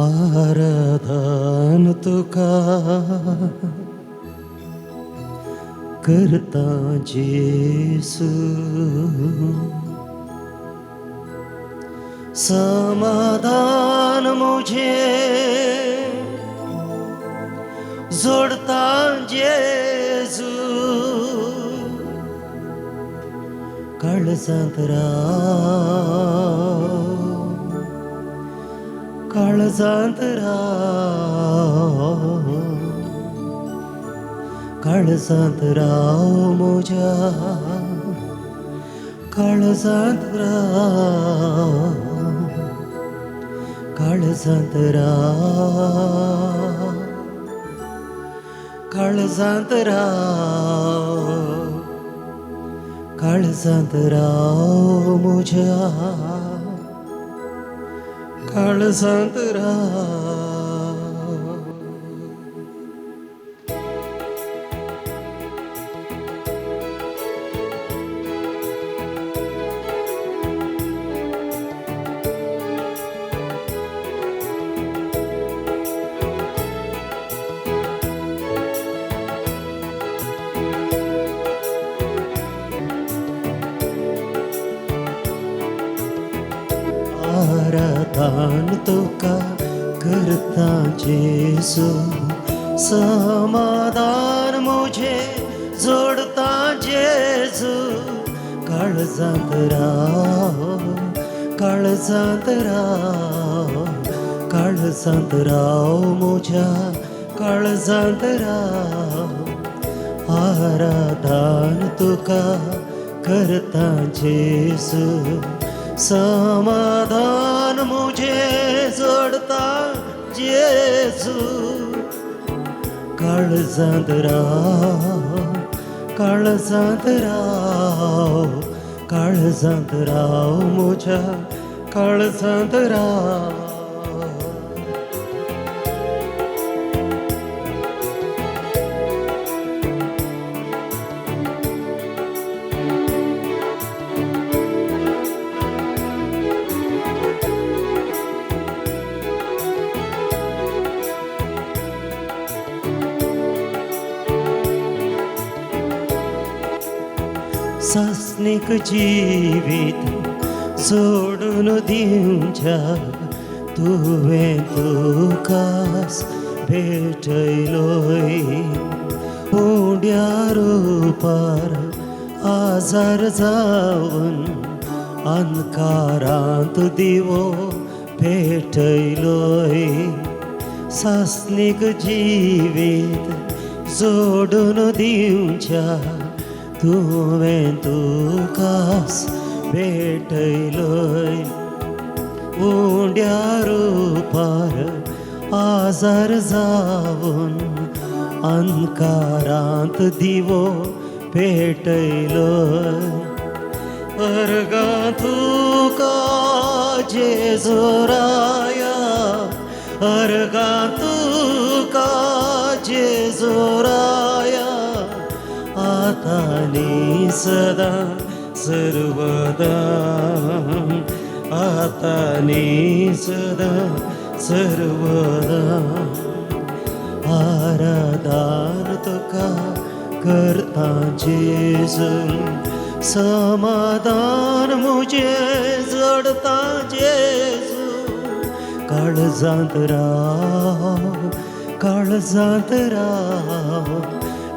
आराधन तुका करता जेसू, समाधान मुझे जोडता जेजू, काळजांत राव, काळजांत राव, काळजांत राव म्हज्या, काळजांत राव, काळजांत राव, काळजांत राव, काळजांत राव म्हज्या, काळजांत राव. आराधन तुका करता जेसू, समाधान मुझे जोडता जेजू, काळजांत राव, काळजांत राव, काळजांत राव म्हज्या, काळजांत राव. आराधन तुका करता जेसू, समाधान मुझे जोडता जेजू, काळजांत राव, काळजांत राव, काळजांत राव म्हज्या, काळजांत राव. सासनीक जिवीत जोडून दिवच्या तुवें तुकास भेटयलोय, उंड्या रुपार आजार जावन अंधकारांत दिवो पेटयलोय. सासनीक जिवीत जोडून दिवच्या तुवें तुकास भेटयलोय, उंड्या रुपार आजार जावन अंधकारांत दिवो पेटयलोय. अर्गां तुका जेजोराया, अर्गां तुका जेजोराया, आतां सदा सर्वदा, आतां सदा सर्वदा. आराधन तुका करता जेजू, समाधान मुझे जोडता जेजू, काळजांत राव, काळजांत राव,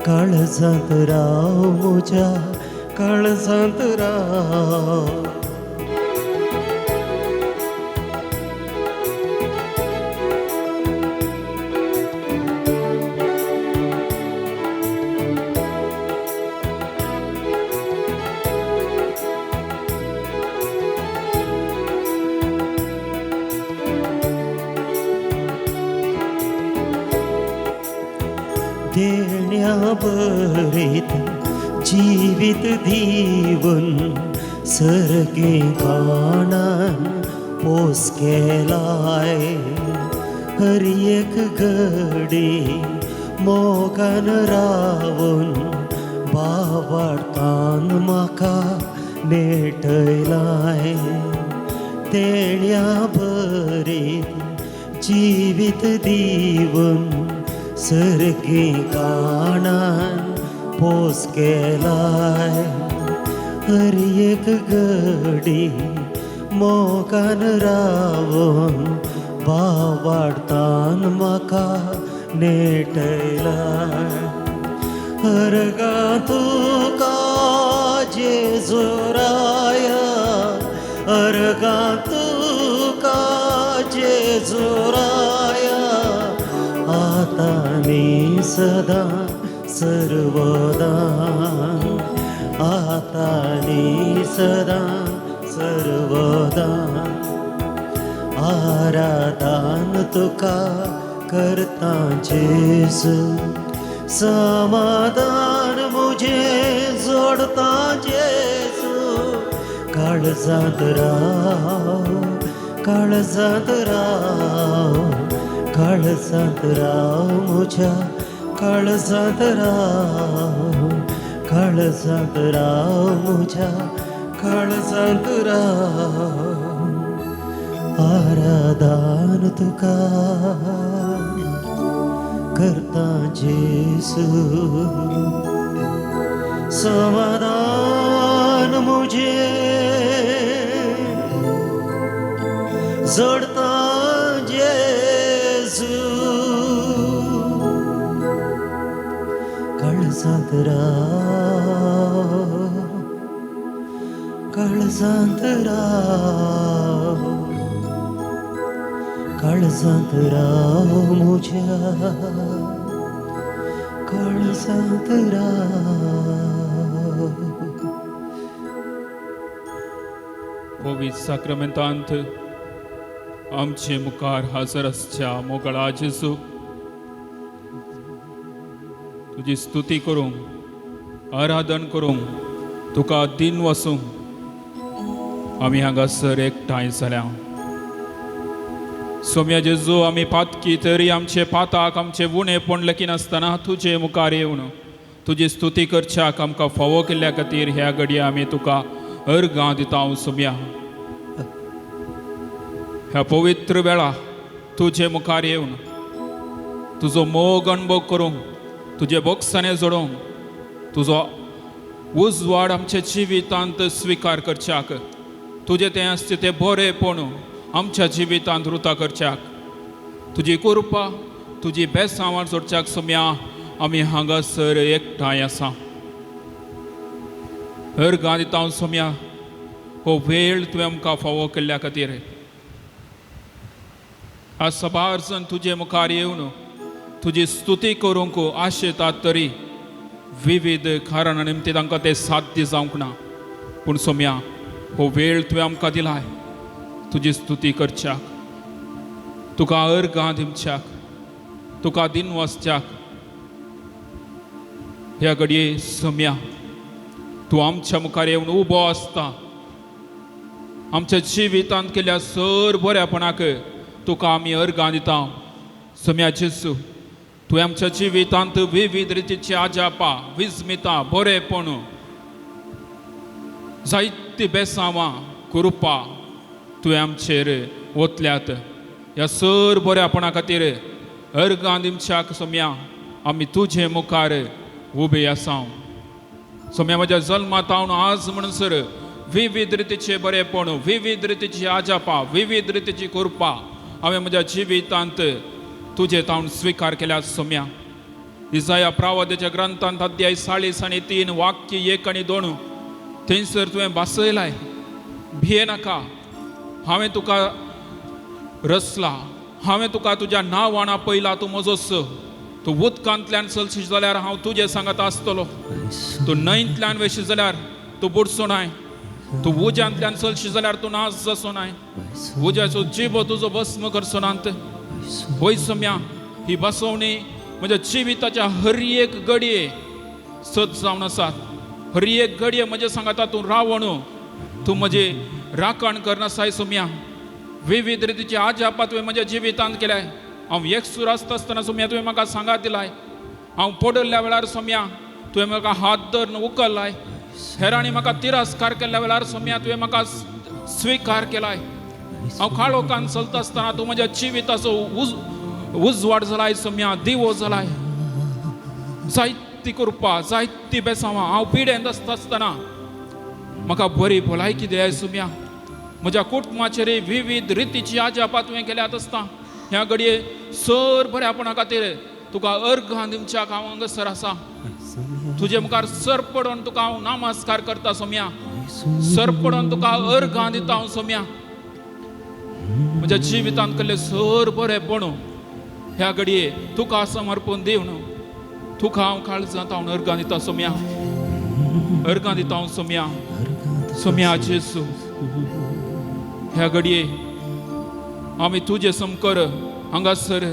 काळजांत राव म्हज्या, काळजांत राव. देण्या बरीत जिवीत दिवन सर्गे काणान पोस केलाय, हर एक घडी मोगान रावन बाबाडतान म्हाका नेटयलाय. देण्या बरीत जिवीत दिवन सर्गी काणान पोस केलाय. हर एक घडी मोगान रावून बावाडतान म्हाका नेटयलाय. अर्गां तुका जेजुराया, अर्गां तुका जेजुराया, आतां आनी सदां सर्वदा, आतां आनी सदां सर्वदा. आराधन तुका करता जेजू, समाधान मुझे जोडता जेजू. काळजांत राव, काळजांत राव, काळजांत राव मुझ्या, काळजांत राव, काळजांत राव मुझ्या, काळजांत राव. आराधन तुका करता जेसू, समाधान मुझे जोडता जेजू. काळजांत राव, काळजांत राव, काळजांत राव मुझ्या, काळजांत राव. पवित्र साक्रामेंतांत आमचे मुखार हजर आसच्या मोगळा जेजू, तुजी स्तुती करूंक, आराधन करूंक, तुका दिन वसूंक आमी हांगासर एकठांय जाल्या. सोम्या जेजू, आमी पातकी तरी आमचे पाताक आमचे उणेपण लेखिनासतना तुजे मुखार येवन तुजी स्तुती करच्याक आमकां फावो केल्ल्या खातीर ह्या घडये आमी तुका अर्गां दिता. सोम्या, ह्या पवित्र वेळा तुजे मुखार येवन तुजो मोग अणभव करूंक, तुजे बोगसाणे जोडूंक, तुजो उजवाड आमच्या जिवितांत स्विकार करच्याक, तुजें तें आसचें तें बरेंपण आमच्या जिवितांत रुता करच्याक, तुजी कृपा तुजी बेसांवार जोडच्याक सोम्या आमी हांगासर एकठांय आसा. अर्गां दिता सोम्या, हो वेळ तुवें आमकां फावो केल्ल्या खातीर. आज सबार जण तुजे मुखार येवन तुजी स्तुती करूंक आशेतात तरी विविध कारणां निमतीं तांकां तें साध्य जावंक ना. पूण सोम्या, हो वेळ तुवें आमकां दिलाय तुजी स्तुती करच्याक, तुका अर्गां दिवच्याक, तुका दिन वसच्याक. ह्या घडये सोम्या तूं आमच्या मुखार येवन उबो आसता. आमच्या जिवितांत केल्या सर बऱ्यापणाक तुका आमी अर्गां दिता. सोम्या जेजू, तुवें आमच्या जिवितांत विविध रितीची आजापा, विस्मिता, बरेपण, जायती बेसांवां, कृपा तुवें आमचेर ओतल्यात. ह्या सर बऱ्यापणा खातीर अर्गां दिवच्याक सोम्या आमी तुजे मुखार उबे आसा. सोम्या, म्हज्या जल्मांत हांव आज म्हणसर विविध रितीचे बरेपण, विविध रितीची आजापा, विविध रितीची कृपा हांवें म्हज्या जिवितांत तुजे तावन स्विकार केल्या. सोम्या, इजाया प्रावद्याच्या ग्रंथांत अध्याय 43 वाक्य 1 आनी 2 थंयसर तुवें भासयलाय, भिये नाका, हांवें तुका रचला, हांवें तुका तुज्या नांवान आपयला, तूं म्हजो स. तूं उदकांतल्यान चलशी जाल्यार हांव तुजे सांगात आसतलो, तूं न्हंयतल्यान वेशी जाल्यार तूं बुडचो नाय, तूं उज्यांतल्यान चलशी जाल्यार तूं नाश जाचो नाय, उज्याचो जिबो तुजो भस्म करचो नात. होय सम्या, ही बसवणी म्हज्या जिविताच्या हर एक घडये सत जावन आसात. हर एक घडये म्हज्या सांगाता तूं रावण, तूं म्हजी राखण करनासाय. सोम्या, विविध रितीची आजापा तुवें म्हज्या जिवितांत केल्याय. हांव एकसूर आसता आसतना सोम्या तुवें म्हाका सांगात दिलाय. हांव पडल्ल्या वेळार सोम्या तुवें म्हाका हात धरून उखल्लाय. हेरांनी म्हाका तिरस्कार केल्ल्या वेळार सोम्या तुवें म्हाका स्विकार केलाय. हांव काळोखान चलता आसतना तूं म्हज्या जिविताचो उजवाड जालाय सोम्या, दिवो जालाय. जायती कृपा, जायती बेसांवां. हांव पिडेंत आसता आसतना म्हाका बरी भलायकी दिल्याय सोम्या. म्हज्या कुटुंबाचेर विविध रितीची आजापां तुवें केल्यात आसता. ह्या घडये सर बऱ्यापणा खातीर तुका अर्घां दिवच्याक हांव हांगासर आसा. तुजे मुखार सर पडून तुका हांव नमस्कार करता सोम्या. सर पडून तुका अर्घां दिता हांव सोम्या. म्हज्या जिवितांत केल्लें सर बरेंपण ह्या घडये तुका समर्पण दिवन तुका हांव काळजांत हांव अर्घां दिता सोम्या, अर्घां दिता हांव सोम्या. सोम्या जेजू, ह्या घडये आमी तुजे समकर हांगासर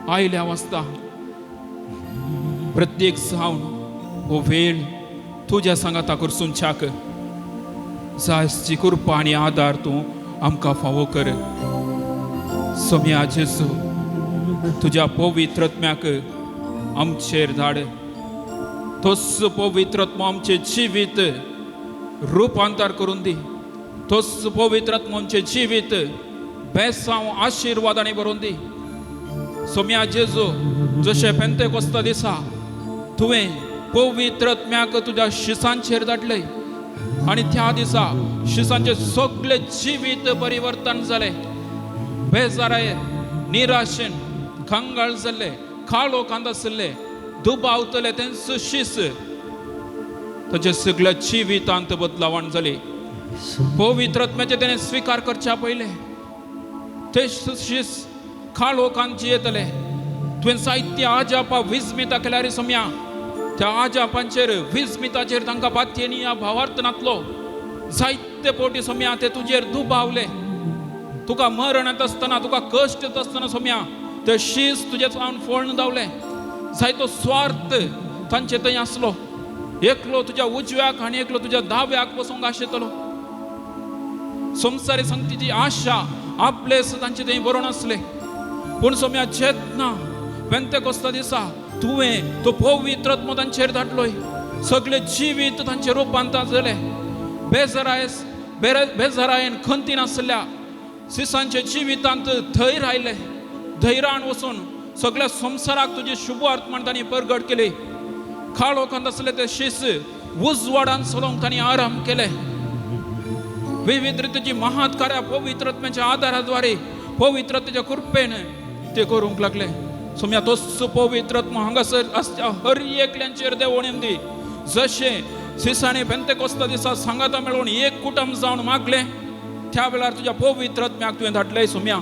आयल्या वाचता. प्रत्येक जावन हो वेळ तुज्या सांगाता करसूनच्याक जायची कृपा आनी आदार तूं आमकां फावो कर सोम्या जेजू. तुज्या पवित्रत्म्याक आमचेर धाड. तोच पवित्रत्म आमचें जिवीत रुपांतर करून दी. तोच पवित्रत्म आमचें जिवीत बेसांव आशिर्वादांनी भरून दी सोम्या जेजू. जशें पेंतेकोस्ता दिसा तुवें पवित्रत्म्याक तुज्या शिसांचेर धाडले आनी त्या दिसा शिसांचें सगळें जिवीत परिवर्तन जालें. बेजाराय, निराशेन कंगाळ जाल्ले, काळोखांत आशिल्ले, दुबावतले तेंचो शीस ताचे सगळ्या जिवितांत बदलावण जाली. पवित्रत्म्याचे तेणें स्विकार करच्या पयलें ते शीस काळोखांत जियेतले. तुवें जायती आजापा विस्मिता केल्यार सोम्या, त्या आजापांचेर विस्मिताचेर तांकां पातयेनी ह्या भावार्थ नातलो. जायते पोटी सोम्या ते तुजेर दुबावले. तुका मरण येता आसतना, तुका कश्ट येता आसतना सोम्या ते शीस तुजे सावन फोळून धांवले. जायतो स्वार्थ तांचे थंय आसलो. एकलो तुज्या उजव्याक आनी एकलो तुज्या दाव्याक बसूंक आशिल्लो. संवसारी संगतीची आशा आपले तांचे थंय बरोवन आसले. पूण सोम्या चेतना पेंतेकोस्ता दिसा तुवें तो पवित्रत्म तांचेर धाडलोय. सगळे जिवीत तांचे रुपांतर जालें. बेजारायन खंतीन आसल्या सिसांच्या जिवितांत धैर्य आयलें. धैर्यान वचून सगळ्या संवसाराक तुजी शुभ म्हण तांणी परगट केली. काळोखांत आसले ते शीस उजवाडान चलोवंक तांणी आराम केले. विविध रितीची महात कार्या पवित्रत्म्याच्या आदाराद्वारे पवित्रतेच्या कृपेन ते करूंक लागले. सोम्या तोच पवित्रत्म हांगासर आसच्या हर एकल्यांचेर देवण दी. जशें सिसांनी पेंतेकोस्ता दिसा सांगाता मेळून एक कुटुंब जावन मागलें त्या वेळार तुज्या पवित्रत्म्याक तुवें धाडलें सोम्या.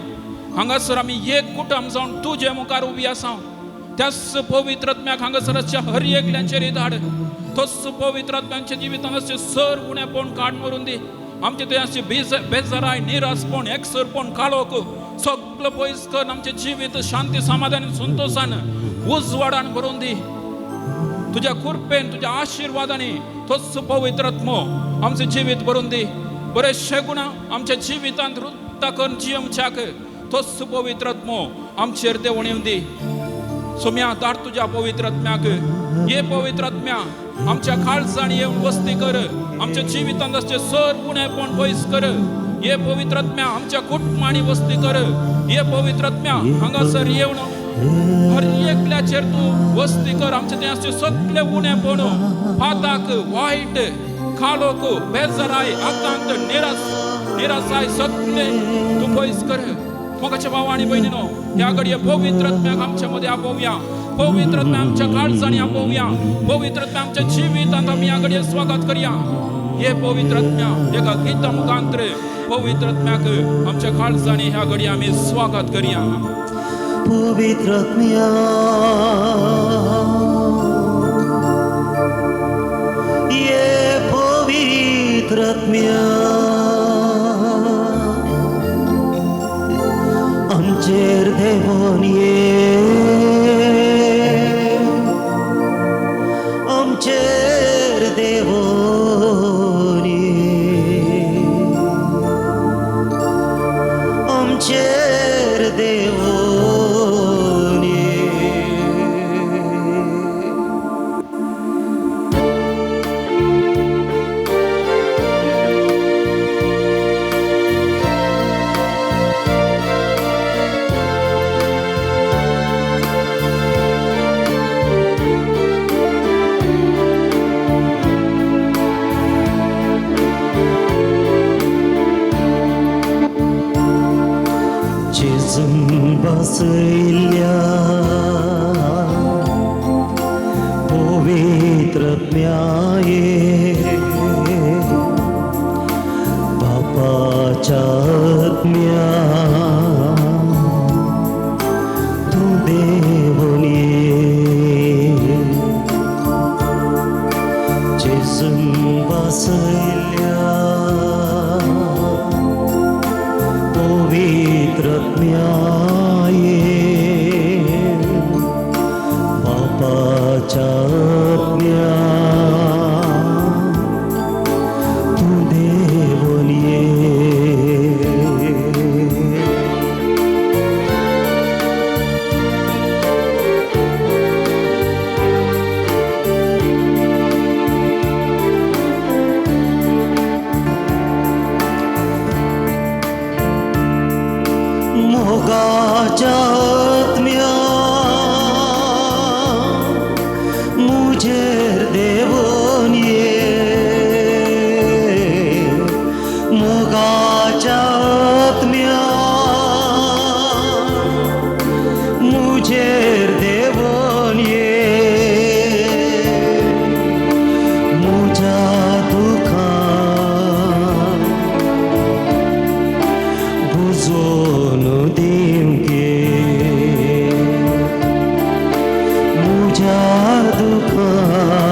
हांगासर आमी एक कुटुंब जावन तुजे मुखार उबी आसा. त्याच पवित्रत्म्याक हांगासर आसच्या हर एकल्यांचेर धाड. तोच पवित्रत्म्यांच्या जिवितांत आसचे सर उणेपण काड मारून दी. आमचे थंय आसचे बेजाराय, निरासपण, एकसरपण, काळोख सगळो पयस कर. आमचें जिवीत शांती, समाधान, संतोशान, उजवाडान भरून दी. तुज्या कृपेन, तुज्या आशिर्वादांनी तोच पवित्रत्म आमचें जिवीत भरून दी. बरेचशे गुण आमच्या जिवितांत रुत्ता करून जियमच्याक तोच पवित्रत्म आमचेर देवण येवन दी. सोम्या धाड तुज्या पवित्रत्म्याक. ये पवित्रत्म्या आमच्या काळजान येवन वस्ती कर. आमच्या जिवितांत आसचे सर उणेपण पयस कर. ये पवित्रत्म्या आमच्या कुटुंबांनी वस्ती कर. ये पवित्रत्म्या हांगासर येवन हर एकल्याचेर तूं वस्ती कर. आमचे थंय आसचे सगळे उणेपण, पाताक, वायट, काळोख, बेजाराय, आकांत, निरासाय सगळे तूं पयस कर. मोगाच्या भाव आनी भयणीनो, ह्या घडये पवित्रत्म्याक आमच्या मदें आपोवया. पवित्रत्म्या आमच्या काळजांनी आपोवया. पवित्रत्म्या आमच्या जिवितांत आमी ह्या घडये स्वागत करया. हे पवित्रत्म्या एका गीता मुखांतर पवित्रत्म्याक आमच्या काळजांनी ह्या घडये आमी स्वागत करया. पवित्रत्म्या ये पवित्रत्म्या आमचेर देवोन ये, आमचेर देवोन ये, आमचेर देवोन ये. बसयल्या पवित्र आत्म्याये बापाच्या आत्म्या तूं देवोन ये जेजून बसयल्या पवित्र आत्म्याये बापाच्या आत्म्या तूं देवोन ये. मोगाच्या आत्म्या मुझेर देवोन ये मोगाच्या आत्म्या मुझेर देवोन ये मुझ्या दुखान बुजोन दिवंके मुझ्या दुखान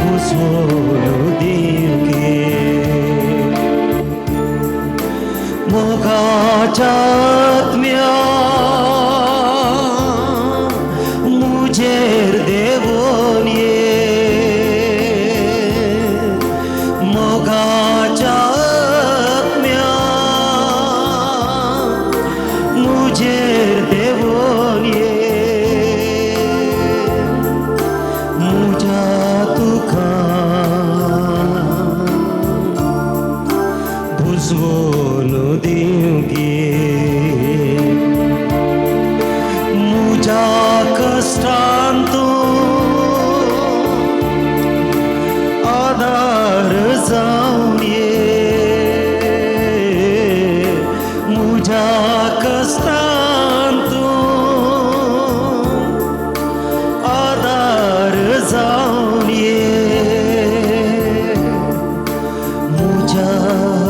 बुजोन दिवंके मोगाच्या आत्म्या मुझेर देवोन ये मोगाच्या आत्म्या मुझेर देवोन ये मुझ्या दुखान बुजवोन दिवंके मुझ्या कश्टान तूं आदार जावन ये मुझ्या कश्टान तूं आदार जावन ये मुझ्या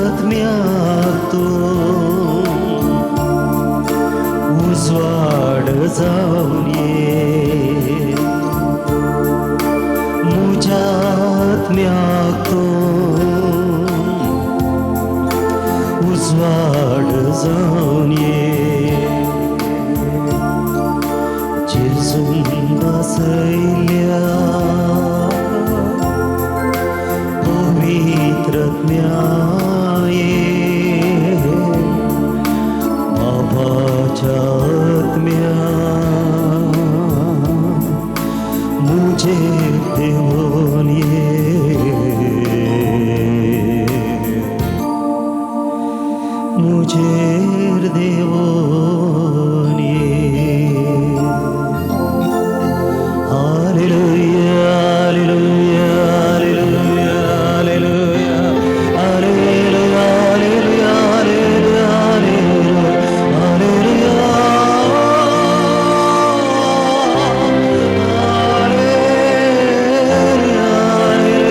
आत्म्याक तूं उजवाड जावन ये मुझ्या आत्म्याक तूं उजवाड जावन ये जेजून बसयल्या पवित्र आत्म्याये बाबाच्या आत्म्या मुझेर देवोन ये मुझेर देवोन ये. Hallelujah, hallelujah, hallelujah, hallelujah, hallelujah, hallelujah, hallelujah, hallelujah, hallelujah.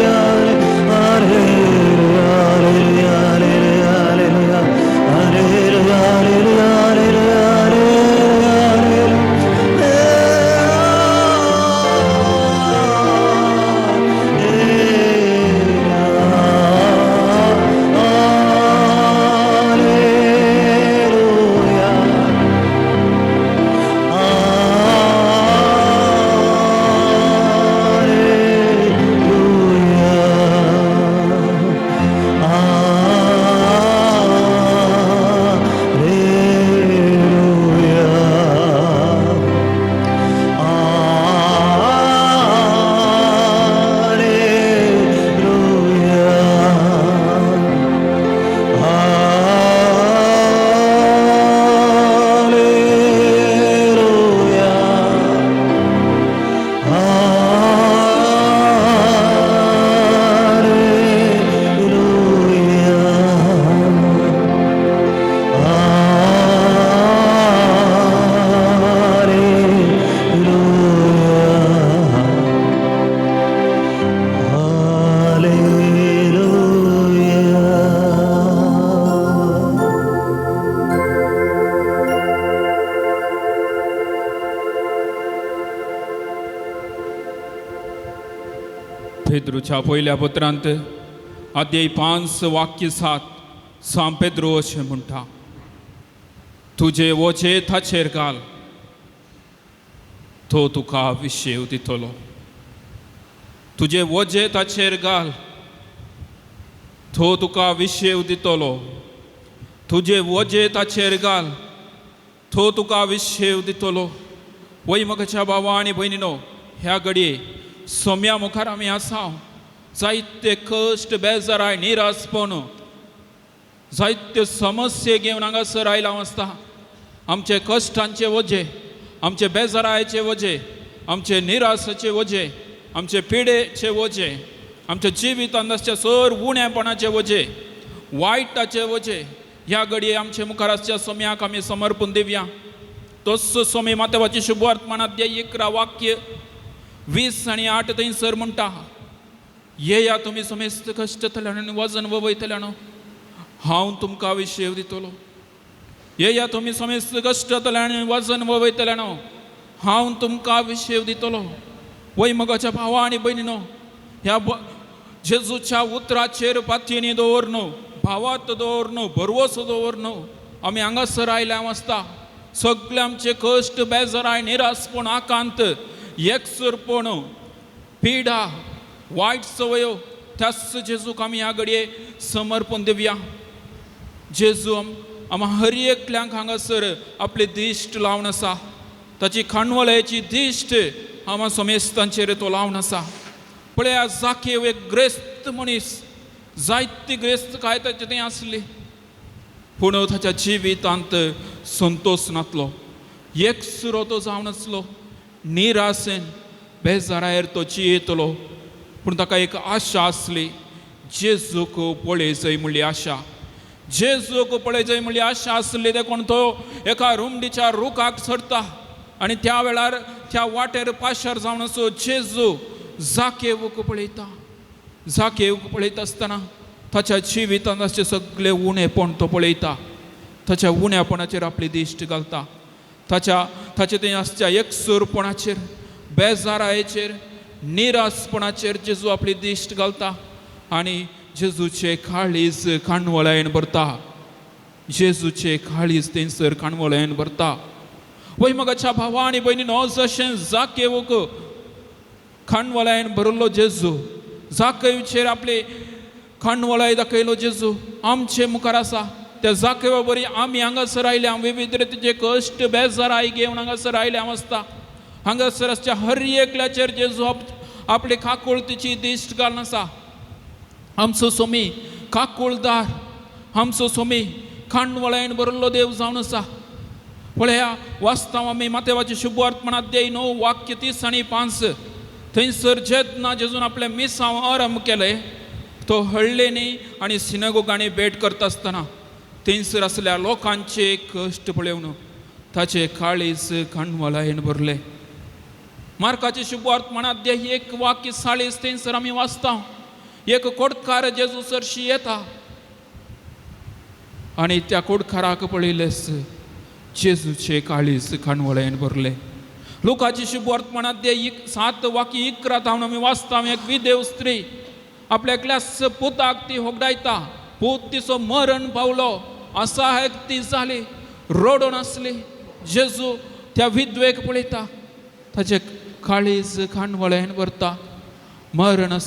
पेद्रूच्या पयल्या पत्रांत अध्याय 5 वाक्य 7 सांत पेद्रू अशें म्हणटा, तुजे वोचे ताचेर घाल, तो तुका विशेव दितलो. तुजे वोजे ताचेर घाल, तो तुका विशेव दितलो. तुजे वोजे ताचेर घाल, तो तुका विशेव दितलो. वय म्हज्या भावा आनी भयणीनो, ह्या घडये सोम्या मुखार आमी आसा. जायते कश्ट, बेजाराय, निरासपण, जायत्यो समस्ये घेवन हांगासर आयला आसता. आमचे कश्टांचे वजे, आमचे बेजारायचे वजे, आमचे निरासाचे वजे, आमचे पिडेचे वजे, आमच्या जिवितांत आसच्या सर उणेपणाचे वजे, वायटाचे वजे ह्या घडये आमचे मुखार आसच्या सोम्याक आमी समर्पण दिवया. तोच सोमी मातेवाची शुभवर्तमान अध्याय 11 वाक्य 20 आनी 8 थंयसर म्हणटा, येया तुमी समेस्त कश्टतल्यान आनी वजन वयतल्यान, हांव तुमकां विशेव दितलो. येया तुमी समेस्त कश्टतल्यान आनी वजन वयतल्यान, हांव तुमकां विशेव दितलो. वय मगाच्या भावा आनी भयणीनो, ह्या जेजूच्या उतराचेर पातयेनी दवर न्हू, भावात दवर न्हू, भरवसो दवर न्हू. आमी हांगासर आयल्या आसता. सगळे आमचे कश्ट, बेजाराय, निरासपण, आकांत, एकसुरपण, पिडा, वायट सवयो त्याच जेजूक आमी ह्या घडये समर्पण दिवया. जेजू आमा हर एकल्यांक हांगासर आपली दिश्ट लावन आसा. ताची खाणवळ्याची दिश्ट आमा समेस्तांचेर तो लावन आसा. पळया, जाकेव एक ग्रेस्त मनीस, जायती ग्रेस्त काय ताचे थंय आसली, पूण ताच्या जिवितांत संतोश नातलो, एकसुरो तो जावन आसलो, निराशेन बेजारायर तो जियेतलो. पूण ताका एक आशा आसली, जेजूक पळय म्हणली आशा, जेजूक पळय म्हणली आशा आसली. देखून तो एका रुमडीच्या रुखाक चडटा आनी त्या वेळार त्या वाटेर पाशार जावन असो जेजू जाकेवक पळयता. जाकेवक पळयता आसतना ताच्या जिवितांत आसचे सगळे उणेपण तो पळयता. ताच्या उणेपणाचेर आपली दिश्ट घालता. ताचे थंय आसच्या एकसुरपणाचेर, बेजारायेचेर, निरासपणाचेर जेजू आपली दिश्ट घालता आनी जेजूचे काळीज काणवळायेन भरता. जेजूचे काळीज थंयसर काणवळायेन भरता. वय मगाच्या भावा आनी भयणीनो, जशें जाकेवक खाणवळायेन भरलो जेजू, जाकेवचेर आपले खाणवळाय दाखयलो जेजू आमचे मुखार आसा. त्या जाकेवा बरी आमी हांगासर आयल्या, विविध रितीचे कश्ट, बेजाराय घेवन हांगासर आयल्या आसता. हांगासर आसच्या हर एकल्याचेर जेजू आपले काकुळतीची दिश्ट घालून आसा. आमचो सोमी काकुळदार, आमचो सोमी खाणवळायेन भरिल्लो देव जावन आसा. पळया, वास्तव आमी मातेवाचे शुभवर्तमान अध्याय 9 वाक्य 30 आनी 5 थंयसर जेन्ना जेजून आपलें मिसांव आरंभ केलें, तो हळ्ळेनी आनी सिनेगोगांनी भेट करता आसतना थंयसर आसल्या लोकांचे कश्ट पळोवन ताचे काळीज काणवळायेन भरलें. मार्काचे शुभवर्तमान अध्याय 1 वाक्य 40 थंयसर आमी वाचता, एक कोडकार जेजू सरशी येता आनी त्या कोडकाराक पळयलेच जेजूचे काळीज काणवळायेन भरलें. लुकाचे शुभवर्तमान अध्याय 7 वाक्य 11 थावन आमी वाचता, एक विदेव स्त्री आपल्या एकल्याच पुताक ती होगडायता. पूत तिचो मरण पावलो, असहायक ती जाली, रडून आसली. जेजू त्या विधवेक पळयता, ताचे काळीज काणवळायेन भरता. मरण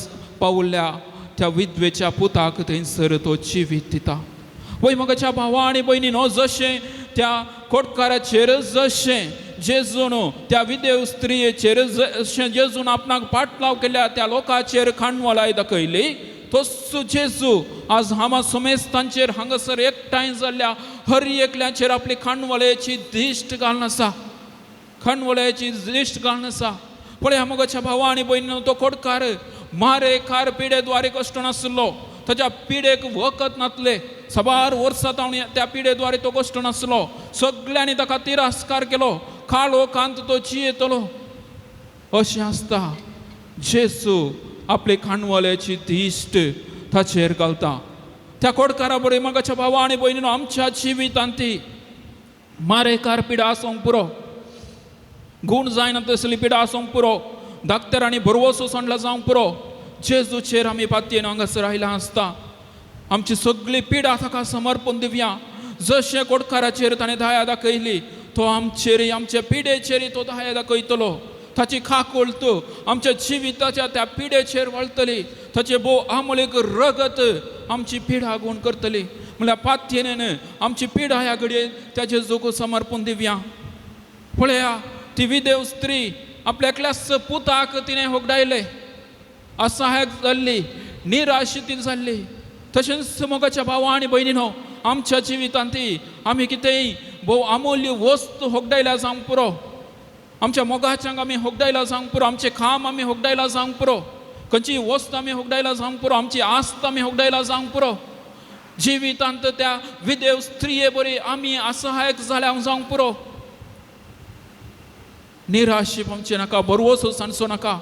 पावल्या त्या विधवेच्या पुताक थंयसर तो जिवीत दिता. वय म्हज्या भावा आनी भयणीनो, जशें त्या कोटकाराचेर जशें जेजून त्या विदेव स्त्रियेचेर जशें जेजून आपणाक पाटलाव केल्या त्या लोकांचेर खाणवळाय दाखयली, तोच जेजू आज हामा समेस्तांचेर हांगासर एकठांय जाल्ल्या हर एकल्याचेर आपली खाणवळेची दिश्ट घालून आसा. खाणवळ्याची दिश्ट घालून आसा. पळय म्हज्या भावा आनी भयणीनो, तो कोटकार मारेकार पिडेद्वारे कश्ट नासलो, ताच्या पिडेक वखद नासले, साबार वर्सां तावन त्या पिडेद्वारे तो कश्ट नासलो. सगल्यांनी ताका तिरस्कार केलो, काळोखांत तो जियेतलो. अशें आसता जेजू आपले खाणवल्याची दिश्ट ताचेर घालता. त्या कोडकारा बरी म्हज्या भावा आनी भयणीनो, आमच्या जिवितांत ती मारेकार पिडा आसूंक पुरो, गूण जायना तसली पिडा आसूंक पुरो, डाक्टरांनी भरवसो सोडला जावंक पुरो, जेजूचेर आमी पातयेन हांगासर आयला आसता आमची सगळी पिडा ताका समर्पण दिवया. जशें कोटकाराचेर ताणें दया दाखयली तो आमचेर आमचे पिडेचेर तो दया दाखयतलो. ताची खाकोळत आमच्या जिविताच्या त्या पिडेचेर वळटली. ताचे भोव आमोलीक रगत आमची पिडा गुण करतली. म्हणल्यार पातयेन आमची पिडा ह्या घडये त्या जेजूक समर्पण दिवया. पळया ती विदेव स्त्री आपल्या एकल्याच पुताक तिणें होगडायलें. असहायक जाल्ली, निराशी ती जाल्ली. तशेंच मोगाच्या भावा आनी भयणीनो आमच्या जिवितांत ती आमी कितेंय भोव अमूल्य वस्त होगडायल्या जावंक पुरो. आमच्या मोगाच्यांक आमी होगडायला जावंक पुरो. आमचें काम आमी होगडायला जावंक पुरो. खंयची वस्त आमी होगडायला जावंक पुरो. आमची आस्त आमी होगडायला जावंक पुरो. जिवितांत त्या विदेव स्त्रिये बरी आमी असहायक जाल्या जावंक पुरो. निराशी आमचें नाका, बरवसो सांडचो नाका.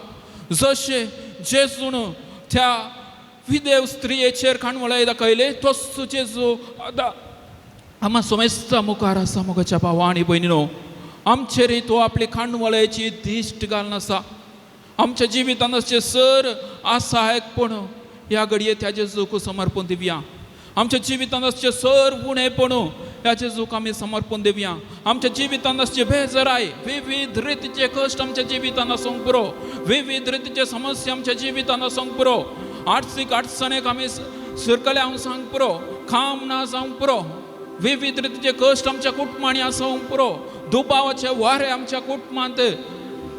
जशें जेजून त्या विदेव स्त्रियेचेर खाणवळाय दाखयले तोच जेजू आतां आमा समेस्ता मुखार आसा. मोगाच्या भावा आनी भयणीनो आमचेर तो आपली खाणवळायची दिश्ट घालून आसा. आमच्या जिवितांत अशें सर असहायकपण ह्या घडये त्या जेजूक समर्पण दिवया. आमच्या जिवितांत आसचे सर उणेपण ह्या जेजूक आमी समर्पण दिवया. आमच्या जिवितांत आसचे बेजराय विविध रितीचे कश्ट आमच्या जिवितांत आसूंक पुरो. विविध रितीचे समस्या आमच्या जिवितांत आसूंक पुरो. आर्थिक अडचणेक आमी सरकले हांव सांग पुरो. काम ना जावंक पुरो. विविध रितीचे कश्ट आमच्या कुटुंबांनी आसूंक पुरो. दुबावाचे वारे आमच्या कुटुंबांत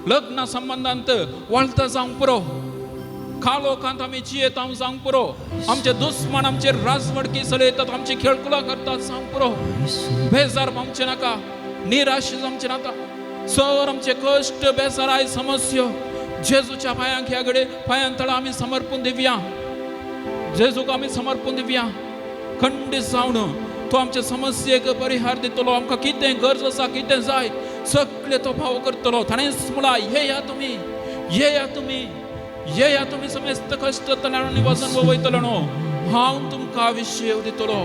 लग्न संबंदांत वळता जावंक पुरो. कालोखांत आमी जियेता जावंक पुरो. आमचे दुस्मान आमचेर राजवडकी चलयतात, आमची खेळकुलां करतात जावंक पुरो. बेजार आमचे नाका, निराश आमचे नाका. सर आमचे कश्ट बेजाराय समस्या जेजूच्या पांयांक ह्या घडये पांयां तळा आमी समर्पण दिवया. जेजूक आमी समर्पण दिवया. खंडीत जावन तो आमचे समस्येक परिहार दितलो. आमकां कितें गरज आसा, कितें जाय सगळें तो भाव करतलो. ताणेंच म्हळां येया तुमी, येया तुमी, येया तुमी समेस्त कश्ट आनी वजन वयतलो न्हू, हांव तुमकां विशेव दितलो.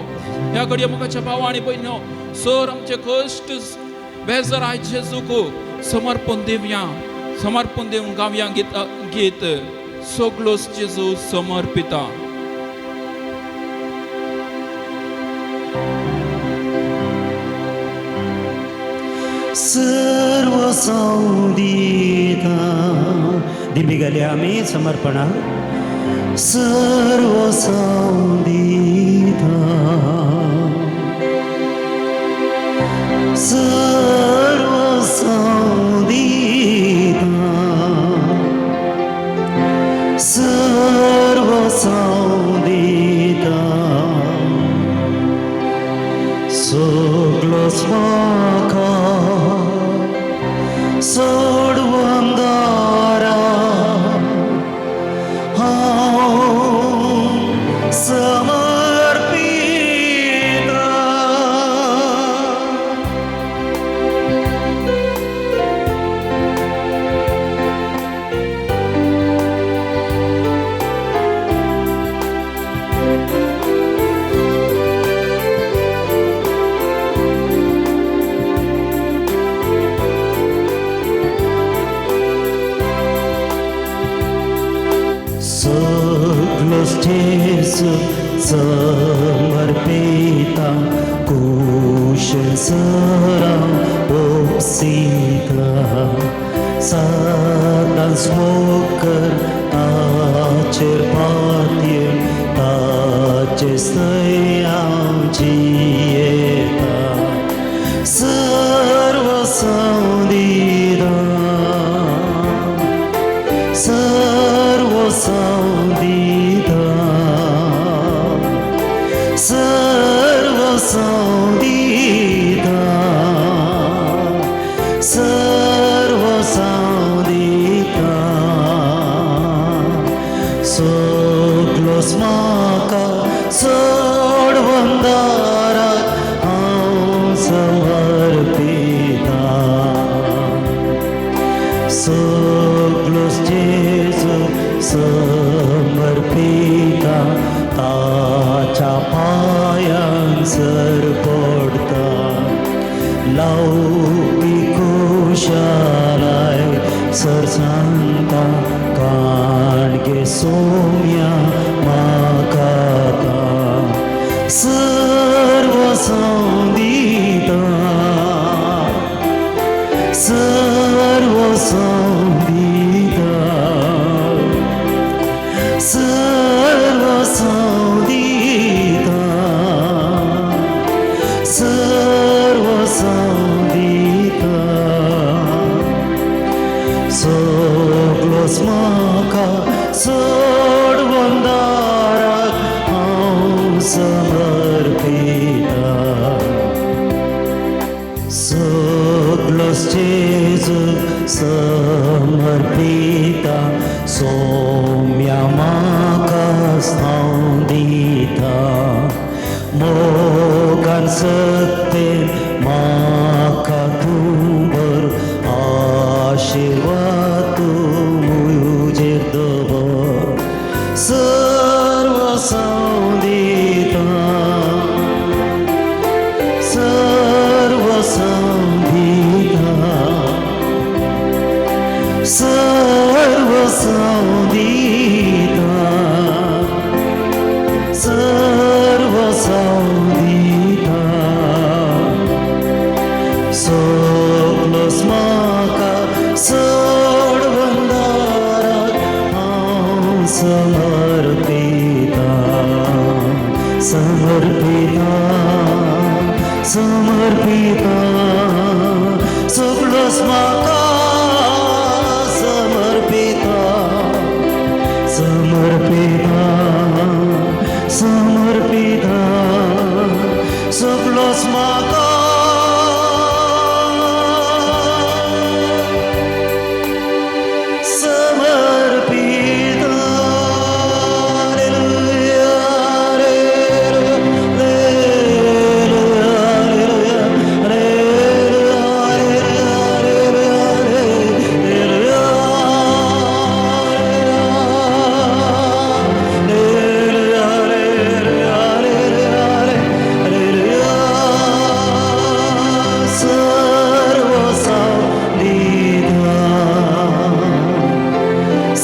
ह्या घडये मुखाच्या भाव आनी भयणीनो सर आमचे कश्ट बेजराय जेजूक समर्पण दिवया. समर्पण दिवन गावया गीत गीत सगळोच जेजू समर्पिता. सर्व संदिता दिमी गेले आमी समर्पणा. सर्व संदिता सर्व संदिता सर्व संदिता सगळोच म्हाका सोडवंदारा हांव समर्पिता. सगळोच जेजू समर्पिता कुशल ओपसिता. सदांच मोकर ताचेर पातयेन ताचे थंय हांव जियेता. सर्व संदिता सर्व संदिता सर्व संदिता सर्व संदिता सगळोच म्हाका सोडवंदारा हांव समर्पिता. सगळोच जेजू समर्पिता ताच्या पांयांक सर पडता. लावपी कुशालाय सर सांगता काणगे सोम्या म्हाका आतां सर्वस्व दिता, सर्वस्व दिता, सर्वस्व दिता, सर्वस्व दिता. सगलोच म्हाका सोडवून दाराक हांव समर्पिता. सगलोच जेजू समर्पिता, सोम्या म्हाका हांव दिता. मोगान सत्तेन म्हाका तूं भर, आशिर्वाद तूं म्हजेर दवर. सर्वस्व दिता, सर्वस्व दिता, सर्वस्व दिता, सर्वस्व दिता. सगलोच म्हाका सोडवून दाराक हांव समर्पिता, समर्पिता, समर्पिता. सगलोच म्हाका समर्पिता, समर्पिता, समर्पिता. सगलोच म्हाका समर्पिता. Hallelujah, hallelujah, hallelujah, hallelujah, hallelujah, hallelujah. सर्वस्व दिता,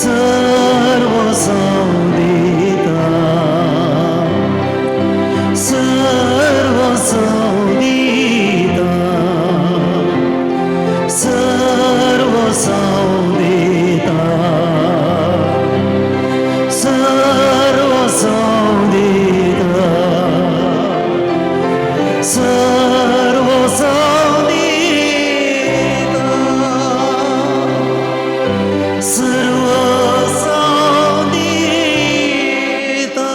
सर्वस्व दिता, सर्वस्व दिता, सर्वस्व दिता, सर्वस्व दिता, सर्वस्व दिता, सर्वस्व दिता.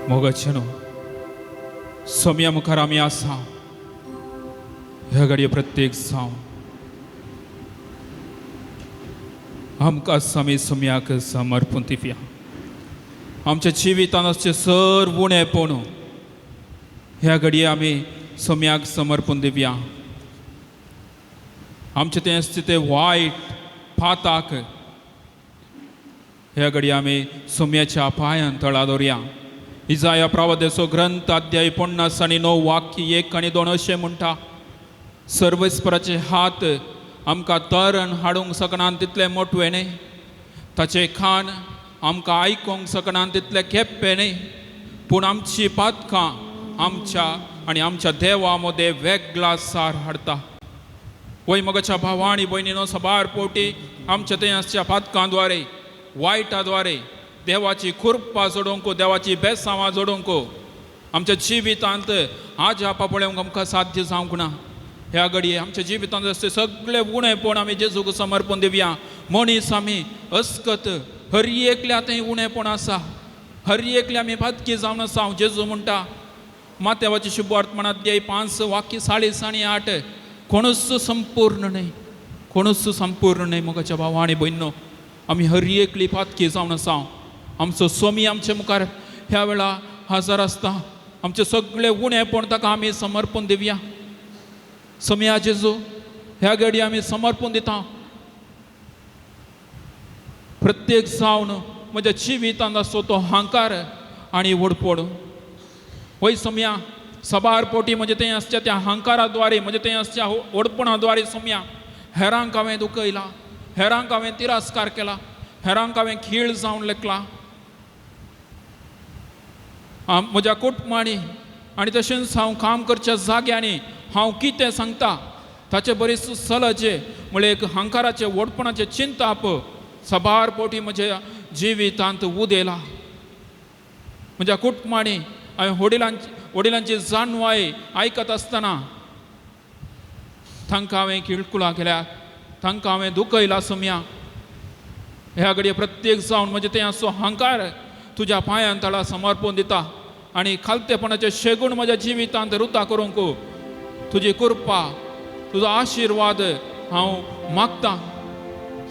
मोगाचे न्हू सोम्या मुखार आमी आसा ह्या घडये प्रत्येक जावं आमकां आमी सोम्याक समर्पून दिवया. आमच्या जिवितान आसचे सर्व उणेपण ह्या घडये आमी सोम्याक समर्पून दिवया. आमचें तें आसचें तें वायट पाताक ह्या घडये आमी सोम्याच्या पांयान तळा दवरया. इजाया प्रवाद्याचो ग्रंथ अध्याय 59 वाक्य 1 आनी 2 अशें म्हणटा, सर्वेस्पराचे हात आमकां तरण हाडूंक शकना तितलें मोटवें न्हय, ताचें खाण आमकां आयकूंक शकना तितलें खेप्पें न्हय, पूण आमची पातकां आमच्या आनी आमच्या देवा मदें वेगळा सार हाडटा. वय मगाच्या भावा आनी भयणीनो, सबार पोटी आमच्या थंय आसच्या पातकां द्वारे, वायटा द्वारे देवाची खुर्पा जोडूंक, देवाची बेसांवां जोडूंक आमच्या जिवितांत आज आपा पळोवंक आमकां साध्य जावंक ना. ह्या घडये आमच्या जिवितांत आसचे सगळे उणेपण आमी जेजूक समर्पण दिवया. मनीस आमी अस्कत हर एकल्या थंय उणेपण आसा, हर एकल्या आमी पातकी जावन आसा. जेजू म्हणटा मातेवाची शुभवर्तमान अध्याय 5 वाक्य 40 आनी 8, कोणूच संपूर्ण न्हय, कोणूच संपूर्ण न्हय. मोगाच्या भावा आनी भयणो, आमी हर एकली पातकी जावन आसा. आमचो स्वामी आमचे मुखार ह्या वेळा हजर आसता. आमचे सगळे उणेपण ताका आमी समर्पण दिवया. सोम्या जेजू ह्या घडये आमी समर्पण दिता. प्रत्येक जावन म्हज्या जिवितांत आसतो तो हांकार आनी व्हडपण, होय सोम्या, सबार पोटी म्हजें थंय आसच्या त्या हंकारा द्वारे, म्हजें थंय आसच्या व्हडपणा द्वारे सोम्या हेरांक हांवें दुखयला, हेरांक हांवें तिरस्कार केला, हेरांक हांवें खीळ जावन लेखला. म्हज्या कुटुंबांनी आनी तशेंच हांव काम करच्या जाग्यांनी हांव कितें सांगता ताचे बरेच सलजे म्हळ्यार एक हंकाराचें व्हडपणाचें चिंताप सबार पोटी म्हज्या जिवितांत उदेला. म्हज्या कुटुंबांनी हांवें वडिलांची जाणवाय आयकत आसतना तांकां हांवें किळकुलां केल्या, तांकां हांवें दुखयला सोम्या. ह्या घडये प्रत्येक जावन म्हजें तें आसो हंकार तुज्या पांयान तळा समर्पण दिता आनी खालतेपणाचें शेगूण म्हज्या जिवितांत रुता करूंक तुजी कृपा, तुजो आशिर्वाद हांव मागतां.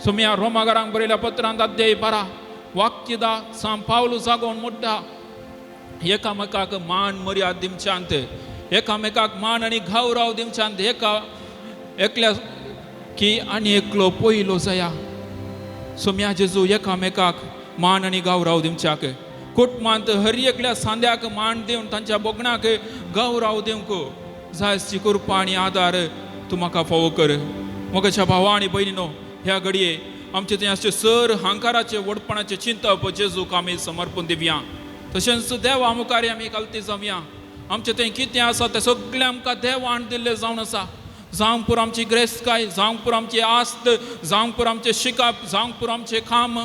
सोम्या रोमागारांक बरयल्या पत्रांत अध्याय 12 वाक्य 10 सांव पावलू जागोवन म्हणटा, एकामेकाक मान मर्याद दिवच्यांत, एकामेकाक मान आनी गौरव दिवच्यांत, एका एकल्या की आनी एकलो पयलो जाया. सोम्या जेजू एकामेकाक मान आनी गौरव दिवच्याक, कुटुंबांत हर एकल्या सांद्याक मान दिवन तांच्या बोगणाक गौरव दिवंक जायची कृपा आनी आदार तूं म्हाका फावो कर. म्हज्या भावा आनी भयणीनो, ह्या घडये आमचे थंय आसचे सर हांकाराचे व्हडपणाचे चिंतप जेजूक आमी समर्पण दिवया. तशेंच देवा मुखार आमी खालती जावया. आमचें थंय कितें आसा तें सगळें आमकां देवान दिल्लें जावन आसा. जावंक पुरो आमची ग्रेस्तकाय, जावंक पुरो आमची आस्त, जावंक पुरो आमचें शिकप, जावंक पुरो आमचें काम,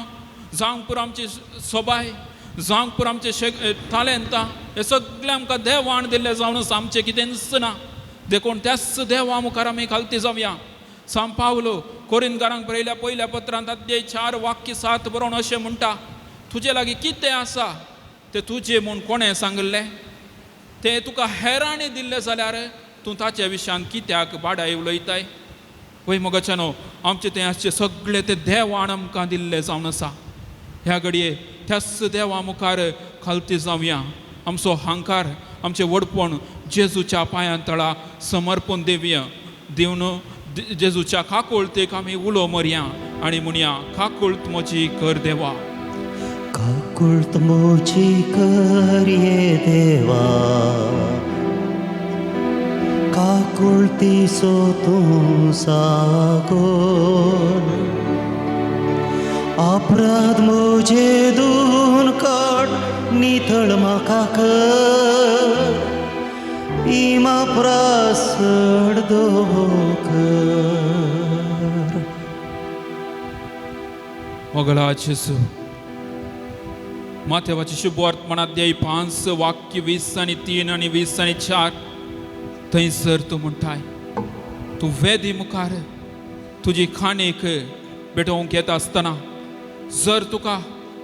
जावंक पुरो आमची सोबाय, जावंक पुरो आमचें तालेंतां, हें सगळें आमकां देवान दिल्लें जावन आसा. आमचें कितेंच ना. देखून त्याच देवा मुखार आमी खालती जावया. सांव पावलो कोरिंदकारांक बरयल्या पयल्या पत्रांत अध्याय 4 वाक्य 7 बरोवन अशें म्हणटा, तुजे लागीं कितें आसा तें तुजें म्हूण कोणें सांगिल्लें? तें तुका हेरांनी दिल्लें जाल्यार तूं ताच्या विशयान कित्याक बाडाय उलयताय? वय मोगाच्यानो, आमचें तें आसचें सगळें तें देवान आमकां दिल्लें जावन आसा. ह्या घडये त्याच देवा मुखार खालती जावया. आमचो हांकार, आमचें व्हडपण जेजूच्या पांयां तळा समर्पण दिवया. दिवन जेजूच्या काकुळतेक आमी उलो मरया आनी म्हणया, काकुळत म्हजी कर देवा, काकुळत म्हजी कर ये देवा, काकुळतीचो तूं सागोर, अपराध म्हजे धुवन काड, नितळ म्हाका कर, इमा प्रासड कर. मोगला जेजू, माथेवाची शुभवर्तमान अध्याय 5 वाक्य 20 आनी 3 आनी 20 आनी 4 थंयसर तूं म्हणटाय, तूं वेदी मुखार तुजी खाणीक भेटोवंक येता आसतना जर तुका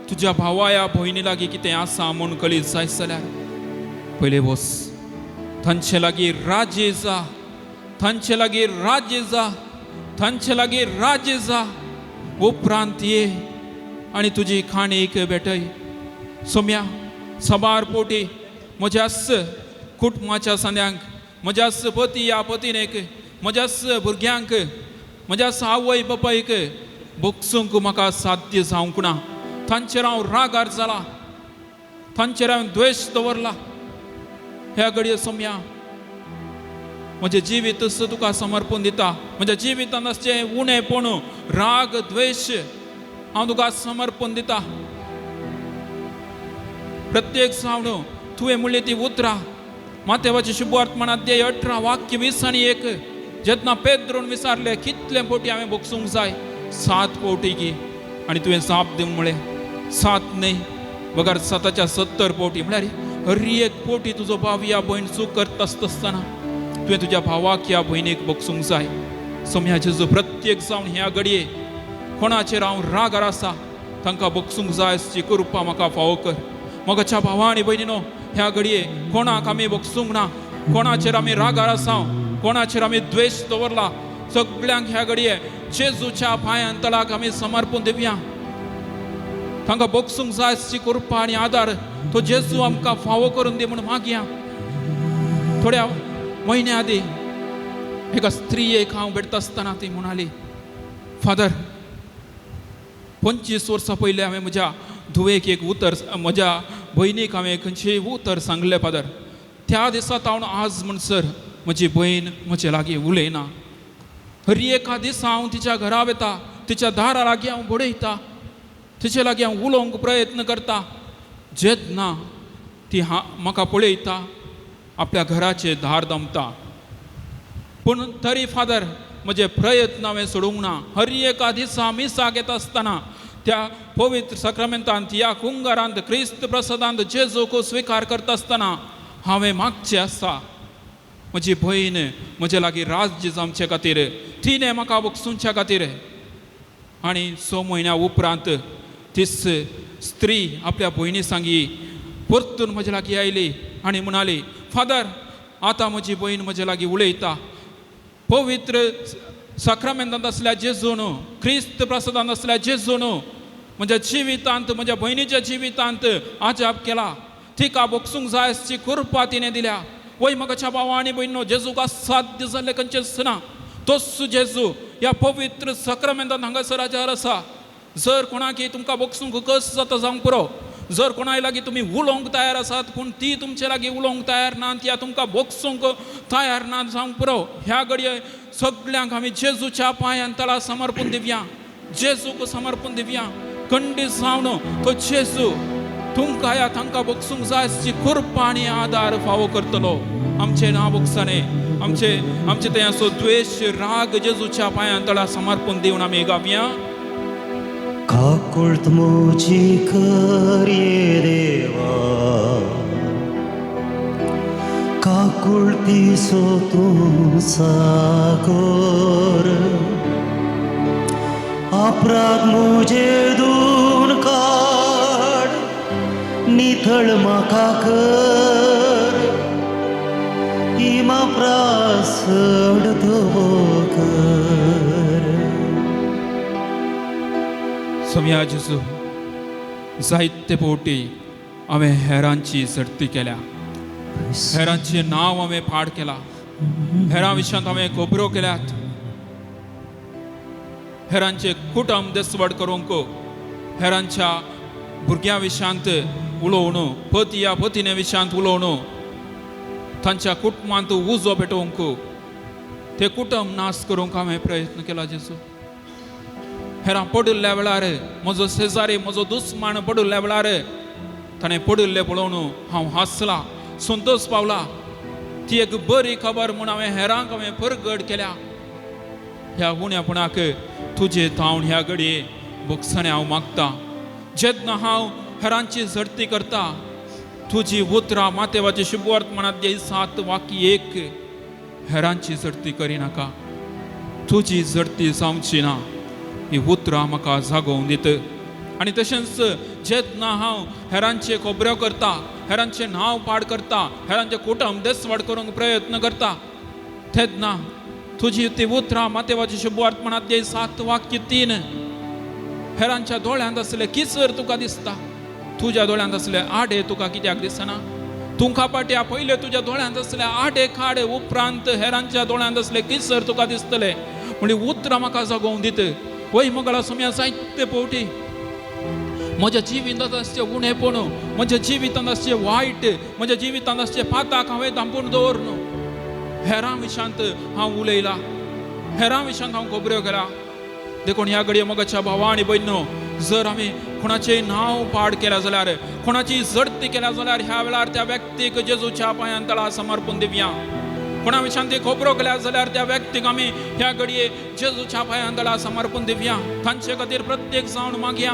तुज्या भावा या भयणी लागीं कितें आसा म्हूण कळीत जाय जाल्यार पयले वच, तांचे लागीं राजी जा, तांचे लागीं राजी जा, तांचे लागीं राजी जा, उपरांत ये आनी तुजी खाणीक भेटय. सोम्या, सबार पोटी म्हज्याच कुटुंबाच्या सांद्यांक, म्हज्याच पती या पतीनेक, म्हज्याच भुरग्यांक, म्हज्याच आवय बापायक भोगसूंक म्हाका साध्य जावंक ना. तांचेर हांव रागार जाला, तांचेर हांवें द्वेश दवरला. ह्या घडये सोम्या म्हजें जिवीत तुका समर्पण दिता. म्हज्या जिवितांत आसचें उणेपण, राग, द्वेश हांव तुका समर्पण दिता. प्रत्येक जावन तुवें म्हणली ती उतरां माथेवाची शुभवर्तमान अध्याय 18 वाक्य 20 आनी 1, जेन्ना पेद्रून विचारलें कितले पोटी हांवें भोगसूंक जाय? 7 पोटी की. आनी तुवें जाप दिवन म्हळें 7 न्हय बगर 7च्या 70 पोटी. म्हळ्यार हर एक पोटी तुजो भाव या भयण चूक करता आसतना तुवें तुज्या भावाक या भयणीक भोगसूंक जाय. सोम्या जेजू, प्रत्येक जावन ह्या घडये कोणाचेर हांव रागार आसा तांकां भोगसूंक जाय अशी कृपा म्हाका फावो कर. मोगाच्या भावा आनी भयणीनो, ह्या घडये कोणाक आमी भोगसूंक ना, कोणाचेर आमी रागार आसा, कोणाचेर आमी द्वेश दवरला, सगळ्यांक ह्या घडये जेजूच्या पांयान तळाक आमी समर्पण दिवया. तांकां भोगसूंक जाय अशी कृपा आनी आदार तो जेजू आमकां फावो करून दी म्हूण मागया. थोड्या म्हयन्या आदीं एका स्त्रियेक हांव भेटता आसतना ती म्हणाली, फादर, 25 वर्सां पयलीं हांवें म्हज्या धुवेक एक उतर, म्हज्या भयणीक हांवें खंयचें उतर सांगलें फादर. त्या दिसा तावन आज म्हणसर म्हजी भयण म्हजे लागीं उलयना. हर एका दिसा हांव तिच्या घरा वता, तिच्या दारा लागीं हांव बडयता, तिचे लागीं हांव उलोवंक प्रयत्न करता. जेन्ना ती म्हाका पळयता आपल्या घराचें दार दमता. पूण तरी फादर म्हजे प्रयत्न हांवें सोडूंक ना. हर एका दिसा मिसाक येता आसतना त्या पवित्र साक्रामेंतांत ह्या कुंगारांत क्रिस्त प्रसादांत जेजूक स्विकार करता आसतना हांवें मागचें आसा, म्हजी भयण म्हजे लागीं राज्य जावचे खातीर, तिणें म्हाका बगसुच्या खातीर. आनी 6 म्हयन्या उपरांत तीच स्त्री आपल्या भयणी सांगी परतून म्हजे लागीं आयली आनी म्हणाली, फादर आतां म्हजी भयण म्हजे लागीं उलयता. पवित्र साक्रामेंतांत आसल्या जेजून, क्रिस्त प्रसादांत आसल्या जेजून म्हज्या जिवितांत, म्हज्या भयणीच्या जिवितांत आजाप केला. तिका बोगसूंक जाय आसची कृपा तिणें दिल्या. वय म्हज्या भावा आनी भयणो, जेजूक असाध्य जाल्लें खंयचेंच ना. तोच जेजू ह्या पवित्र साक्रामेंतांत हांगासर आजार आसा. जर कोणाकी तुमकां बोगसूंक कस जाता जावंक पुरो, जर कोणाय लागीं तुमी उलोवंक तयार आसात पूण ती तुमचे लागीं उलोवंक तयार ना, या तुमकां बोगसूंक तयार ना जावंक पुरो, ह्या घडये सगल्यांक आमी जेजूच्या पांयान तळा समर्पून दिवया, जेजूक समर्पून दिवया. खंडीत जावन तो जेजू तुमकां ह्या तांकां बोगसूंक जाय आसची कृपा आनी आदार फावो करतलो. आमचें नांव बोगसणें, आमचे आमचे थंय असो द्वेश राग जेजूच्या पांयान तळा समर्पून दिवन आमी गावया. काकुळट म्हजी कर ये देवा, काकुळतीचो तूं सागर, अपराध म्हजे धुवन काड, नितळ म्हाका कर, इमा प्रासड धवो कर. सोम्या जेजू, जायते फावटी हांवें हेरांची झडती केल्या, हेरांचें नांव हांवें पाड केलां, हेरां विशयांत हांवें खबरो केल्यात, हेरांचें कुटुंब देसवड करूंक, हेरांच्या भुरग्यां विशयांत उलोवन, पती या पतिने विशयांत उलोवन तांच्या कुटुंबांत उजो पेटोवंक, ते कुटुंब नाश करूंक हांवें प्रयत्न केला जेजू. हेरां पडिल्ल्या वेळार म्हजो शेजारी, म्हजो दुस्मान पडिल्ल्या वेळार ताणें पडिल्लें पळोवन हांव हांसला, संतोश पावला. ती एक बरी खबर म्हूण हांवें हेरांक हांवें परगट केल्या. ह्या उण्यापणाक तुजे तावन ह्या घडये बोगसणें हांव मागता. जेन्ना हांव हेरांची झडती करता, तुजी उतरां मातेवाची शुभवर्तमानांत 7:1, हेरांची झडती करिनाका, तुजी झडती जावची ना, ही उतरां म्हाका जागोवन दित. आनी तशेंच जेन्ना हांव हेरांचे खबऱ्यो करता, हेरांचें नांव पाड करता, हेरांचें कुटुंब देसवाड करूंक प्रयत्न करता, तेन्ना तुजी ती उतरां मातेवाची शुभवर्तमानांत 7:3, हेरांच्या दोळ्यांत आसलें किसर तुका दिसता, तुज्या दोळ्यांत आसले आडे तुका कित्याक दिसना? तुमकां पाट्या पयले तुज्या दोळ्यांत आसले आडे खाडे, उपरांत हेरांच्या दोळ्यांत आसले किसर तुका दिसतले. म्हणजे उतरां म्हाका जागोवन दित. वय मंगळा सोम्या, जायते फावटी म्हज्या जिवितांत आसचें उणेपण, म्हज्या जिवितांत आसचें वायट, म्हज्या जिवितांत आसचें पाताक हांवें धांपून दवरन हेरां विशांत हांव उलयलां, हेरां विशांत हांव खबऱ्यो केला. देखून ह्या घडये मोगाच्या भावा आनी भयणो, जर आमी कोणाचें नांव पाड केल्या जाल्यार, कोणाची झडती केल्या जाल्यार, ह्या वेळार त्या व्यक्तीक जेजूच्या पांयान तळा समर्पून दिवया. कोणा विशांत ती खबरो केल्या जाल्यार त्या व्यक्तीक आमी ह्या घडये जेजूच्या पांयान तळा समर्पून दिवया. तांचे खातीर प्रत्येक जावन मागया.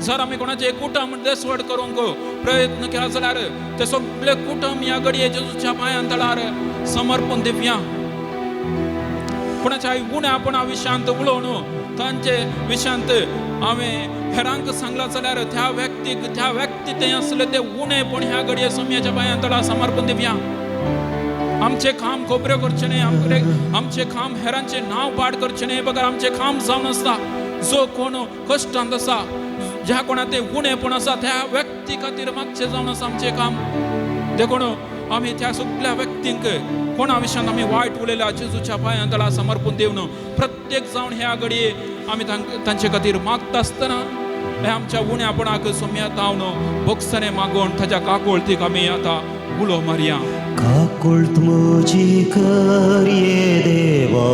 जर आमी कोणाचें कुटुंब देसवड करूंक प्रयत्न केला जाल्यार ते सगळे कुटुंब ह्या घडये जेजूच्या पांयान तळार समर्पून दिवया. कोणाच्या उण्यापणा विशांत उलोवन तांचे विशांत हांवें हेरांक सांगलां जाल्यार त्या व्यक्तीक, त्या व्यक्ती थंय आसले ते उणेपण ह्या घडये सोम्याच्या पांयान तळा समर्पून दिवया. आमचें काम खबऱ्यो करचें न्हय, आमचें काम हेरांचें नांव पाड करचें न्हय, बगर आमचें काम जावन आसता. जो कोण कश्टांत आसा, ज्या कोणा तें उणेपण आसा, त्या व्यक्ती खातीर मागचें जावन आसा आमचें काम. देखून आमी त्या सगळ्या व्यक्तींक कोणा विशयांत आमी वायट उलयल्या जेजूच्या पांयान तळा समर्पून दिवन प्रत्येक जावन ह्या घडये आमी तांचे खातीर मागता आसतना हे आमच्या उण्यापणाक सोम्या तावन बोगसणें मागून ताच्या काकुळतीक आमी आतां उलो मारया. काकुळट म्हजी कर ये देवा,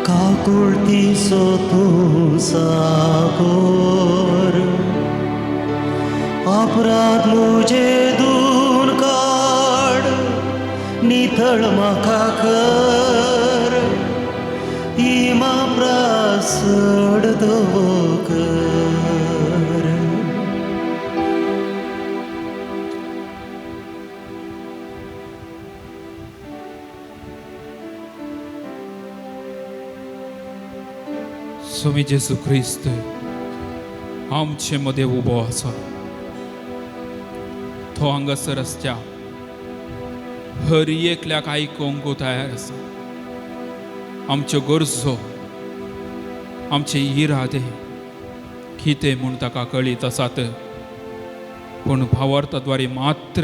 काकुळतीचो तूं सागोर, अपराध म्हजे धुवन काड, नितळ म्हाका कर, इमा प्रासड दवो कर. स्वामी जेजू क्रिस्त आमचे मदें उबो आसा. तो हांगासर आसच्या हर एकल्याक आयकूंक तयार आसा. आमच्यो गरजो, आमचे इरादे कितें म्हूण ताका कळीत आसात, पूण भावार्थाद्वारे मात्र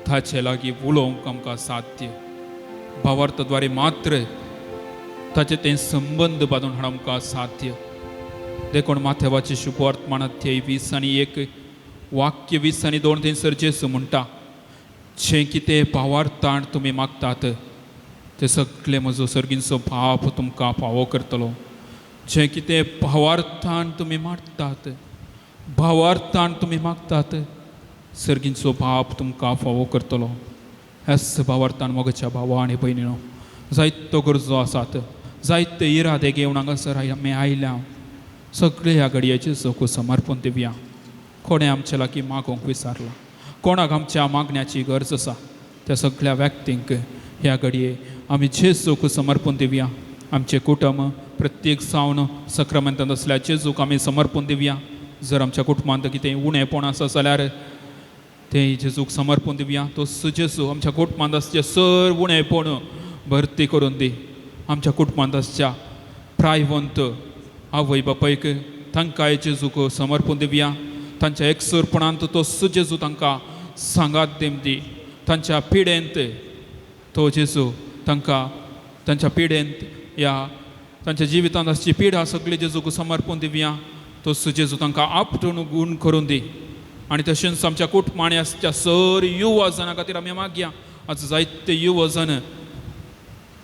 ताचे लागीं उलोवंक आमकां साध्य. भावार्थाद्वारे मात्र ताचे तें संबंद बांदून हाडूंक आमकां साध्य. देखून माथेवाचे शुभवर्तमान अध्याय 20 आणि 1 वाक्य 20 आणि 2 थंयसर जेजू म्हणटा, जें कितें भावार्थान तुमी मागतात तें सगळें म्हजो सर्गींचो बाप तुमकां फावो करतलो. जें कितें भावार्थान तुमी मागतात, भावार्थान तुमी मागतात, सर्गींचो बाप तुमकां फावो करतलो. ह्याच भावार्थान मोगाच्या भावा आनी भयणीनो, जायतो गरजो आसात, जायते इरादे घेवन हांगासर आमी आयल्या, सगळे ह्या घडयेचे जोखू समर्पण दिवया. कोणें आमच्या लागीं मागोवंक विसारलां, कोणाक आमच्या मागण्याची गरज आसा, त्या सगळ्या व्यक्तींक ह्या घडये आमी जेजूक समर्पण दिवया. आमचें कुटुंब प्रत्येक जावन सक्रामेंतांत आसल्या जेजूक आमी समर्पण दिवया. जर आमच्या कुटुंबांत कितें उणेपण आसा जाल्यार तें जेजूक समर्पण दिवया. तो जेजू आमच्या कुटुंबांत आसचें सर्व उणेपण भरती करून दी. आमच्या कुटुंबांत आसच्या प्रायवंत आवय बापायक तांकांय जेजूक समर्पण दिवया. तांच्या एकसुरपणांत तो जेजू तांकां सांगात दिम दी. तांच्या पिडेंत तो जेजू तांकां तांच्या पिडेंत ह्या तांच्या जिवितांत आसची पिडा सगळी जेजूक समर्पण दिवया. तो जेजू तांकां आपटून गूण करून दी. आनी तशेंच आमच्या कुटुंबांनी आसच्या सर युवा जणां खातीर आमी मागया. आज जायते युवा जण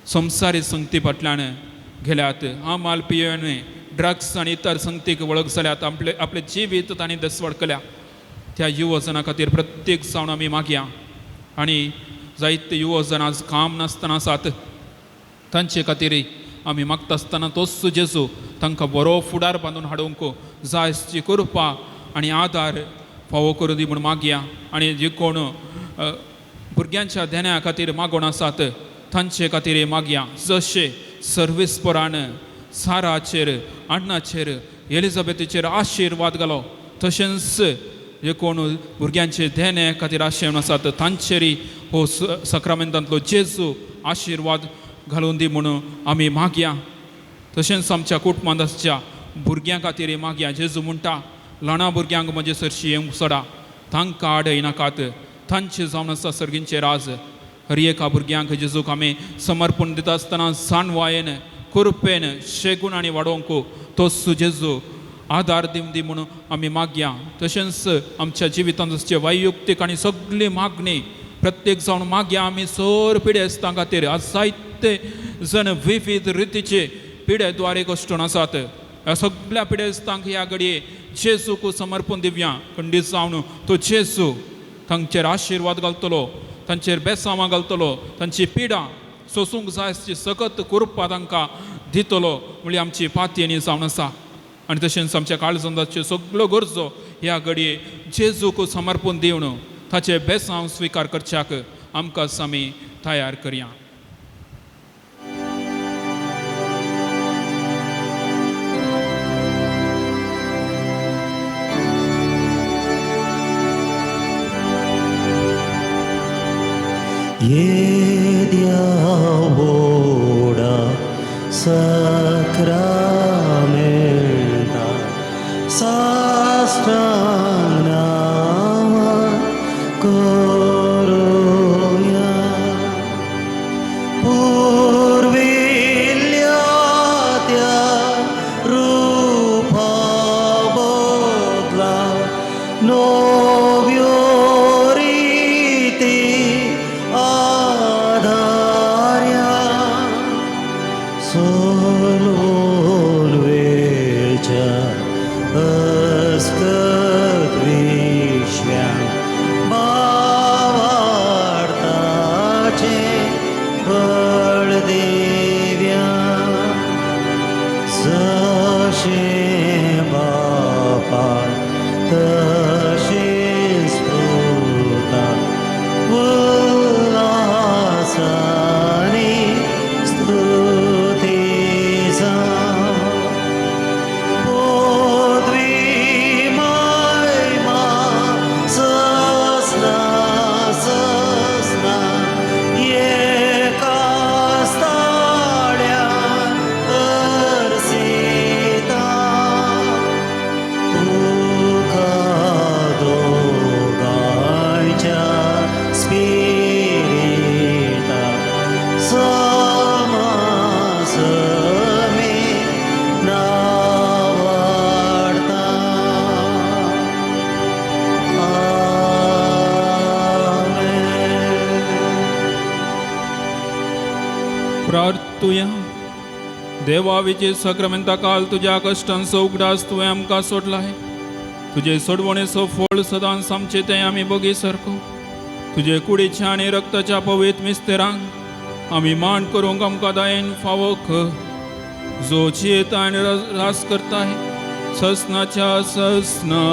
संवसारी संगती फाटल्यान गेल्यात, आमाल पियेवन ड्रग्स आनी इतर संगतीक वळख जाल्यात, आपले आपलें जिवीत तांणी दसवड केल्या. त्या युवा जणां खातीर प्रत्येक जावन आमी मागया. आनी जायते युवा जण आज काम नासतना आसात, तांचे खातीर आमी मागता आसतना तोच जेजू तांकां बरो फुडार बांदून हाडूंक जाय ती कृपा आनी आदार फावो करूं दी म्हूण मागया. आनी जे कोण भुरग्यांच्या देण्या खातीर मागोवन आसात तांचे खातीर मागया. जशें सर्वेस्परान साराचेर, अण्णाचेर, एलिझाबेथीचेर आशिर्वाद घालो, तशेंच जे कोण भुरग्यांचे देणे खातीर आशेवन आसात तांचेरय हो सक्रामेंतांतलो जेजू आशिर्वाद घालून दी म्हणून आमी मागया. तशेंच आमच्या कुटुंबांत आसच्या भुरग्यां खातीर मागया. जेजू म्हणटा, ल्हाना भुरग्यांक म्हजे सरशी येवंक सोडा, तांकां आडयनाकात, तांचे जावन आसा सर्गींचे राज. हर एका भुरग्यांक जेजूक आमी समर्पण दिता आसतना जाणवायेन, कृपेन, शेगूण आनी वाडोवंक तोच जेजू आदार दिवं दी म्हणून आमी मागया. तशेंच आमच्या जिवितांत आसचे वैयक्तीक आनी सगळी मागणी प्रत्येक जावन मागया आमी सर पिडेस्तां खातीर. आज जायते जण विविध रितीचे पिडे द्वारे कश्टून आसात. ह्या सगळ्या पिडेस्तांक ह्या घडये जेजूक समर्पण दिवया. खंडीत जावन तो जेजू तांचेर आशिर्वाद घालतलो, तांचेर बेसांवां घालतलो, तांची पिडा सोसूंक जाय ती सकत कृपा तांकां दितलो म्हणली आमची पातयेनी जावन आसा. आनी तशेंच आमच्या काळजांचे सगळ्यो गरजो ह्या घडये जेजूक समर्पण दिवन ताचे बेसांव स्विकार करच्याक आमकां आमी तयार करया. येद्या व्हडा सक्रामेंता साश्टांग नामा करुया, पुर्विल्ल्या त्या रुपा बदला नव्यो आधार्या सोलून वेच्या अस्कत विश्व्यां भावार्थाचें बळ दिव्या जशें बापान तशेंच पुतान उल्हासांनी स्तुती जावं. पदवी महिमा ससना ससना एका स्थाड्यान अर्सिता तुका दोगांयच्या स्पिरिता समासमी नावाडता. आमेन. प्रार्थुया. देवा विजय सक्रमेंता काल तुज्या कश्टांचो उगडास तुवें आमकां सोडलाय. तुजे सोडवणेचो फळ सदांच आमचे तें आमी बगी सारको तुजे कुडीच्या आनी रक्ताच्या पवित्र मिस्तेरांक आमी मान करूंक आमकां दयेन फावो कर, जो जियेता आनी रास करताय ससनाच्या ससना.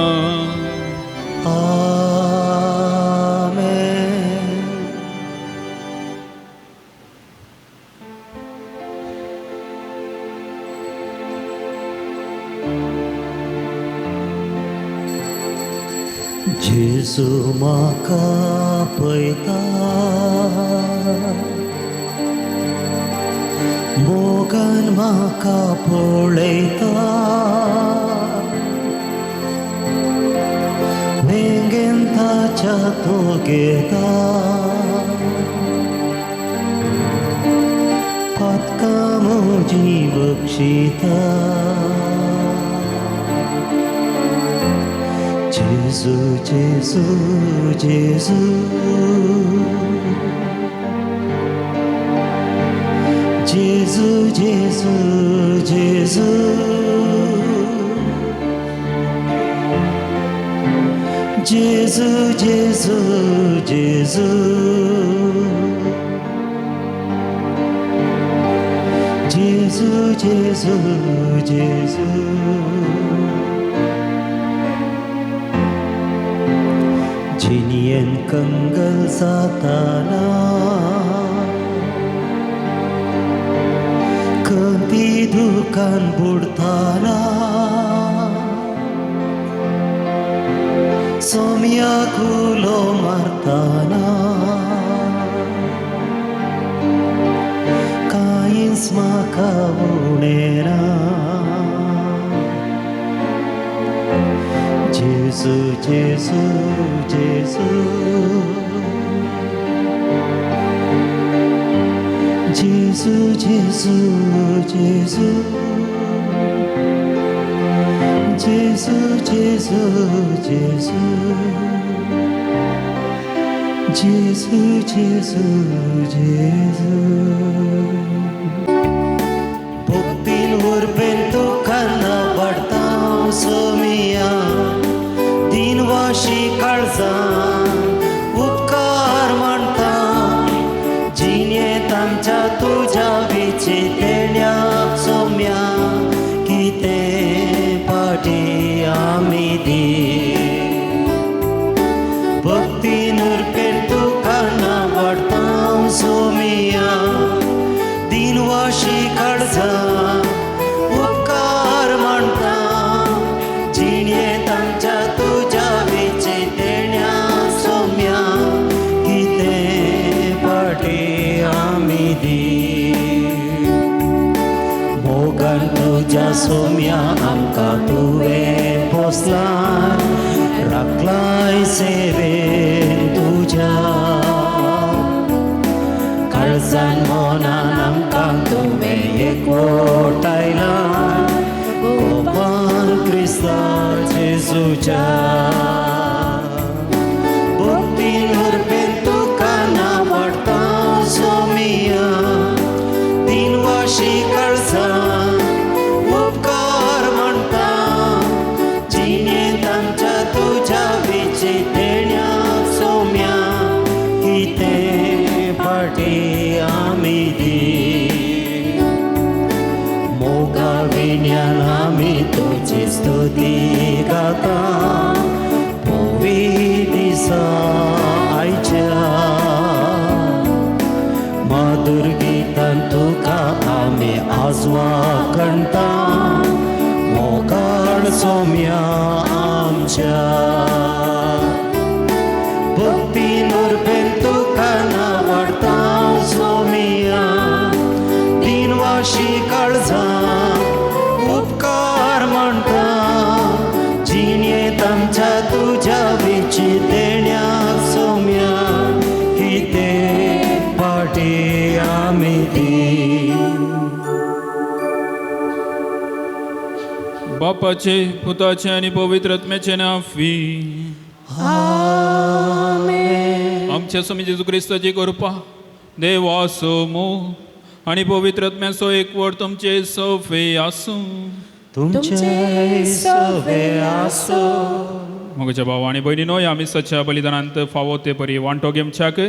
आमेन. जेजू म्हाका पळयता मोगान म्हाका पळयता वेंगेन ताच्या तो घेता पातकां म्हजीं बक्षिता. जेजू जेजू जेजू जेजू जेजू जेजू जेजू जेजू जेजू जेजू जेजू जेजू. जिणेन कंगल जाताना खंती दुकान बुडताना सोम्या कुलो मारताना कांयच म्हाका उणें ना. जेजू जेजू जेजू जेजू जेजू जेजू जेजू जेजू जेजू जेजू जेजू जेजू. भक्तीन उर्बेन तुका नावाडता सोमिया दिनवाशी काळजान उपकार मानता जिणेंत आमच्या तुज्या विचितेण्याक सोम्या कितें पाटी आमी दी. भक्तीन उर्बेन तुका नावाडता सोमिया दिनवाशी काळजान उपकार मानता जिणेंत आमच्या तुज्या विचितेण्या सोम्या कितें पाटी आमी दी. मोगान तुज्या सोम्या आमकां तुवें पोसलां राखलाय सेवेन तुज्या काळजान मनान आमकां तुवें एकवटायलां कोपान क्रिस्ता जेजूच्या. भक्तीन उर्बेन तुका नावाडता स्तुती गाता पोवी दिसा आयच्या माधुर गीतान तुका आमी आजवा कणता मोगाळ सोम्या आमच्या भक्ती नुरबेन तुका नावडता सोमिया दिनवाशी काळजा उपकार म्हणटा जिणेंत आमच्या तुज्या विची देण्याक सोम्या कितें पाटी आमी दी. बापाचे पुताचे आनी पवित्र आत्म्याचे नांव. आमच्या स्वामी जेजू क्रिस्ताची कृपा, देवाचो मोग आनी पवित्र आत्म्याचो एकवट तुमचे सवे आसूं. तुमचे सवे आसो. मोगाच्या भाव आनी भयणीनो, ह्या मिसाच्या बलिदानांत फावो ते परी वांटो घेवच्याक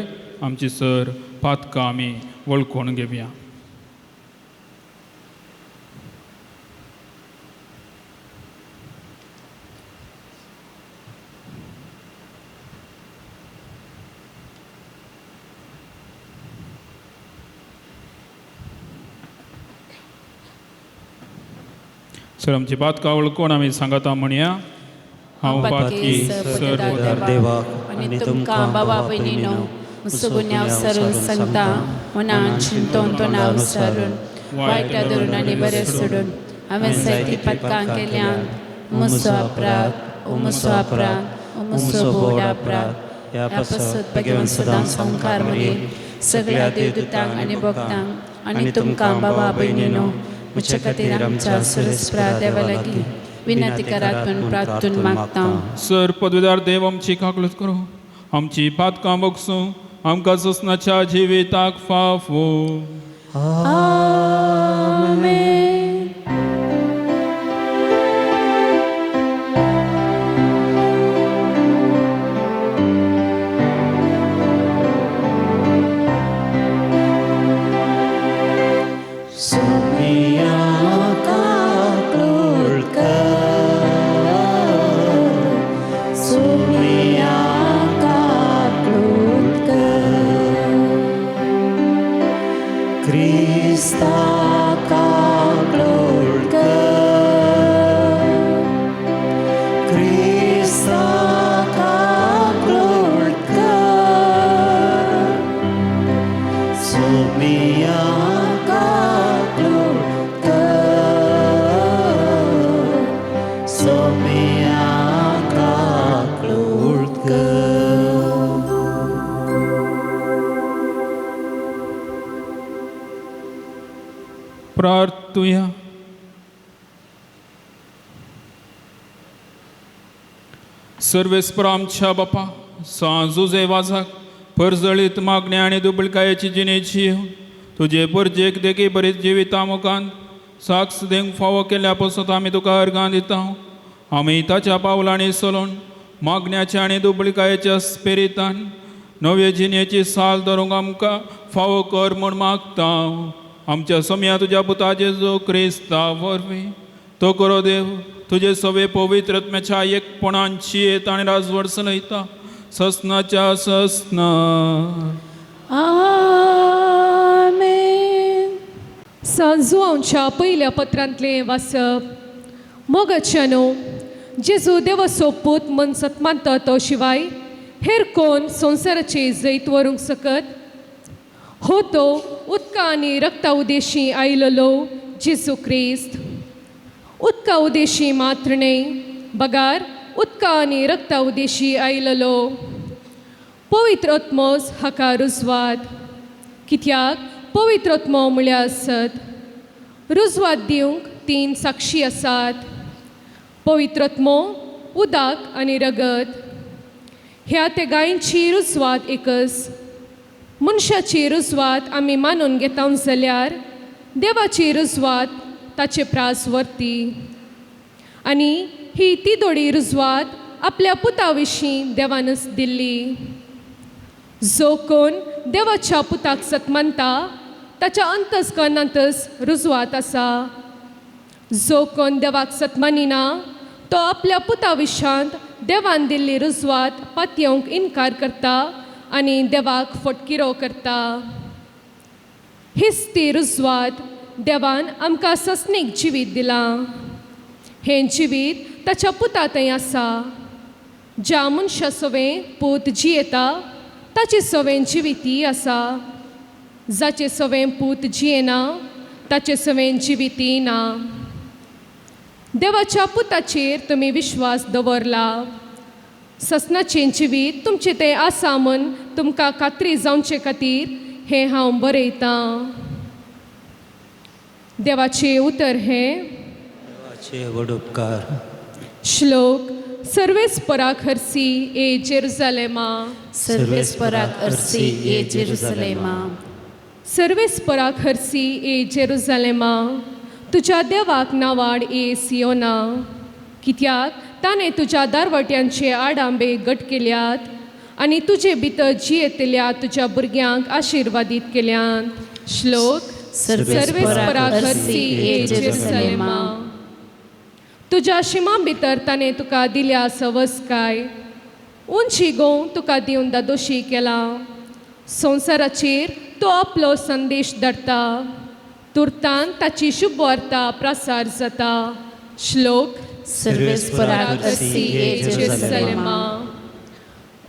आमची सर पातकां आमी वळखून घेवया. सर आमची पातकां वळखून आमी सांगता म्हणया, हांव पातकी सर देवाक आनी तुमकां बाबा भयणीनो मुसो गुन्यांव सरून सांगता मनान चिंतून तोंडान सारून वायट धरून आनी बरें सोडून हांवें जायतीं पातकां केल्यान. मुसो अपराध, मुसो अपराध, मुसो बोड अपराध. ह्या पासत भगवान सदां संवकार मरे सगळ्या देवदूतांक आनी भक्तांक आनी तुमकां बाबा भयणीनो म्हज्या खातीर आमच्या सुरस्प्रा देवा लागीं विनंती करात म्हूण प्रार्थून मागता. सर पदवीदार देव आमची काकलूत करूं, आमची पातकां बगसूं, आमकां सोसनाच्या जिविताक फाफो. आमेन. सोमिया काकूळ कर, सोमिया काकूळ कर, क्रिस्ता काकूळ कर, क्रिस्ता काकूळ कर, सोमिया काकूळ कर, सोमिया काकूळ कर. प्रार्थुया. सर्वेस्पर आमच्या बापा सांजुजे वाजाक परजळीत मागण्या आनी दुबळकायेची जिणेची तुजे परजेक देखी बरीच जिविता मुखान साक्ष दिवंक फावो केल्या पासून आमी तुका अर्गां दिता. आमी ताच्या पावलांनी चलोवन मागण्याच्या आनी दुबळकायेच्या स्पिरितान नवे जिणेची साल धरूंक आमकां फावो कर म्हूण मागता. आमच्या सोम्या तुज्या पुता जेजू क्रिस्ता वरवीं तो करो देव तुजे सवे पवित्र आत्म्याच्या एकपणांची येत आनी राजवट चलयता ससनाच्या ससना. आमेन. सांजुआंच्या पयल्या पत्रांतलें वाचप. मोगाच्यानो, जेजू देवाचो पूत मन सतमानता तो शिवाय हेर कोण संवसाराचे जैत व्हरूंक सकत? हो तो उदका आनी रक्ता उदेशी आयलेलो जेजू क्रिस्त. उदका उदेशी मात्र न्हय, बगार उदका आनी रक्ता उदेशी आयलेलो. पवित्र आत्मोस हाका रुजवात, कित्याक पवित्र आत्मो म्हळ्यार आसत. रुजवात दिवंक तीन साक्षी आसात, पवित्र आत्मो, उदक आनी रगत. ह्या तेगांयची रुजवात एकच. मनशाची रुजवात आमी मानून घेता जाल्यार देवाची रुजवात ताचे प्रास व्हरती. आनी ही तिदोडी रुजवात आपल्या पुता विशीं देवानच दिल्ली. जो कोण देवाच्या पुताक सतमानता ताच्या अंतस्करणांतच रुजवात आसा. जो कोण देवाक सतमानिना तो आपल्या पुता विशांत देवान दिल्ली रुजवात पातयेवंक इनकार करता आनी देवाक फटकिरो करता. हीच ती रुजवात देवान आमकां ससनीक जिवीत दिलां. हें जिवीत ताच्या पुता थंय आसा. ज्या मनशा सवें पूत जियेता ताचे सवें जिविती आसा. जाचे सवें पूत जियेना ताचे सवें जिविती ना. देवाच्या पुताचेर तुमी विश्वास दवरला. ससनाचें जिवीत तुमचें तें आसा म्हूण तुमकां खात्री जावचे खातीर हें हांव बरयतां. देवाचें उतर हें. देवाचे व्हड उपकार. श्लोक सर्वेस्पराक हरसी ए जेरुजालेमा. सर्वेस्पराक अर्सी ए जेरुसलेमा. सर्वेस्पराक हरसी ए जेरुजालेमा, तुज्या देवाक नावाड ए सियोना. कित्याक ताणें तुज्या दारवट्यांचे आडांबे गट केल्यात आनी तुजे भितर जियेतल्या तुज्या भुरग्यांक आशिर्वादीत केल्यात. श्लोक सर्वेस्पराक अर्सी ए जेरुसलेमा. तुज्या शिमां भितर ताणें तुका दिल्या सवसकाय. उंची गोंव तुका दिवन दादोशी केला. संवसाराचेर तो आपलो संदेश धाडटा. तुर्तान ताची शुभवार्ता प्रसार जाता. श्लोक सर्वेस्पराक अर्सी ए जेरुसलेमा.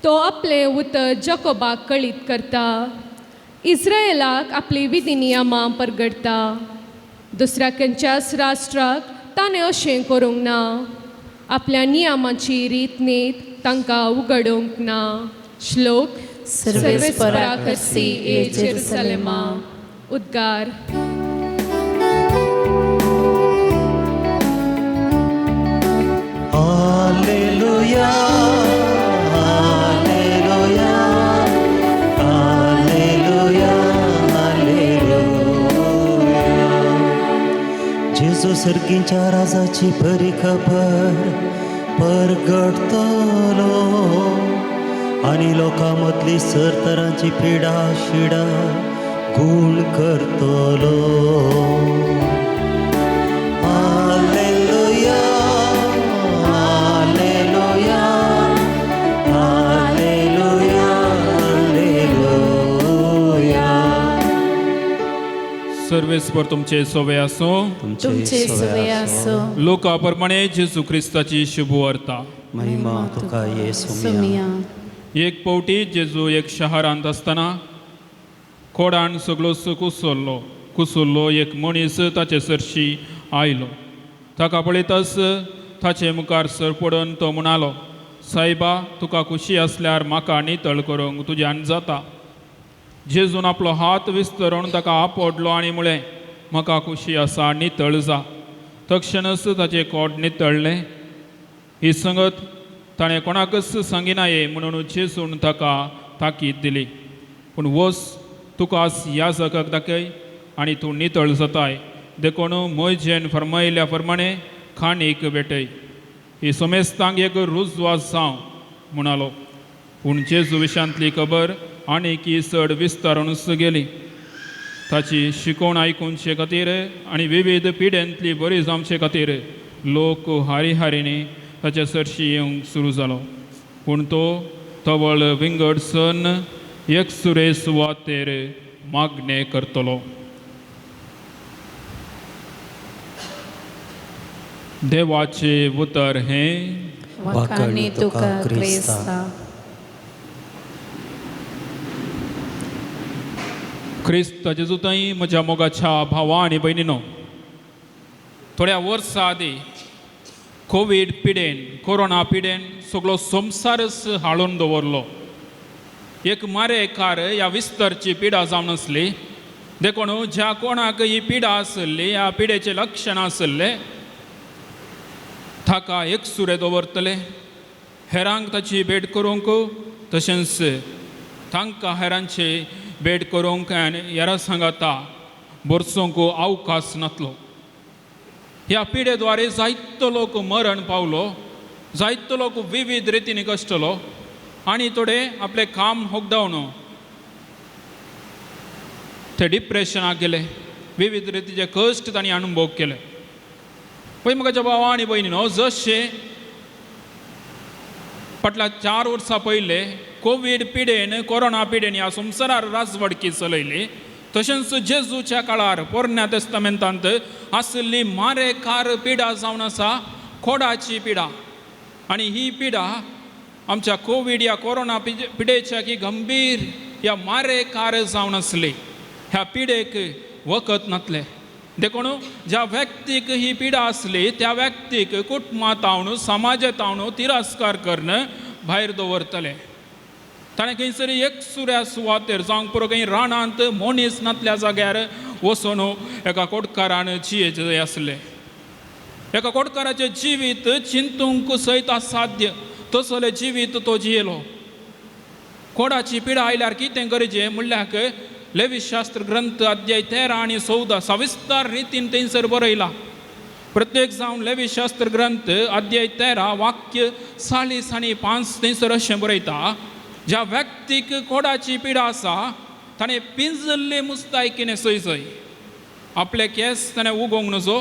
तो आपलें उतर जकोबाक कळीत करता. इस्रायलाक आपली विधी नियमां परगडटा. दुसऱ्या खंयच्याच राष्ट्राक ताणें अशें करूंक ना. आपल्या नियमाची रीत नीत तांकां उगडूंक ना. श्लोक सर्वेस्पराक अर्सी ए जेरुसलेमा. उद्गार. Hallelujah, hallelujah, hallelujah, hallelujah. जेजू सर्गींच्या राजाची बरी खबर परगटतलो आनी लोकां मदली सरतरांची पिडा शिडा गूण करतलो. Hallelujah, hallelujah, hallelujah, hallelujah. सर्वेस्पर तुमचे सोवे आसूं. तुमचे सवे आसो. लोका प्रमाणे जेजू क्रिस्ताची शुभवार्ता. महिमा तुका येसू. सुमिया. एक पावटी जेजू एक शहरांत आसतना कोडान सगळोच कुसल्लो कुसुल्लो एक मनीस ताचे सरशी आयलो. ताका पळयताच ताचे मुखार सर पडून तो म्हणालो, सायबा, तुका खुशी आसल्यार म्हाका नितळ करूंक तुज्यान जाता. जेजून आपलो हात विस्तरून ताका आपडलो आनी म्हळें, म्हाका खुशी आसा, नितळ जा. तक्षणच ताचें कोट नितळ्ळें. ही संगत ताणें कोणाकच सांगिना ये म्हणून जेजून ताका ताकीद दिली. पूण वस, तुका ह्या जगाक दाखय आनी तूं नितळ जाताय. देखून मोयजेन फरमायल्या प्रमाणे खाणीक भेटय. ही समेस्तांक एक रुजवास जावं म्हणालो. पूण जेजू विशांतली खबर आनीक ही चड विस्तारूनच गेली. ताची शिकवण आयकुचे खातीर आनी विविध पिड्यांतली बरी जावचे खातीर लोक हारी हारीनी ताचे सरशी येवंक सुरू जालो. पूण तो तवळ विंगड सन एकसुरे सुवातेर मागणें करतलो. देवाचें उतर हें. वाखाणी तुका क्रिस्ता. क्रिस्त जेजूताई म्हज्या मोगाच्या भावा आनी भयणीनो, थोड्या वर्सां आदीं कोवीड पिडेन, कोरोना पिडेन सगळो संवसारच हाडून दवरलो. एक मारेकार ह्या विस्तारची पिडा जावन आसली. देखून ज्या कोणाक ही पिडा आसली, ह्या पिडेचें लक्षण आसलें, ताका एकसुरे दवरतले, हेरांक ताची भेट करूंक, तशेंच तांकां हेरांची भेट करूंक आनी हेरां सांगाता बरसूंक अवकाश नातलो. ह्या पिडे द्वारे जायतो लोक मरण पावलो, जायतो लोक विविध रितीन कश्टलो आनी थोडे आपलें काम होगडावन ते डिप्रेशनाक गेले, विविध रितीचे कश्ट तांणी अनुभव केले. पळय म्हज्या भावा आनी भयणीनो, जशें फाटल्या 4 वर्सां पयले कोवीड पिडेन, कोरोना पिडेन ह्या संवसारार राजवडकी चलयली, तशेंच जेजूच्या काळार पोरण्या तेस्तामेंतांत आशिल्ली मारेकार पिडा जावन आसा कोडाची पिडा. आनी ही पिडा आमच्या कोवीड या कोरोना पिडेच्या की गंभीर या मारेकार जावन आसली. ह्या पिडेक वखद नातलें. देखून ज्या व्यक्तीक ही पिडा आसली त्या व्यक्तीक कुटुंबांत हांव, समाजांत हांव तिरस्कार करून भायर दवरतले. ताणें खंयसर एक सुऱ्या सुवातेर जावंक पुरो खंय रानांत मनीस नातल्या जाग्यार वचून एका कोटकारान जियेचे आसलें. एका कोटकाराचें जिवीत चिंतूंक सयत असाध्य तसलें जिवीत तो जियेलो. कोडाची पिडा आयल्यार कितें गरजें म्हणल्यार लेवीशास्त्र ग्रंथ अध्याय 13 आनी 14 सविस्तर रितीन थंयसर बरयला. प्रत्येक जावन लेवीशास्त्र ग्रंथ अध्याय 13 वाक्य 40 आनी 5 थंयसर अशें बरयता, ज्या व्यक्तीक कोडाची पिडा आसा ताणें पिंजल्ली मुस्तायकी न्हेसय जाय, आपले केंस ताणें उगोवंक नजो,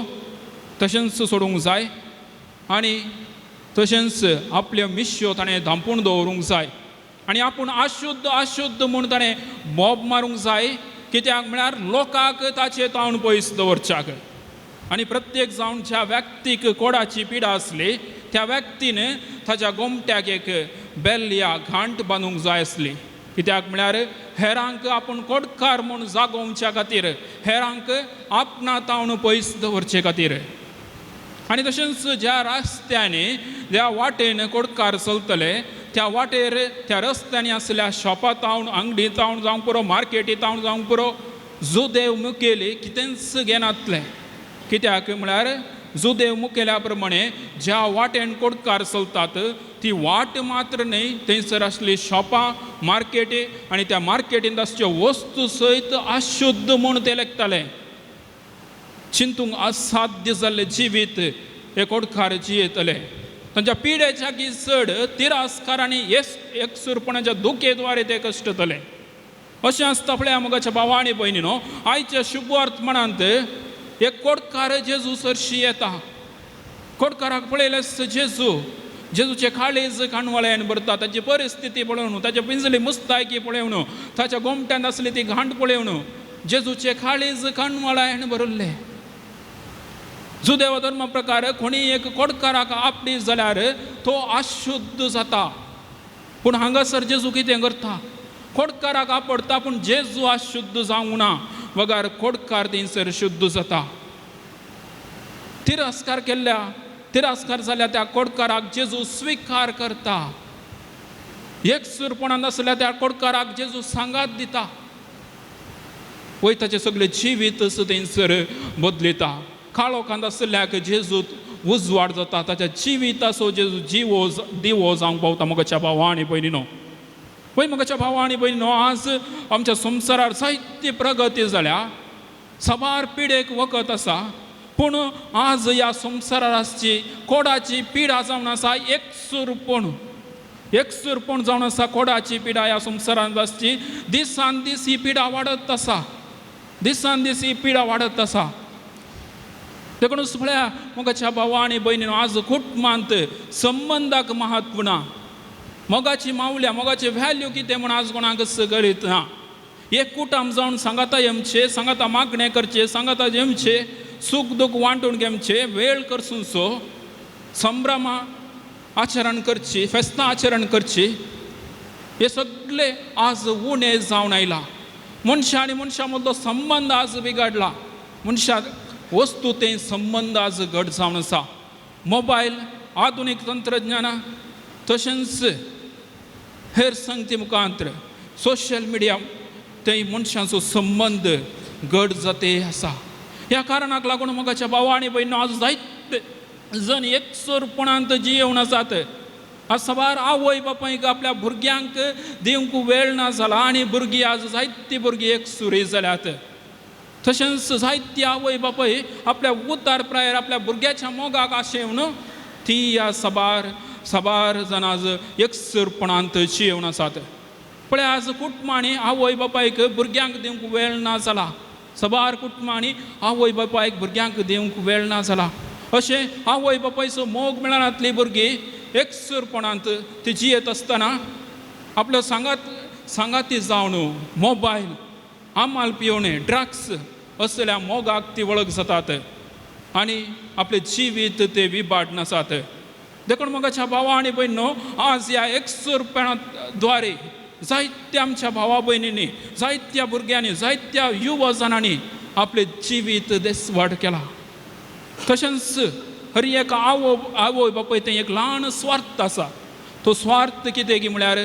तशेंच सोडूंक जाय आनी तशेंच आपल्यो मिश्यो ताणें धांपून दवरूंक जाय आनी आपूण अशुद्ध अशुद्ध म्हूण ताणें बोब मारूंक जाय, कित्याक म्हळ्यार लोकांक ताचे तावन पयस दवरच्याक. आनी प्रत्येक जावन ज्या व्यक्तीक कोडाची पिडा आसली त्या व्यक्तीन ताच्या गोमट्याक एक बेल या घांट बांदूंक जाय आसली, कित्याक म्हळ्यार हेरांक आपूण कोडकार म्हूण जागोवच्या खातीर, हेरांक आपणा तावन पयस दवरचे खातीर. आनी तशेंच ज्या रस्त्यांनी ज्या वाटेन कोडकार चलतले त्या वाटेर त्या रस्त्यांनी आसल्या शॉपां तावन, आंगडी तावन जावंक पुरो, मार्केटी तावन जावंक पुरो, जुदेव मुखेली कितेंच घेनातलें, कित्याक म्हळ्यार जुदेव मुखेल्या प्रमाणे ज्या वाटेन कोडकार चलतात ती वाट मात्र न्हय, थंयसर आसली शॉपां, मार्केटी आनी त्या मार्केटींत आसच्यो वस्तू सयत अशुद्ध म्हूण ते लेखताले. चिंतूंक असाध्य जाल्लें जिवीत हे कोडकार जियेतले. तांच्या पिडेच्या की चड तिरस्कार आनी एकसूरपणाच्या दुखेद्वारे ते कश्टतले. अशें आसता पळया मोगाच्या भावा आनी भयणीनो, आयच्या शुभवर्तमानांत एक कोडकार जेजू सरशी येता. कोडकाराक पळयलें जेजू, जेजूचे काळीज काणवाळ्यान भरता, ताची परिस्थिती पळोवन, ताचे पिंजली मुस्तायकी पळोवन, ताच्या गोमट्यांत आसली ती घांट पळोवन जेजूचे काळीज काणवाळ्यान भरिल्लें. जुदेव धर्म प्रकार कोणी एक कोडकाराक आपली जाल्यार तो अशुद्ध जाता, पूण हांगासर जेजू कितें करता, कोडकाराक आपडटा पूण जेजू अशुद्ध जावंक ना, बगर कोडकार थंयसर शुद्ध जाता. तिरस्कार केल्ल्या, तिरस्कार जाल्या त्या कोडकाराक जेजू स्विकार करता. एकसूरपणान आसल्या त्या कोडकाराक जेजू सांगात दिता, वय ताचें सगळें जिवीत थंयसर बदलिता. काळोखांत आसल्याक जेजू उजवाड जाता, ताच्या जिविताचो जेजू जिवो दिवो जावंक पावता. मोगाच्या भावा आनी भयणीनो, पळय मोगाच्या भावा आनी भयणीनो, आज आमच्या संवसारार जायती प्रगती जाल्या, साबार पिडेक वखद आसा, पूण आज ह्या संवसारार आसची कोडाची पिडा जावन आसा एकसूरपण, एकसूरपण जावन आसा. कोडाची पिडा ह्या संवसारांत आसची दिसान दीस ही पिडा वाडत आसा, दिसान दीस ही पिडा वाडत आसा. देखूनच पळया मोगाच्या भावा आनी भयणीनो, आज कुटुंबांत संबंदाक महत्व ना, मोगाची मावल्या, मोगाची व्हॅल्यू कितें म्हूण आज कोणाक कळीत ना. एक कुटुंब जावन सांगाता येमचें, सांगाता मागणें करचें, सांगाता येमचें, सूख दूख वांटून घेवचें, वेळ करसूनसो संभ्रमा आचरण करची, फेस्तां आचरण करची, हे सगळे आज उणें जावन आयलां. मनशां आनी मनशां मदलो संबंद आज बिगाडला, मनशाक वस्तू ते संबंद आज घट जावन आसा. मोबायल, आधुनीक तंत्रज्ञानां, तशेंच हेर संगती मुखांतर सोशल मिडिया ते मनशांचो संबंद घट जाते आसा. ह्या कारणाक लागून मोगाच्या भावा आनी भयणीनो, आज जायते जण एकसूरपणांत जियेवन आसात. आज साबार आवय बापायक आपल्या भुरग्यांक दिवंक वेळ ना जाला आनी भुरगीं आज जायतीं भुरगीं एकसुरी जाल्यात. तशेंच जायती आवय बापाय आपल्या उतार प्रायर आपल्या भुरग्याच्या मोगाक आशेवन ती ह्या साबार साबार जाणां आज एकसूरपणांत जियेवन आसात. पळय आज कुटुंबांनी आवय बापायक भुरग्यांक दिवंक वेळ ना जाला, साबार कुटुंबांनी आवय बापायक भुरग्यांक दिवंक वेळ ना जाला. अशें आवय बापायचो मोग मेळनातली भुरगीं एकसूरपणांत ती जियेत आसतना आपलो सांगाती जावन मोबायल, आमाल पिवणे, ड्रग्स असल्या मोगाक ती वळख जातात आनी आपलें जिवीत ते विबाड नासात. देखून मोगाच्या भावा आनी भयणो, आज ह्या एकसूरपणा द्वारे जायत्या आमच्या भावा भयणींनी, जायत्या भुरग्यांनी, जायत्या युवा जाणांनी आपलें जिवीत देसवाड केला. तशेंच हर एक आवय बापाय तें एक ल्हान स्वार्थ आसा. तो स्वार्थ कितें की म्हळ्यार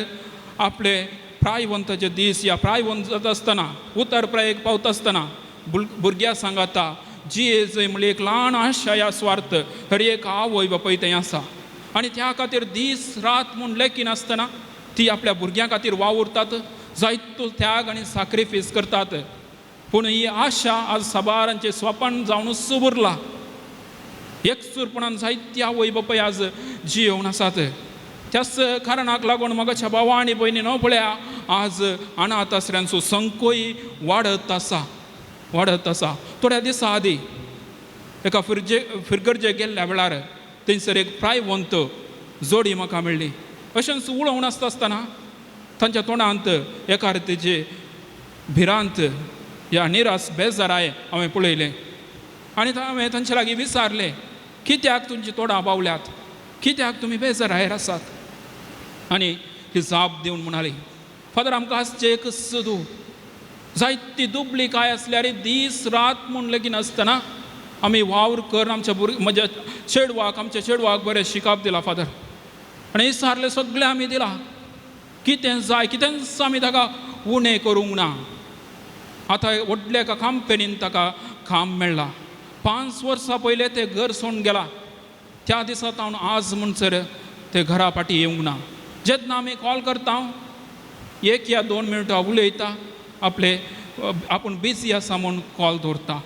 आपले प्रायवंताचे दीस या प्रायवंत जाता आसतना, उतर प्रायेक पावता आसतना भुरग्यां सांगाता जिये म्हणल्यार एक ल्हान आशा ह्या स्वार्थ हर एक आवय बापाय तें आसा. आनी त्या खातीर दीस रात म्हूण लेखिनासतना ती आपल्या भुरग्यां खातीर वावुरतात, जायतो त्याग आनी साक्रिफीस करतात. पूण ही आशा आज साबारांचें स्वपन जावनूच उरला. एकसूरपणान जायती आवय बापाय आज जियेवन आसात. त्याच कारणाक लागून मोगाच्या भावा आनी भयणी न्हू पळया, आज अनाथ आसऱ्यांचो संकोय वाडत आसा, वाडत आसा. थोड्या दिसां आदीं एका फिरगर्जे गेल्ल्या वेळार थंयसर एक प्रायवंत जोडी म्हाका मेळ्ळी. अशेंच उलोवन आसता आसतना तांच्या तोंडांत एका रितीची भिरांत ह्या निरास बेजाराय हांवें पळयलें. आनी हांवें तांचे लागीं विचारलें, कित्याक तुमची तोंडां बावल्यात, कित्याक तुमी बेजारायर आसात? आनी ती जाप दिवन म्हणाली, फादर आमकां आसचें एक सदू जायती दुबली काय आसल्यार दीस रात म्हूण लेगीत नासतना आमी वावर करून आमच्या म्हज्या चेडवाक, आमच्या चेडवाक बरें शिकप दिलां फादर. आनी विचारलें सगळें आमी दिलां, कितें जाय कितेंच आमी ताका उणें करूंक ना. आतां व्हडल्या एका कंपनीन ताका काम मेळ्ळां. 5 वर्सां पयलें तें घर सोडून गेलां. त्या दिसा तावन आज म्हणसर तें घरा फाटीं येवंक ना. जेन्ना आमी कॉल करता 1 या 2 मिनटां उलयता, आपले आपूण बिजी आसा म्हूण कॉल दवरता.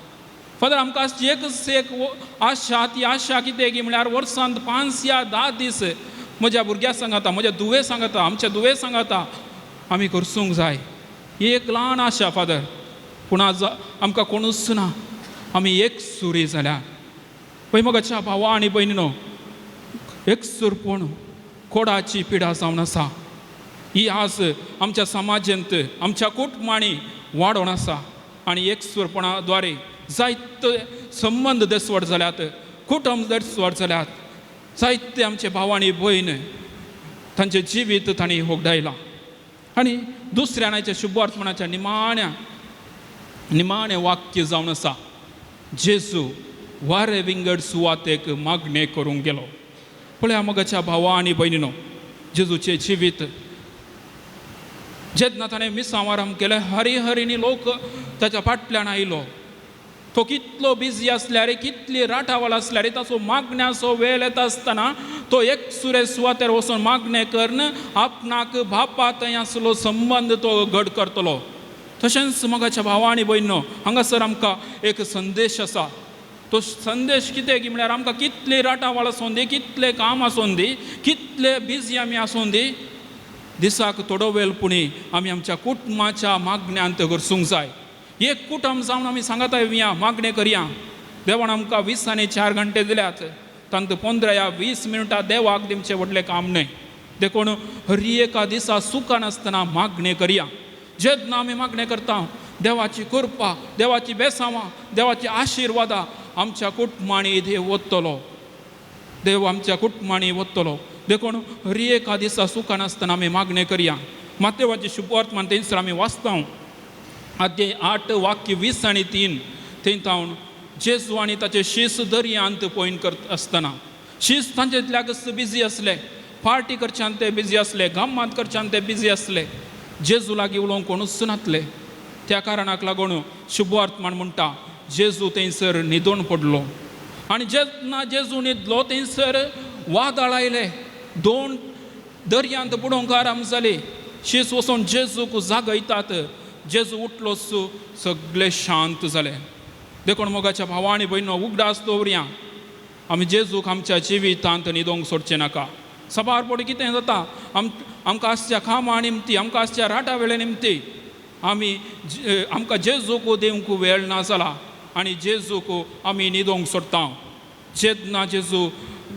फादर आमकां आसची एकच एक आशा, ती आशा कितें की म्हळ्यार वर्सांत 5 या 10 दीस म्हज्या भुरग्यां सांगाता, म्हज्या धुवे सांगाता, आमच्या धुवे सांगाता आमी करसूंक जाय. ही एक ल्हान आशा फादर. पूण आज आमकां कोणूच ना, आमी एक सुरी जाल्या. पळय मोगाच्या भावा आनी भयणीनो, एकसूरपण कोडाची पिडा जावन आसा. ही आज आमच्या समाजांत, आमच्या कुटुंबांनी वाडोवन आसा. आनी एकसूरपणा द्वारे जायते संबंद देसवड जाल्यात, कुटुंब देसवड जाल्यात. जायते आमचे भाव आनी भयण तांचें जिवीत तांणी होगडायलां. आनी दुसऱ्या नायच्या शुभवर्तमानाच्या निमाणें वाक्य जावन आसा, जेजू वारे विंगड सुवातेक मागणें करूंक गेलो. पळया मोगाच्या भावा आनी भयणीनो, जेजूचें जिवीत जेन्ना ताणें मिसांव आराम केलें, हरी हरीनी लोक ताच्या फाटल्यान आयलो. तो कितलो बिजी आसल्यार, कितली राटावळ आसल्यार, ताचो मागण्याचो वेळ येता आसतना तो एक सुरे सुवातेर वचून मागणें करून आपणाक बापा थंय आसलो संबंद तो घट करतलो. तशेंच मोगाच्या भावा आनी भयणीनो, हांगासर आमकां एक संदेश आसा. तो संदेश कितें की म्हळ्यार आमकां कितली राटावळ आसूं दी, कितलें काम आसूं दी, कितले बिजी आमी आसूं दी, दिसाक थोडो वेळ पुणी आमी आमच्या कुटुंबाच्या मागण्यांत घरसूंक जाय. एक कुटुंब जावन आमी सांगाता येवया, मागणें करया. देवान आमकां 20 आनी 4 घंटे दिल्यात, तांत 15 या 20 मिनटां देवाक दिवचें व्हडलें काम न्हय. देखून हर एका दिसा सुखान आसतना मागणें करया. जेन्ना आमी मागणें करता, देवाची कृपा, देवाची बेसांवां, देवाची आशिर्वादां आमच्या कुटुंबांनी देव वतलो, देव आमच्या कुटुंबांनी वतलो. देखून हर एका दिसा सुखान आसतना आमी मागणें करया. मातेवाची शुभवर्तमान थंयसर आमी वाचता, अध्याय 8 वाक्य 20 आनी 3. थंय तावन जेजू आनी ताचे शीस दर्यांत पॉयंट करता आसतना, शीस तांचे बिजी आसले, पार्टी करच्यान ते बिजी आसले, गम्मात करच्यान ते बिजी आसले, जेजू लागीं उलोवंक कोणूच नासले. त्या कारणाक लागून शुभवर्तमान म्हणटा, जेजू थंयसर न्हिदून पडलो. आनी जेन्ना जेजू न्हिदलो थंयसर वादळ आयलें, 2 दर्यांत बुडोवंक आराम जाली. शीस वचून जेजूक जागयतात. जेजू उठलोच, सगळे शांत जाले. देखून मोगाच्या भावा आनी भयणो, उगडास दवरया, आमी जेजूक आमच्या जिवितांत न्हिदोंक सोडचें नाका. सबार पडू कितें जाता, आमकां आसच्या कामां निमती, आमकां आसच्या राटा वेळे निमती आमी आमकां जेजूक दिवंक वेळ ना जाला आनी जेजूक आमी न्हिदोंक सोडटा. जेन्ना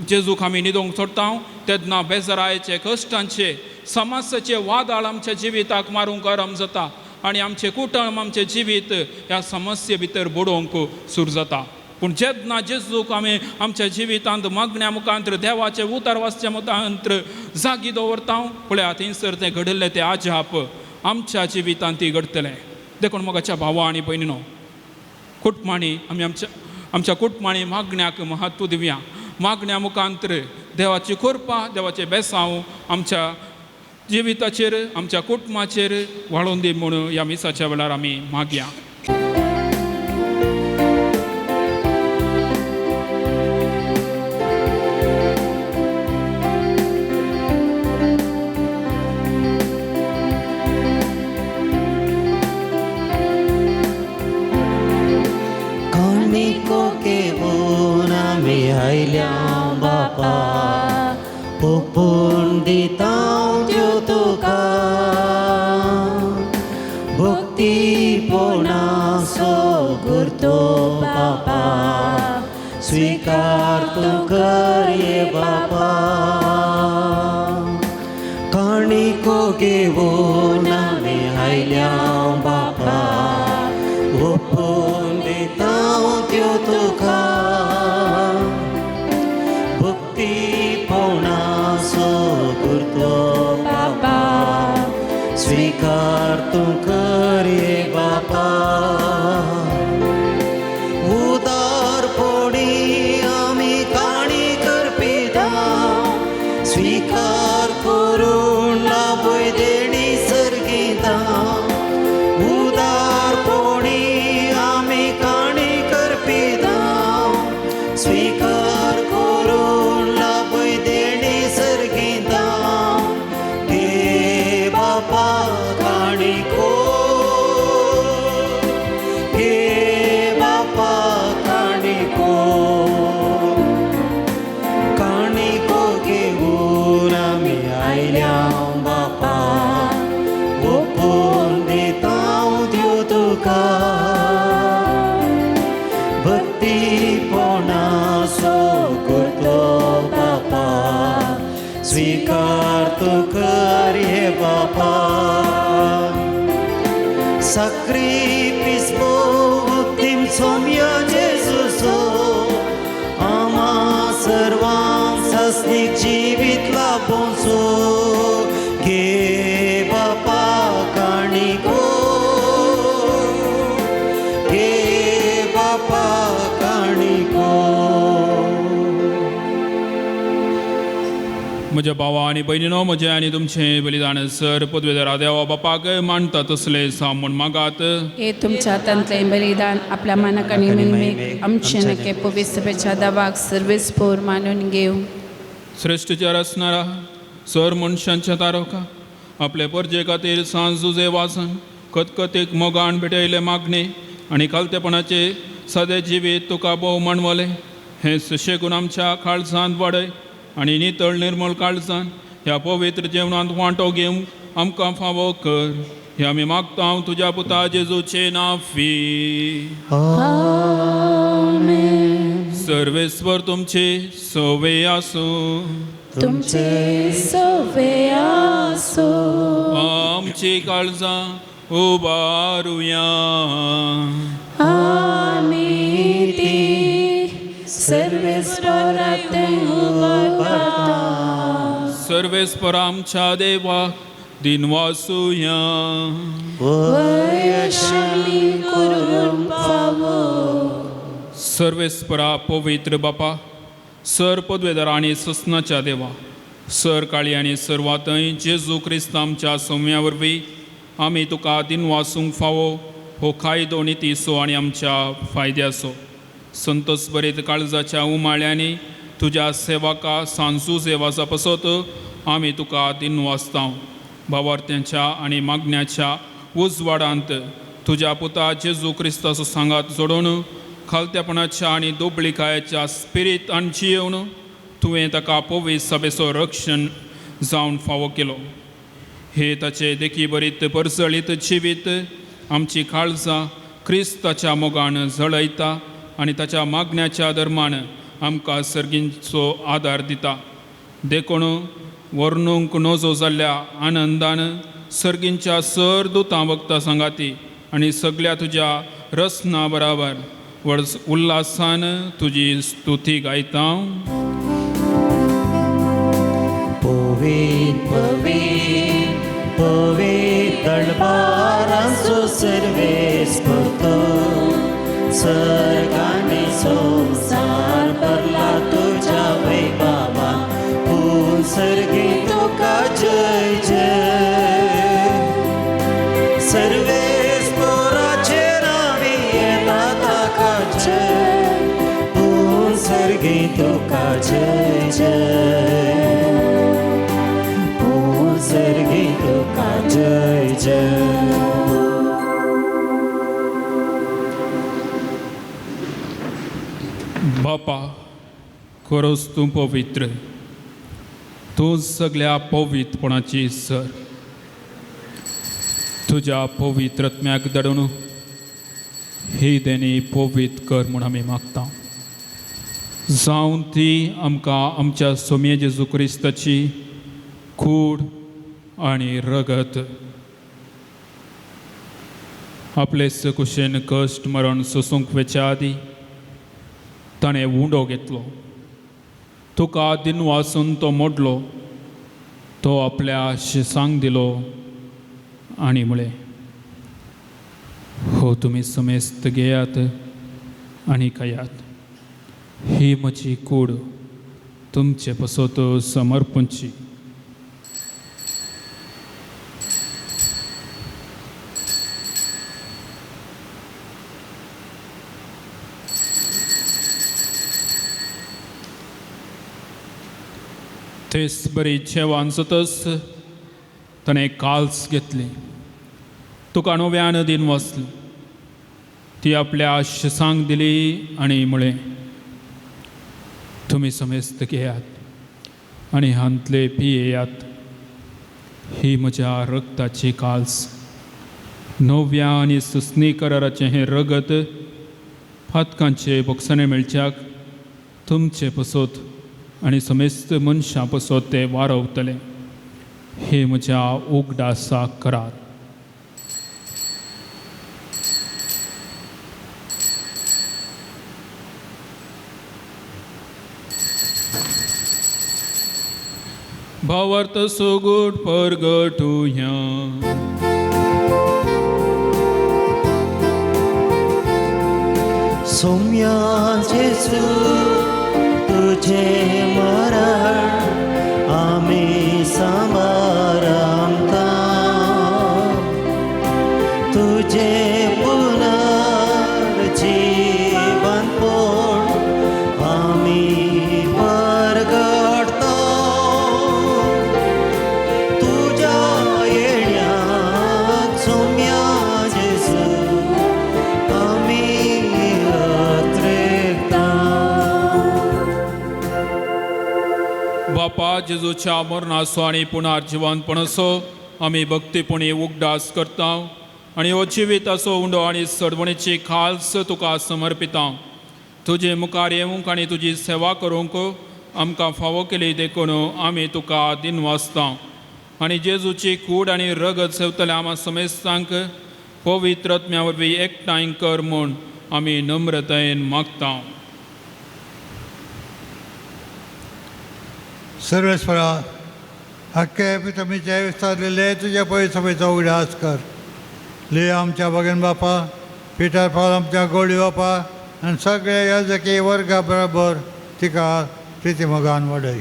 जेजूक आमी न्हिदोंक सोडटा तेन्ना बेजारायेचे, कश्टांचे, समस्याचे वादळ आमच्या जिविताक मारूंक आरंभ जाता आनी आमचें कुटुंब, आमचें जिवीत ह्या समस्ये भितर बुडोवंक सुरू जाता. पूण जेन्ना जेजूक आमी आमच्या जिवितांत मागण्या मुखांत, देवाचें उतर वाचच्या मुखांत जागी दवरता, पळया थंयसर तें घडिल्लें तें आजाप आमच्या जिवितांत ती घडटलें. देखून मोगाच्या भावा आनी भयणीनो, कुटुंबांनी आमी आमच्या आमच्या कुटुंबांनी मागण्याक म्हत्व दिवया. मागण्या मुखांतर देवाची कृपा, देवाचें बेसांव आमच्या जिविताचेर, आमच्या कुटुंबाचेर वाळोवन दी म्हूण ह्या मिसाच्या वेळार आमी मागया. काणिको घेवन आमी आयल्या बापा, ओपून दिता त्यो तुका, भक्तीपणाचो गुर्तो बापा, स्विकार तूं कर ये बापा. काणिको घेवन आमी आयल्या बापा, ओपून दिता त्यो तुका, भक्तीपणाचो गुर्तो बापा, स्विकार तूं कर ये बापा. उदारपणी आमी काणी करपिता, स्विकार करून लाभय देणी सर्गिता. उदारपणी आमी काणी करपिता, स्विकार करून लाभय देणी सर्गिता. घे बापा काणिको, घे बापा काणिको, काणिको घेवन आमी आयल्या बापा, ओपून दिता त्यो तुका, भक्तीपणाचो गुर्तो बापा, स्विकार तूं कर हे बापा. साक्रिफीस बोवतीम सोम्या जेजूचो, आमा सर्वांक सासणीक जिवीत लाभोवचो. घे बापा काणिको, घे बापा काणिको. म्हज्या भावा आनी भयणीनो, म्हजें आनी तुमचें बलिदान सर पदवेदारा देवा बापाक मानता तसलें जावं म्हूण मागात. हे तुमच्या हातांतलें बलिदान आपल्या मानक आनी महिमेक, आमचे नके पवित्र सभेच्या दावाक सर्वेस्पोर मानून घेवं. श्रेश्ठच्या रचणारा सर मनशांच्या तारवका आपले परजे खातीर सांज जुजे वाचन खतखतीक मोगान भेटयले मागणे आनी खालतेपणाचे सदे जिवीत तुका भोव मानवलें. हें सुशेगून आमच्या काळजांत वाडय आनी नितळ निर्मळ काळजान ह्या पवित्र जेवणांत वांटो घेवंक आमकां फावो कर. हे आमी मागता तुज्या पुता जेजूचे नाफी. सर्वेस्वर तुमचे सवे आसूं. तुमचे सवे आसूं. आमची काळजां उबारुया. आमी ती सर्वेस्परात उबारता. सर्वेस्पर आमच्या देवाक दिनवासुया. वयशमी करून फावो. सर्वेस्परा पवित्र बापा, सर पदवेदार आनी ससनाच्या देवा, सर काळी आनी सर्वांतय जेजू क्रिस्त आमच्या सौम्या वरवीं आमी तुका दिनवासूंक फावो हो कायदो नितीचो आनी आमच्या फायद्याचो. संतोष बरीत काळजाच्या उमाळ्यांनी तुज्या सेवका सांजू सेवाचा पसत आमी तुका दिनवासता. भावार्थ्यांच्या आनी मागण्याच्या उजवाडांत तुज्या पुता जेजू क्रिस्ताचो सांगात जोडून खालतेपणाच्या आनी दुबळिकायेच्या स्पिरीत आनी जियेवन तुवें ताका पवित्र सभेचो रक्षण जावन फावो केलो. हे ताचे देखी बरीत परजळीत जिवीत आमची काळजां क्रिस्ताच्या मोगान जळयता आनी ताच्या मागण्याच्या धर्मान आमकां सर्गींचो आदार दिता. देखून वर्णूंक नजो जाल्ल्या आनंदान सर्गींच्या सर दुतां वखदां सांगाती आनी सगल्या तुज्या रसना बराबर व्हड उल्हासान तुजी स्तुती गायता. पवित्र पवित्र पवित्र दळबारांचो सर्वेस करतो सर्गांनी संवसार भरला तुज्या वैभवा पूण सर्गी तुका जय जय सर्वेस पोराचेर आमी येता ताका जय पूण सर्गी तुका जय जय पूण सर्गी तुका जय जय. बापा खरोच तूं पवित्र, तूं सगल्या पवित्रपणाची सर. तुज्या पवित्रत्म्याक धाडून ही देणी पवित्र कर म्हूण आमी मागता. जावन ती आमकां आमच्या सोमये जेजू क्रिस्ताची कूड आनी रगत आपले कुशेन कश्ट मरण सोसूंक वेच्या आदी ताणें उंडो घेतलो, तुका दिनवासून तो मोडलो, तो आपल्या शिसांक दिलो आनी म्हळें, हो तुमी समेस्त घेयात आनी खायात, ही म्हजी कूड तुमचे पसत समर्पणची. तेच बरी जेवण जातच ताणें काल्स घेतली, तुका नव्यान दिन वसली, ती आपल्या शिसांक दिली आनी म्हळें, तुमी समेस्त घेयात आनी हांतले पियेयात, ही म्हज्या रगताची काल्स, नव्या आनी सुसणी कराराचें हें रगत फातकांचे बोगसणे मेळच्याक तुमचे पसत आनी समेस्त मनशां पसत ते वारवतले. हे म्हज्या उगडासाक करात. भावार्थ सुगूट परगटुया. सोम्या जेजू तुझे मरण आमी सांबारामता, तुझे पुनर्जीवन पोड आमी परगटता, तुज्या येण्याक सोम्या जेजू आमी अत्रेकता. बापा जेजूच्या मरणाचो आनी पुनर्जिवनपणाचो आमी भक्तीपणी उगडास करता आनी हो जिविताचो उंडो आनी सडवणेची खाल्स तुका समर्पिता. तुजे मुखार येवंक आनी तुजी सेवा करूंक आमकां फावो केली देखून आमी तुका दिनवासता. आनी जेजूची कूड आनी रगत सेवतल्या आमा समेस्तांक पवित्र आत्म्या वरवीं एकठांय कर म्हूण आमी नम्रतायेन मागता. सर्वेस्परा हक्के पितमीच्या विस्तारलेले तुज्या पयसभेचो उगडास कर. ले आमच्या बगन बापा पिटर पाल आमच्या गोळी बापा आनी सगळे याजकी वर्गा बरोबर तिका प्रितीमोगान वाडय.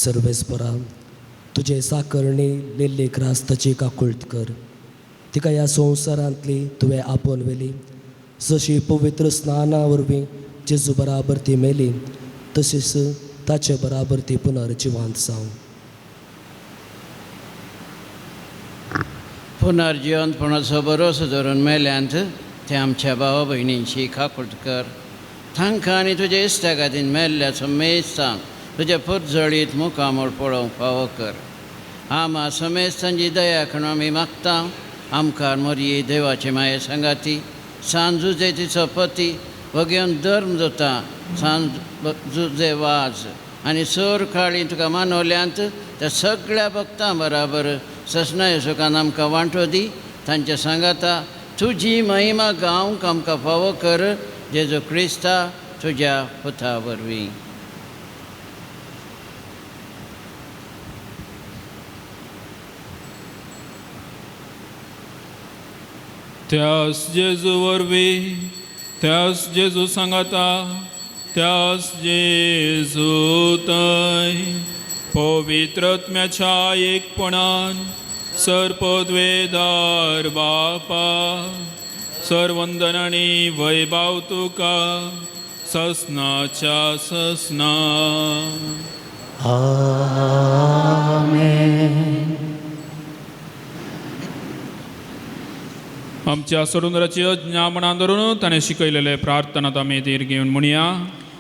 सर्वेस्परा तुजे साकरणी लेल्ली क्रास्ताची काकुळट कर. तिका ह्या संवसारांतली तुवें आपोवन व्हेली, जशी पवित्र स्नाना वरवीं जेजू बराबर ती मेली तशीच ताचे बराबर ती पुनर्जिवंत जावं. पुनर्जिवंतपणाचो भरोसो धरून मेल्यांत ते आमच्या भावा भयणींची काकुळट कर. तांकां आनी तुज्या इश्टा खातीर मेल्ल्या समेस्तांक तुज्या पुरजळीत मुखामळ पळोवंक फावो कर. आमा समेस्तांची दया करून आमी मागता. आमकार मोरये देवाचे माये सांगाती सान जुजे तिचो पती वगेवन धर्म जाता सान जुजे वाज आनी सर काळी तुका मानवल्यांत त्या सगळ्या भक्तां बराबर ससनाय सुखान आमकां वांटो दी तांच्या सांगाता तुजी महिमा गावंक आमकां फावो कर जेजू क्रिस्ता तुज्या पुता वरवीं. त्यास जेजू वरवीं, त्यास जेजू सांगाता, त्यास जेजू थंय पवित्र आत्म्याच्या एकपणान सर्पद्वेदार बापा सर्वंदन आनी वैभाव तुका ससनाच्या ससना. आमेन. आमच्या सोडूनराची अज्ञा मनान धरून ताणें शिकयलेले प्रार्थना आमी धीर घेवन म्हणया.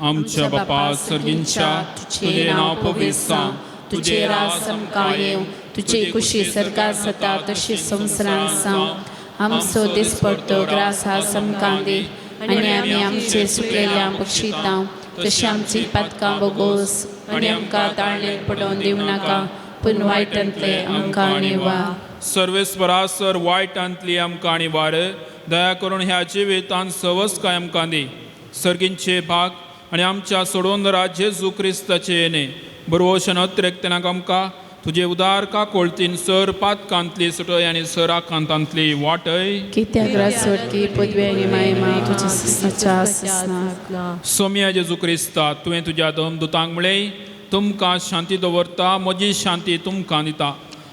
आमच्या बापा सर्गींच्या, तुजें नांव पवित्र जावं, तुजें राज आमकां येवं, तुजी कुशी सरकार जाता तशी संवसारांत जावं. आमचो दिसपडतो ग्रास आज आमकां दी आनी आमी आमचे सुकलेल्या बक्षिता तशी आमची पातकां बोगोस आनी आमकां ताळणेर पडोवन दिवं नाका पूण वायटांतले आमकां निवार. सर्वेस्परा सर वायटांतली आमकां निवार, दया करून ह्या जिवितांत सवस काय आमकां दी. सर्गींचे भाग आनी आमच्या सोडोवन जेजू क्रिस्ताचे येणे बरवशन अत्रेकतेनाक आमकां तुजे उदार काकोळतीन सर पातकांतली सुटय आनी सर आकांतांतली वाटय. कित्याक रासवटकी पदवी आनी मायमा तुज्या ससनाच्या ससनाक. सोम्या जेजू क्रिस्ता, तुवें तुज्या दमदुतांक म्हळें, तुमकां शांती दवरता, म्हजी शांती तुमकां दिता.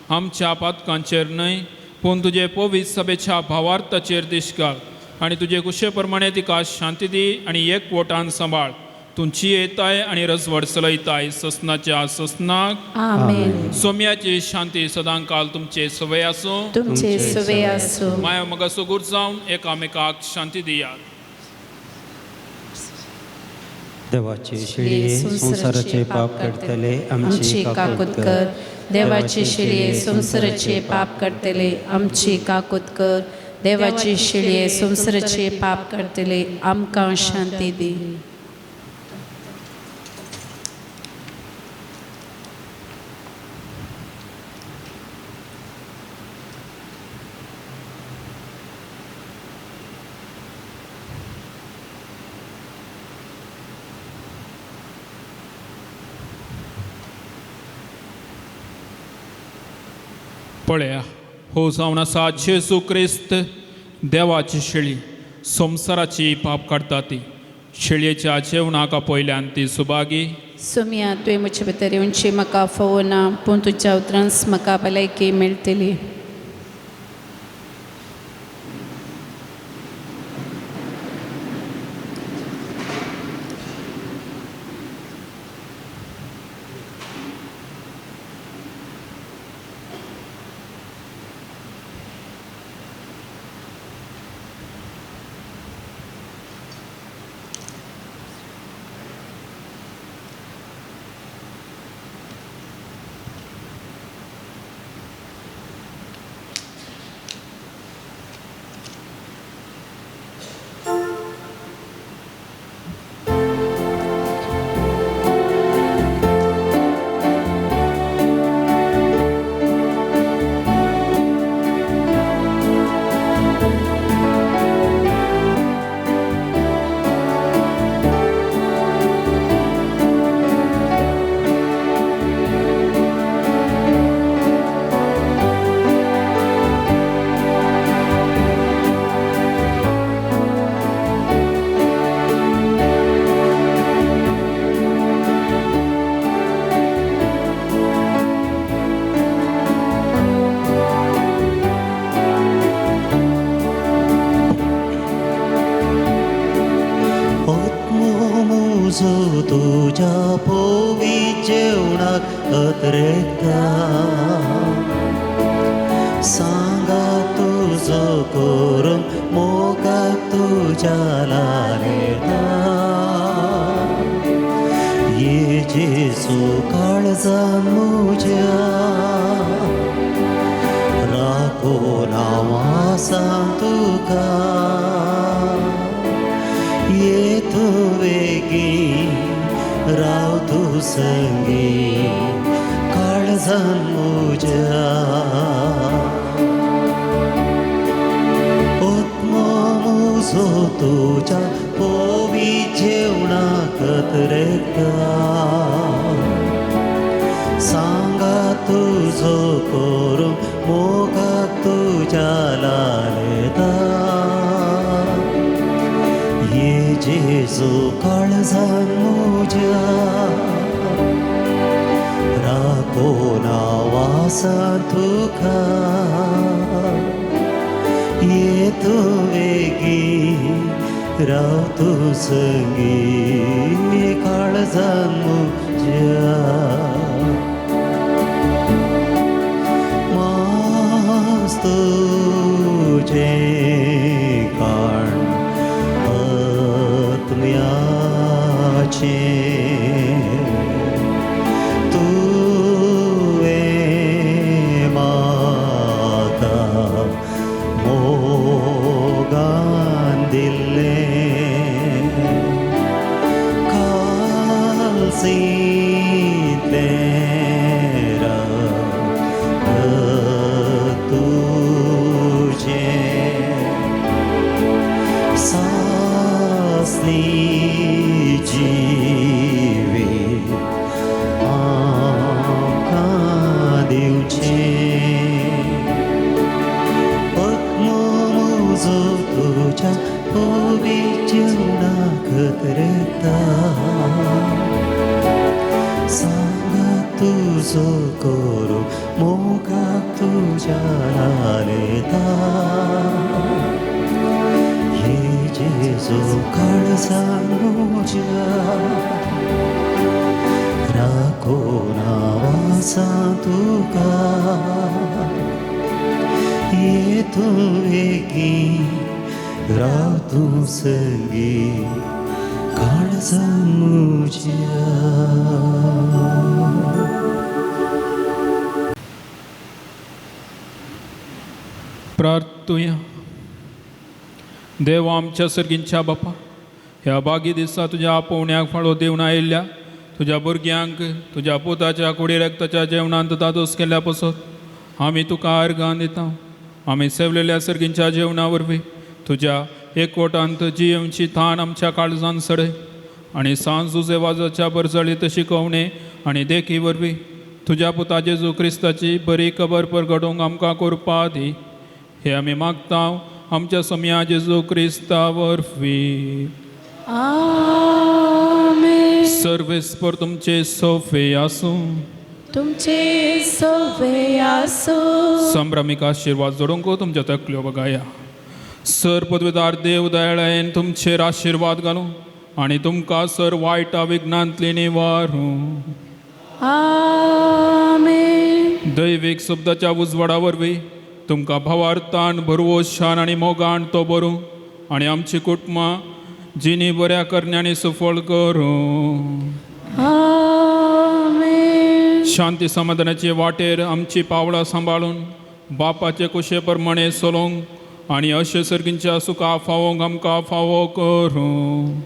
आमच्या पातकांचेर न्हय पूण तुजे पवित्र सभेच्या भावार्थाचेर दिश घाल आनी तुजे कुशे प्रमाणे तिका शांती दी आनी एकवटान सांबाळ. तुमची येताय आनी रजवड चलयताय ससनाच्या ससनाक. आमेन. सोम्याची शांती सदांकाल तुमचे सवय आसूं. तुमचे सुवे आसूं. माया मगा सुगूर जावन एकामेकाक शांती दियात. देवाचे शिळये संवसाराचे पाप काडटले आमची काकूत कर. देवाची शिळये संवसाराचे पाप काडटले आमची काकूत कर. देवाची शिळये संवसाराचे पाप काडटले आमकां शांती दी. पळया हो जावन आसा जेजू क्रिस्त देवाची शेळी संवसाराची पाप काडटा ती. शेळयेच्या जेवणाक आपयल्यान ती सुभागी. सोम्या तुवें म्हजे भितर येवची म्हाका फावो ना पूण तुज्या उतरांच म्हाका भलायकी मेळटली. तुज्या पोवी जेवणाक अत्रेकता सांगा तुजो करून मोगाक तुज्या लारेता ये जेजू काळजान म्हज्या राखो नांवा वासान तुका ये तूं वेगीं राव तूं संगी काळजान म्हज्या आत्मो म्हजो तुज्या पोवी जेवणाक रेखता सांगा तुजो करूं मोगाक तुज्या लालता ये जेजू काळजान म्हज्या राखोना वासान तुका ये तूं वेगीं राव तूं संगी काळजान म्हज्या मास तुजें काण आत्म्याचें तुवें म्हाका मोगान दिल्लें कालसींतलें रक्त तुजें सासणी जिवीत आमकां दिवचें आत्मो म्हजो तुज्या ओवी जेवणाक रेता सांगा तुजो करूं मोगाक तुज्या लालता हे जेजू काळजान म्हज्या राखोना वासान तुका ये तूं वेगीं राव तूं संगी काळजान म्हज्या. प्रार्थुया. देव आमच्या सर्गींच्या बापा, ह्या बागी दिसा तुज्या आपोवण्याक फाळो दिवन आयिल्ल्या तुज्या भुरग्यांक तुज्या पुताच्या कुडी रक्ताच्या जेवणांत दादोस केल्ल्या पसत आमी तुका अर्गां दिता. आमी सेवलेल्या सर्गींच्या जेवणा वरवीं तुज्या एकवटांत जियेवची थान आमच्या काळजान सडय आनी सांज जुजेवाजाच्या बरजळीत शिकवणे आनी देखी वरवीं तुज्या पुता जेजू क्रिस्ताची बरी खबर परगटोवंक आमकां करपा दी. हे आमी मागता आमच्या सोम्या जेजू क्रिस्ता वरवीं. आमेन. सर्वेस्पर तुमचे सोफे आसूं. तुमचे सोवे आसूं. संभ्रमीक आशिर्वाद जोडूंक तुमच्या तकल्यो बघाया. सर पदवेदार देव दयाळायेन तुमचेर आशिर्वाद घालूं आनी तुमकां सर वायटा विघ्नांतली निवारूं. आमेन. दैवीक शब्दाच्या उजवाडा वरवीं तुमकां भावार्थान भरवोशान आनी मोगान तो बरूं आनी आमची कुटुंबां जिणी बऱ्या करण्यांनी सुफळ करूं. आमेन. शांती समाधानाचे वाटेर आमची पावलां सांबाळून बापाचे कुशे प्रमाणे चलोवंक आनी अशे सर्गींच्या सुखा फावोंक आमकां फावो करूं.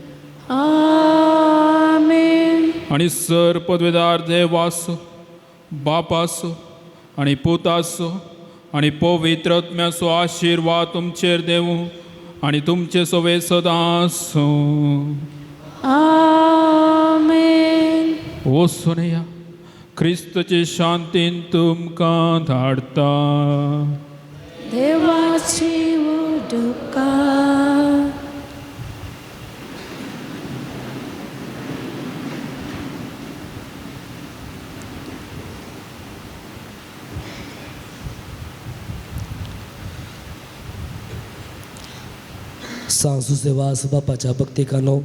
आमेन. आनी सर पदवेदार देव आसो, बाप आसो आनी पूत आसो आनी पवित्र आत्म्याचो आशिर्वाद तुमचेर देवूं आनी तुमचे सवे सदां आसूं. आमेन. ओ सोनया, क्रिस्तचे शांतीन तुमकां धाडटा. देवाची उडका. सांग जुजेवास बापाच्या भक्तिकानो,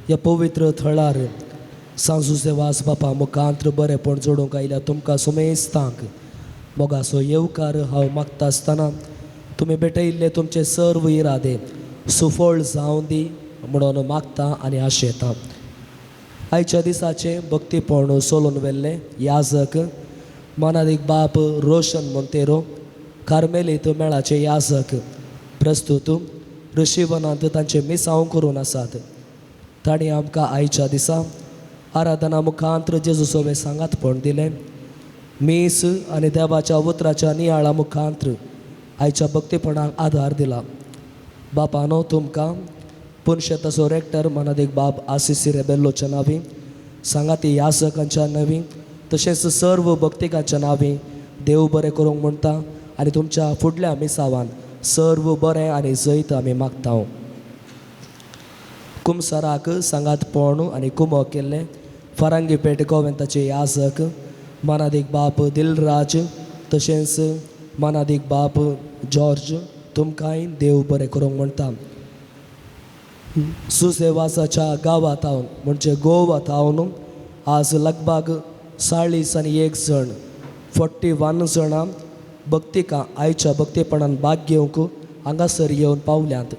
ह्या पवित्र थळार सांग जुजेवास बापा मुखांत्र बरेपण जोडूंक आयल्या तुमकां सुमेस्तांक मोगाचो येवकार हांव मागता आसतना तुमी भेटयिल्ले तुमचे सर्व इरादे सुफळ जावं दी म्हणून मागता आनी आशेता. आयच्या दिसाचें भक्तीपण सोलून व्हेल्लें याजक मानादीक बाप रोशन मोंतेरो, कार्मेलीत मेळाचे याजक प्रस्तुत ऋषीवनांत तांचे मिसांव करून आसात. तांणी आमकां आयच्या दिसा आराधना मुखांत्र जेजू सोवे सांगातपण दिलें. मीस आनी देवाच्या उतराच्या नियाळा मुखांत्र आयच्या भक्तीपणाक आधार दिला. बापानो तुमकां पुनशेताचो रेक्टर मनादीक बाब आसिसी रेबेल्लोच्या नांवी, सांगाती याजकांच्या नांवी, तशेंच सर्व भक्तिकांच्या नांवी देव बरें करूंक म्हणटा आनी तुमच्या फुडल्या मिसावान सर्व बरें आनी जैत आमी मागता. कुमसाराक सांगातपण आनी कुमक केल्लें फारांगीपेट गोवेंताचे याजक मानादीक बाप दिलराज तशेंच मानादीक बाप जॉर्ज तुमकांय देव बरें करूंक म्हणटा. सुसेवासाच्या गांवांत हांव म्हणजे गोवा थावन आज लगभग 41 जण 41 जाणां भक्तिकां आयच्या भक्तीपणान भाग घेवंक हांगासर येवन पावल्यांत.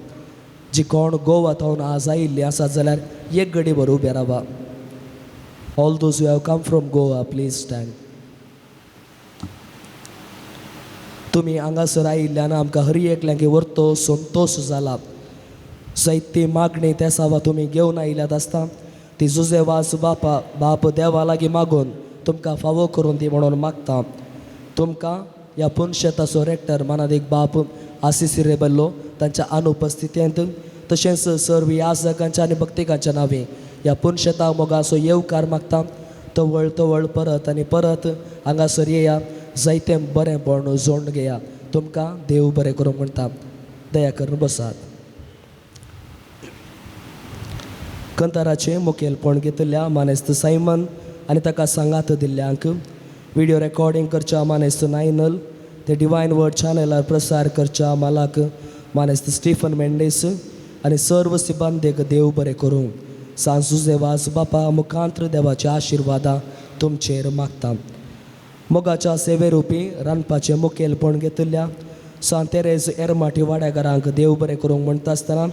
जी कोण गोवा थावन आज आयिल्ली आसा जाल्यार एक गडी भर उबे रावा. All those who have come from Goa, please stand. तुमी हांगासर आयिल्ल्यान आमकां हर एकल्यांक व्हरतो संतोश जाला. जायती मागणी त्या सावा तुमी घेवन आयल्यात आसता ती जुजे वास बापा बाप देवा लागीं मागून तुमकां फावो करून दी म्हणून मागता. तुमकां ह्या पुनशेताचो रेक्टर मानादीक बाप आसिसी रेबल्लो तांच्या अनुपस्थितींत तशेंच सर्व याजकांच्या आनी भक्तिकांच्या नांवी ह्या पुनशेता मोगाचो येवकार मागता. तवळ तवळ परत आनी परत हांगासर येया, जायतें बरें बण जोडून घेया. तुमकां देव बरें करूंक म्हणटा. दया करून बसात. कंताराचें मुखेलपण घेतिल्ल्या मानेस्त सायमन आनी ताका सांगात दिल्ल्यांक, व्हिडियो रेकॉर्डिंग करच्या मानेस्त नायनल, ते डिवायन वर्ड चॅनलार प्रसार करच्या मालाक मानेस्त स्टीफन मेंडेस आनी सर्व सिबांदेक देव बरें करूं. सांजुजे वास बापा मुखांत्र देवाच्या आशिर्वादा तुमचेर मागता. मोगाच्या सेवेरुपी रांदपाचें मुखेलपण घेतिल्ल्या सांत तेरेज एरमाटी वाड्याघरांक देव बरें करूंक म्हणटा आसतना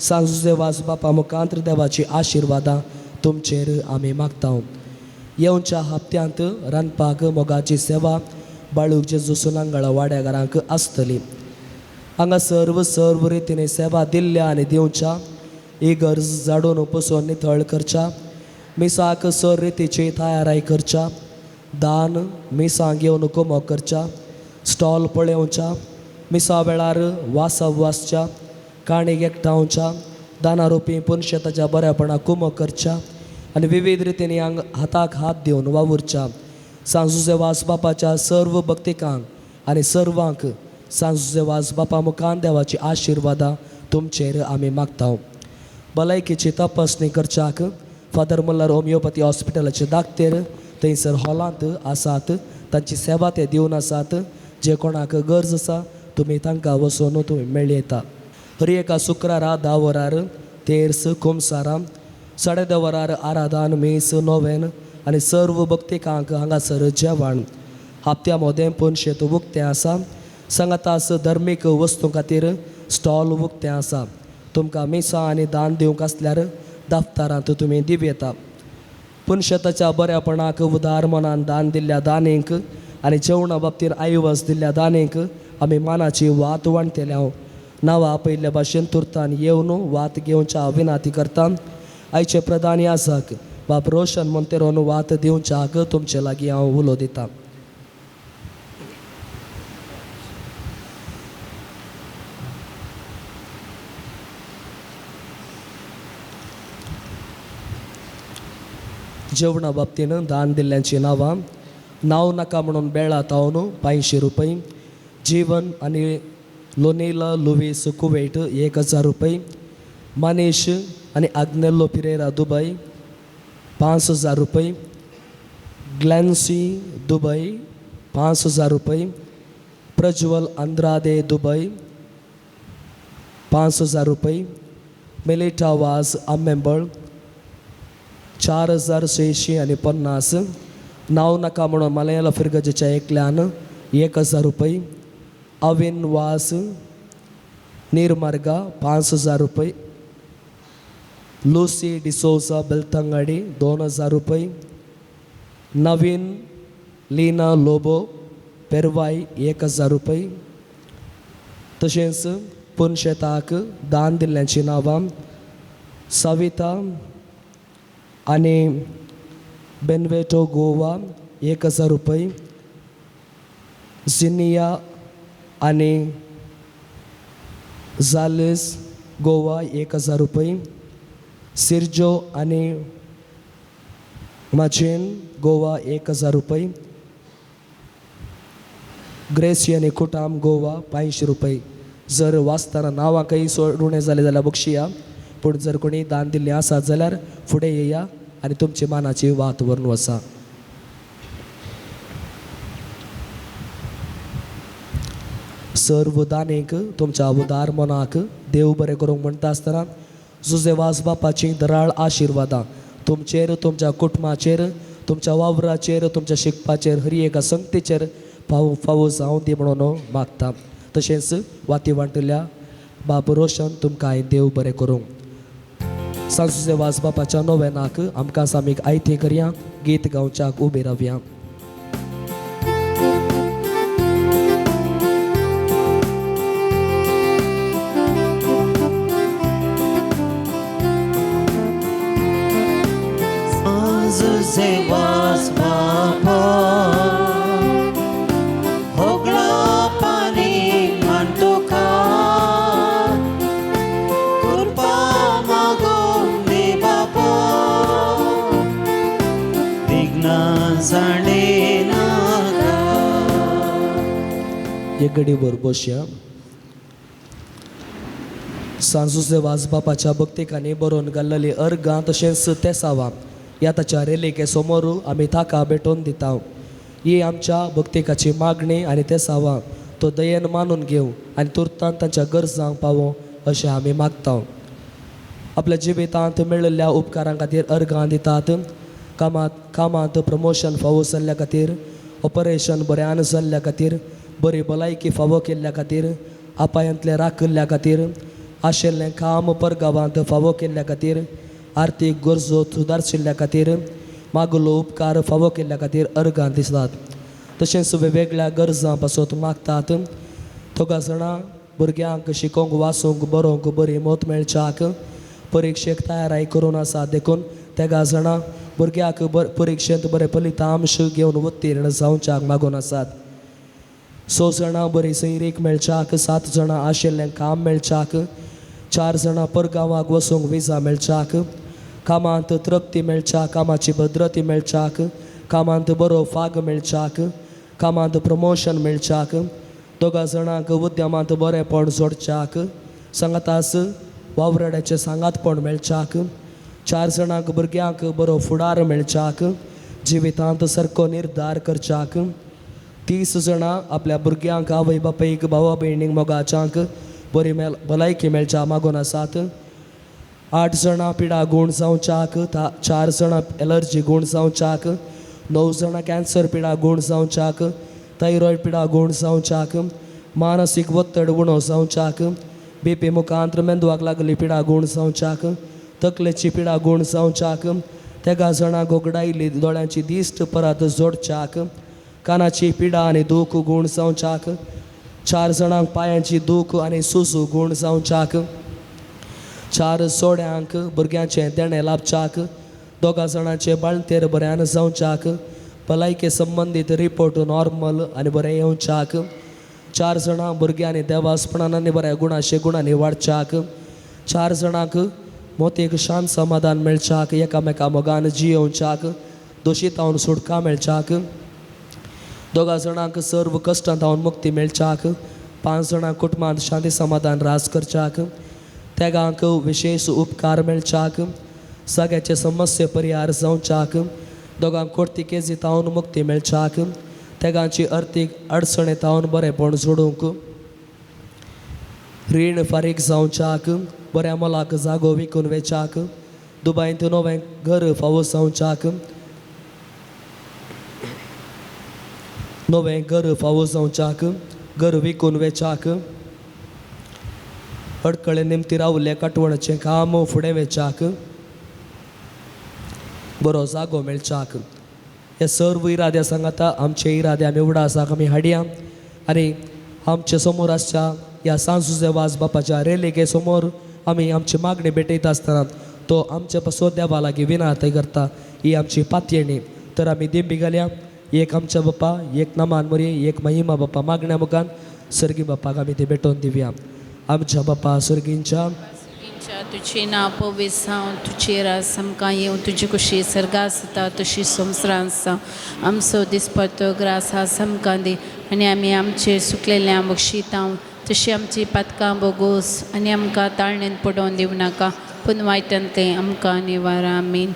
सांजुजे वास बापा मुखांत्र देवाची आशिर्वादां तुमचेर आमी मागता. येवच्या हप्त्यांत रांदपाक मोगाची सेवा बाळूक जेजू सुनांगळा वाड्याघरांक आसतली. हांगा सर्व सर्व रितीने सेवा दिल्ल्या आनी दिवच्या इगर्ज जाडून पसून नितळ करच्या, मिसाक सर रितीची तयाराय करच्या, दान मिसां घेवन कुमक करच्या, स्टॉल पळोवच्या, मिसा वेळार वासव वाचच्या, काणीक एकठांवच्या, दाना रोपी पुनशेताच्या बऱ्यापणाक कुमक करच्या आनी विविध रितीनी हांग हाताक हात दिवन वावुरच्या. सांजुजे वास बापाच्या सर्व भक्तिकांक आनी सर्वांक सांजुजे वास बापा मुखान देवाची आशिर्वादां तुमचेर आमी मागता. भलायकेची तपासणी करच्याक फादर मुल्लर होमियोपॅथी हॉस्पिटलाचे दाक्तेर थंयसर हॉलांत आसात. तांची सेवा ते दिवन आसात. जे कोणाक गरज आसा तुमी तांकां वचून तुमी मेळयता. हर एका शुक्रारा 10 वरार तेर्स कुमसारां, 10:30 वरार आराधान मीस नोवेन आनी सर्व भक्तिकांक हांगासर जेवण. हप्त्या मोदें पुनशेत उक्तें आसा. सांगातास धर्मीक वस्तूं खातीर स्टॉल उक्तें आसा. तुमकां मिसां आनी दान दिवंक आसल्यार दाफ्तारांत तुमी दिवं येता. पुनशेताच्या बऱ्यापणाक उदार मनान दान दिल्ल्या दानींक आनी जेवणा बाबतीर आयवस दिल्ल्या दानींक आमी मानाची वात वांटतले. हांव नांवां आपयल्ल्या भाशेन तुर्तान येवन वात घेवच्या विनाती करता. आयचे प्रधान याजक बाप रोशन मोंतेरोन वात दिवच्याक तुमचे लागीं हांव उलो दितां. जेवणा बाबतीन दान दिल्ल्यांची नांवां नांव नाका म्हणून बेळा तावन 500 रुपये, जीवन आनी लोनेला लुवीस कुवेट 1000 रुपये, मनीश आनी आग्नेलो पिरेरा दुबय 5000 रुपये, ग्लॅन्सी दुबय 5000 रुपये, प्रज्वल अंद्रादे दुबय 5000 रुपये, मेलिटा वाज आंबेंबळ 4650, नांव नाका म्हणून मलयाला फिरगजेच्या एकल्यान 1000 रुपये, अविन वास नीरमार्गा 5000 रुपये, लुसी डिसोजा बेलतंगाडी 2000 रुपये, नवीन लीना लोबो पेरवाय 1000 रुपये, तशेंच पुनशेताक दान दिल्ल्यांची नांवां सविता आनी बेनवेटो गोवा 1000 रुपये, जिनिया आनी जालिस गोवा 1000 रुपये, सिर्जो आनी माचेन गोवा 1000 रुपये, ग्रेसी आनी कुटाम गोवा 500 रुपये. जर वाचतना नांवां खंय सोडून जालें जाल्यार बक्षिया, पूण जर कोणी दान दिल्लें आसात जाल्यार फुडें येया आनी तुमची मानाची वात व्हरून वचा. सर्व दानेक तुमच्या उदार मनाक देव बरें करूंक म्हणटा आसतना जुजे वास बापाची दराळ आशिर्वादां तुमचेर, तुमच्या कुटुंबाचेर, तुमच्या वावराचेर, तुमच्या शिकपाचेर, हर एका संगतीचेर फावो फावो जावं दी म्हणून मागता. तशेंच वाती वांटल्या बाब रोशन तुमकांय देव बरें करूंक. सांजुजे वास बापाच्या नोवेनाक आमकां सामीक आयतें करया, गीत गावच्याक उबे रावया. Jose was Bapa, होगळो पानी मन तुका, कृपा मागून दी बापा, विघ्न जाणे नाका. एक घडीवर बसया. सांजुजे वास बापाच्या भक्तिकांनी बरोवन घाल्लेली अर्गां तशेंच तेसावां ह्या ताच्या रेलिके समोर आमी ताका भेटोवन दिता. ही आमच्या भक्तिकाची मागणी आनी तेसावां तो दयेन मानून घेवं आनी तुर्तान तांच्या गरजांक पावों अशें आमी मागता. आपल्या जिवितांत मेळिल्ल्या उपकारां खातीर अर्गां दितात. कामांत प्रमोशन फावो जाल्ल्या खातीर, ऑपरेशन बऱ्यान जाल्ल्या खातीर, बरी भलायकी फावो केल्ल्या खातीर, अपायांतलें राखिल्ल्या खातीर, आशिल्लें काम परगांवांत फावो केल्ल्या खातीर, आर्थीक गरजो सुदारशिल्ल्या खातीर, मागलो उपकार फावो केल्ल्या खातीर अर्गां दिसतात. तशेंच वेगवेगळ्या गरजां पासत मागतात. दोगां जाणां भुरग्यांक शिकोवंक, वाचूंक, बरोवंक बरी मत मेळच्याक परिक्षेक तयाराय करून आसा, देखून तेगा जाणां भुरग्याक परिक्षेंत बरें फलितांश घेवन उत्तीर्ण जावच्याक मागून आसात. 6 जाणां बरी सैरीक मेळच्याक, 7 जाणां आशिल्लें काम मेळच्याक, 4 जाणां परगांवाक वचूंक विजा मेळच्याक, कामांत तृप्ती मेळच्याक, कामाची भद्रती मेळच्याक, कामांत बरो फाग मेळच्याक, कामांत प्रमोशन मेळच्याक, दोगां जाणांक उद्यमांत बरेंपण जोडच्याक, सांगातास वावराड्याचें सांगातपण मेळच्याक, 4 जाणांक भुरग्यांक बरो फुडार मेळच्याक, जिवितांत सारको निर्धार करच्याक, 30 जाणां आपल्या भुरग्यांक आवय बापायक भावा भयणींक मोगाच्यांक बरी भलायकी मेळच्या मागून आसात. 8 जाणां पिडा गूण जावच्याक, 4 जाणां एलर्जी गूण जावच्याक, 9 जाणां कॅन्सर पिडा गूण जावच्याक, थायरॉयड पिडा गूण जावच्याक, मानसीक वत्तड उणो जावच्याक, बीपी मुखांत मेंदवाक लागली पिडा गूण जावच्याक, तकलेची पिडा गूण जावच्याक, तेगा जाणां गोगडायली दोळ्यांची दिश्ट परत जोडच्याक, कानाची पिडा आनी दूख गूण जावच्याक, 4 जाणांक पांयांची दूख आनी सुजू गूण जावच्याक, 4 सोड्यांक भुरग्यांचें देणें लाभच्याक, 2 जाणांचे बाळंतेर बऱ्यान जावच्याक, भलायके संबंदीत रिपोर्ट नॉर्मल आनी बरें येवच्याक, 4 जाणां भुरग्यांनी देवासपणान आनी बऱ्या गुणाशे गुणांनी वाडच्याक, 4 जाणांक मोतीक शांत समाधान मेळच्याक, एकामेका मोगान जियोवच्याक, दोशीतावन सुटका मेळच्याक, 2 जाणांक सर्व कश्टांतावन मुक्ती मेळच्याक, 5 जाणांक कुटुंबांत शांती समाधान राज करच्याक, तेगांक विशेश उपकार मेळच्याक, सगळ्याचे समस्ये परिहार जावच्याक, दोगांक कोर्तिकेजी तावन मुक्ती मेळच्याक, तेगांची अर्थीक अडचणे तावन बरेंपण जोडूंक, रीण फारीक जावच्याक, बऱ्या मोलाक जागो विकून वेच्याक, दुबायंत नवें घर फावो जावच्याक, नवें घर फावो जावच्याक, घर विकून वेच्याक, अडकळे निमती रावले काटवणाचें काम फुडें वेच्याक, बरो जागो मेळच्याक. हे सर्व इरादे सांगाता आमचे इरादे आमी उडासाक आमी हाडया आनी आमचे समोर आसच्या ह्या सांजुजे वाज बापाच्या रेलिके समोर आमी आमची मागणी भेटयता आसतना तो आमचे पासत देवा लागीं विनाती करता. ही आमची पातयेणी. तर आमी दिंबी घालया. एक आमच्या बाप्पा, एक नमान मोरये, एक महिमा बाप्पा मागण्या मुखान सर्गी बाप्पाक आमी ती भेटोवन दिवया. आमच्या बाप्पा सर्गींच्या तुझे नांव पवित्र जावं, तुजें राज आमकां येवं, तुजी कुशी सर्गां आसता तशी संवसारांत जावं. आमचो दिसपट्टो ग्रास आज आमकां दी आनी आमी आमचे सुकलेल्या बक्षितां तशी आमची पातकां बोगोस आनी आमकां ताळणेंत पडोवन दिवं नाका, पूण वायटांतलें आमकां निवारा. आमीन.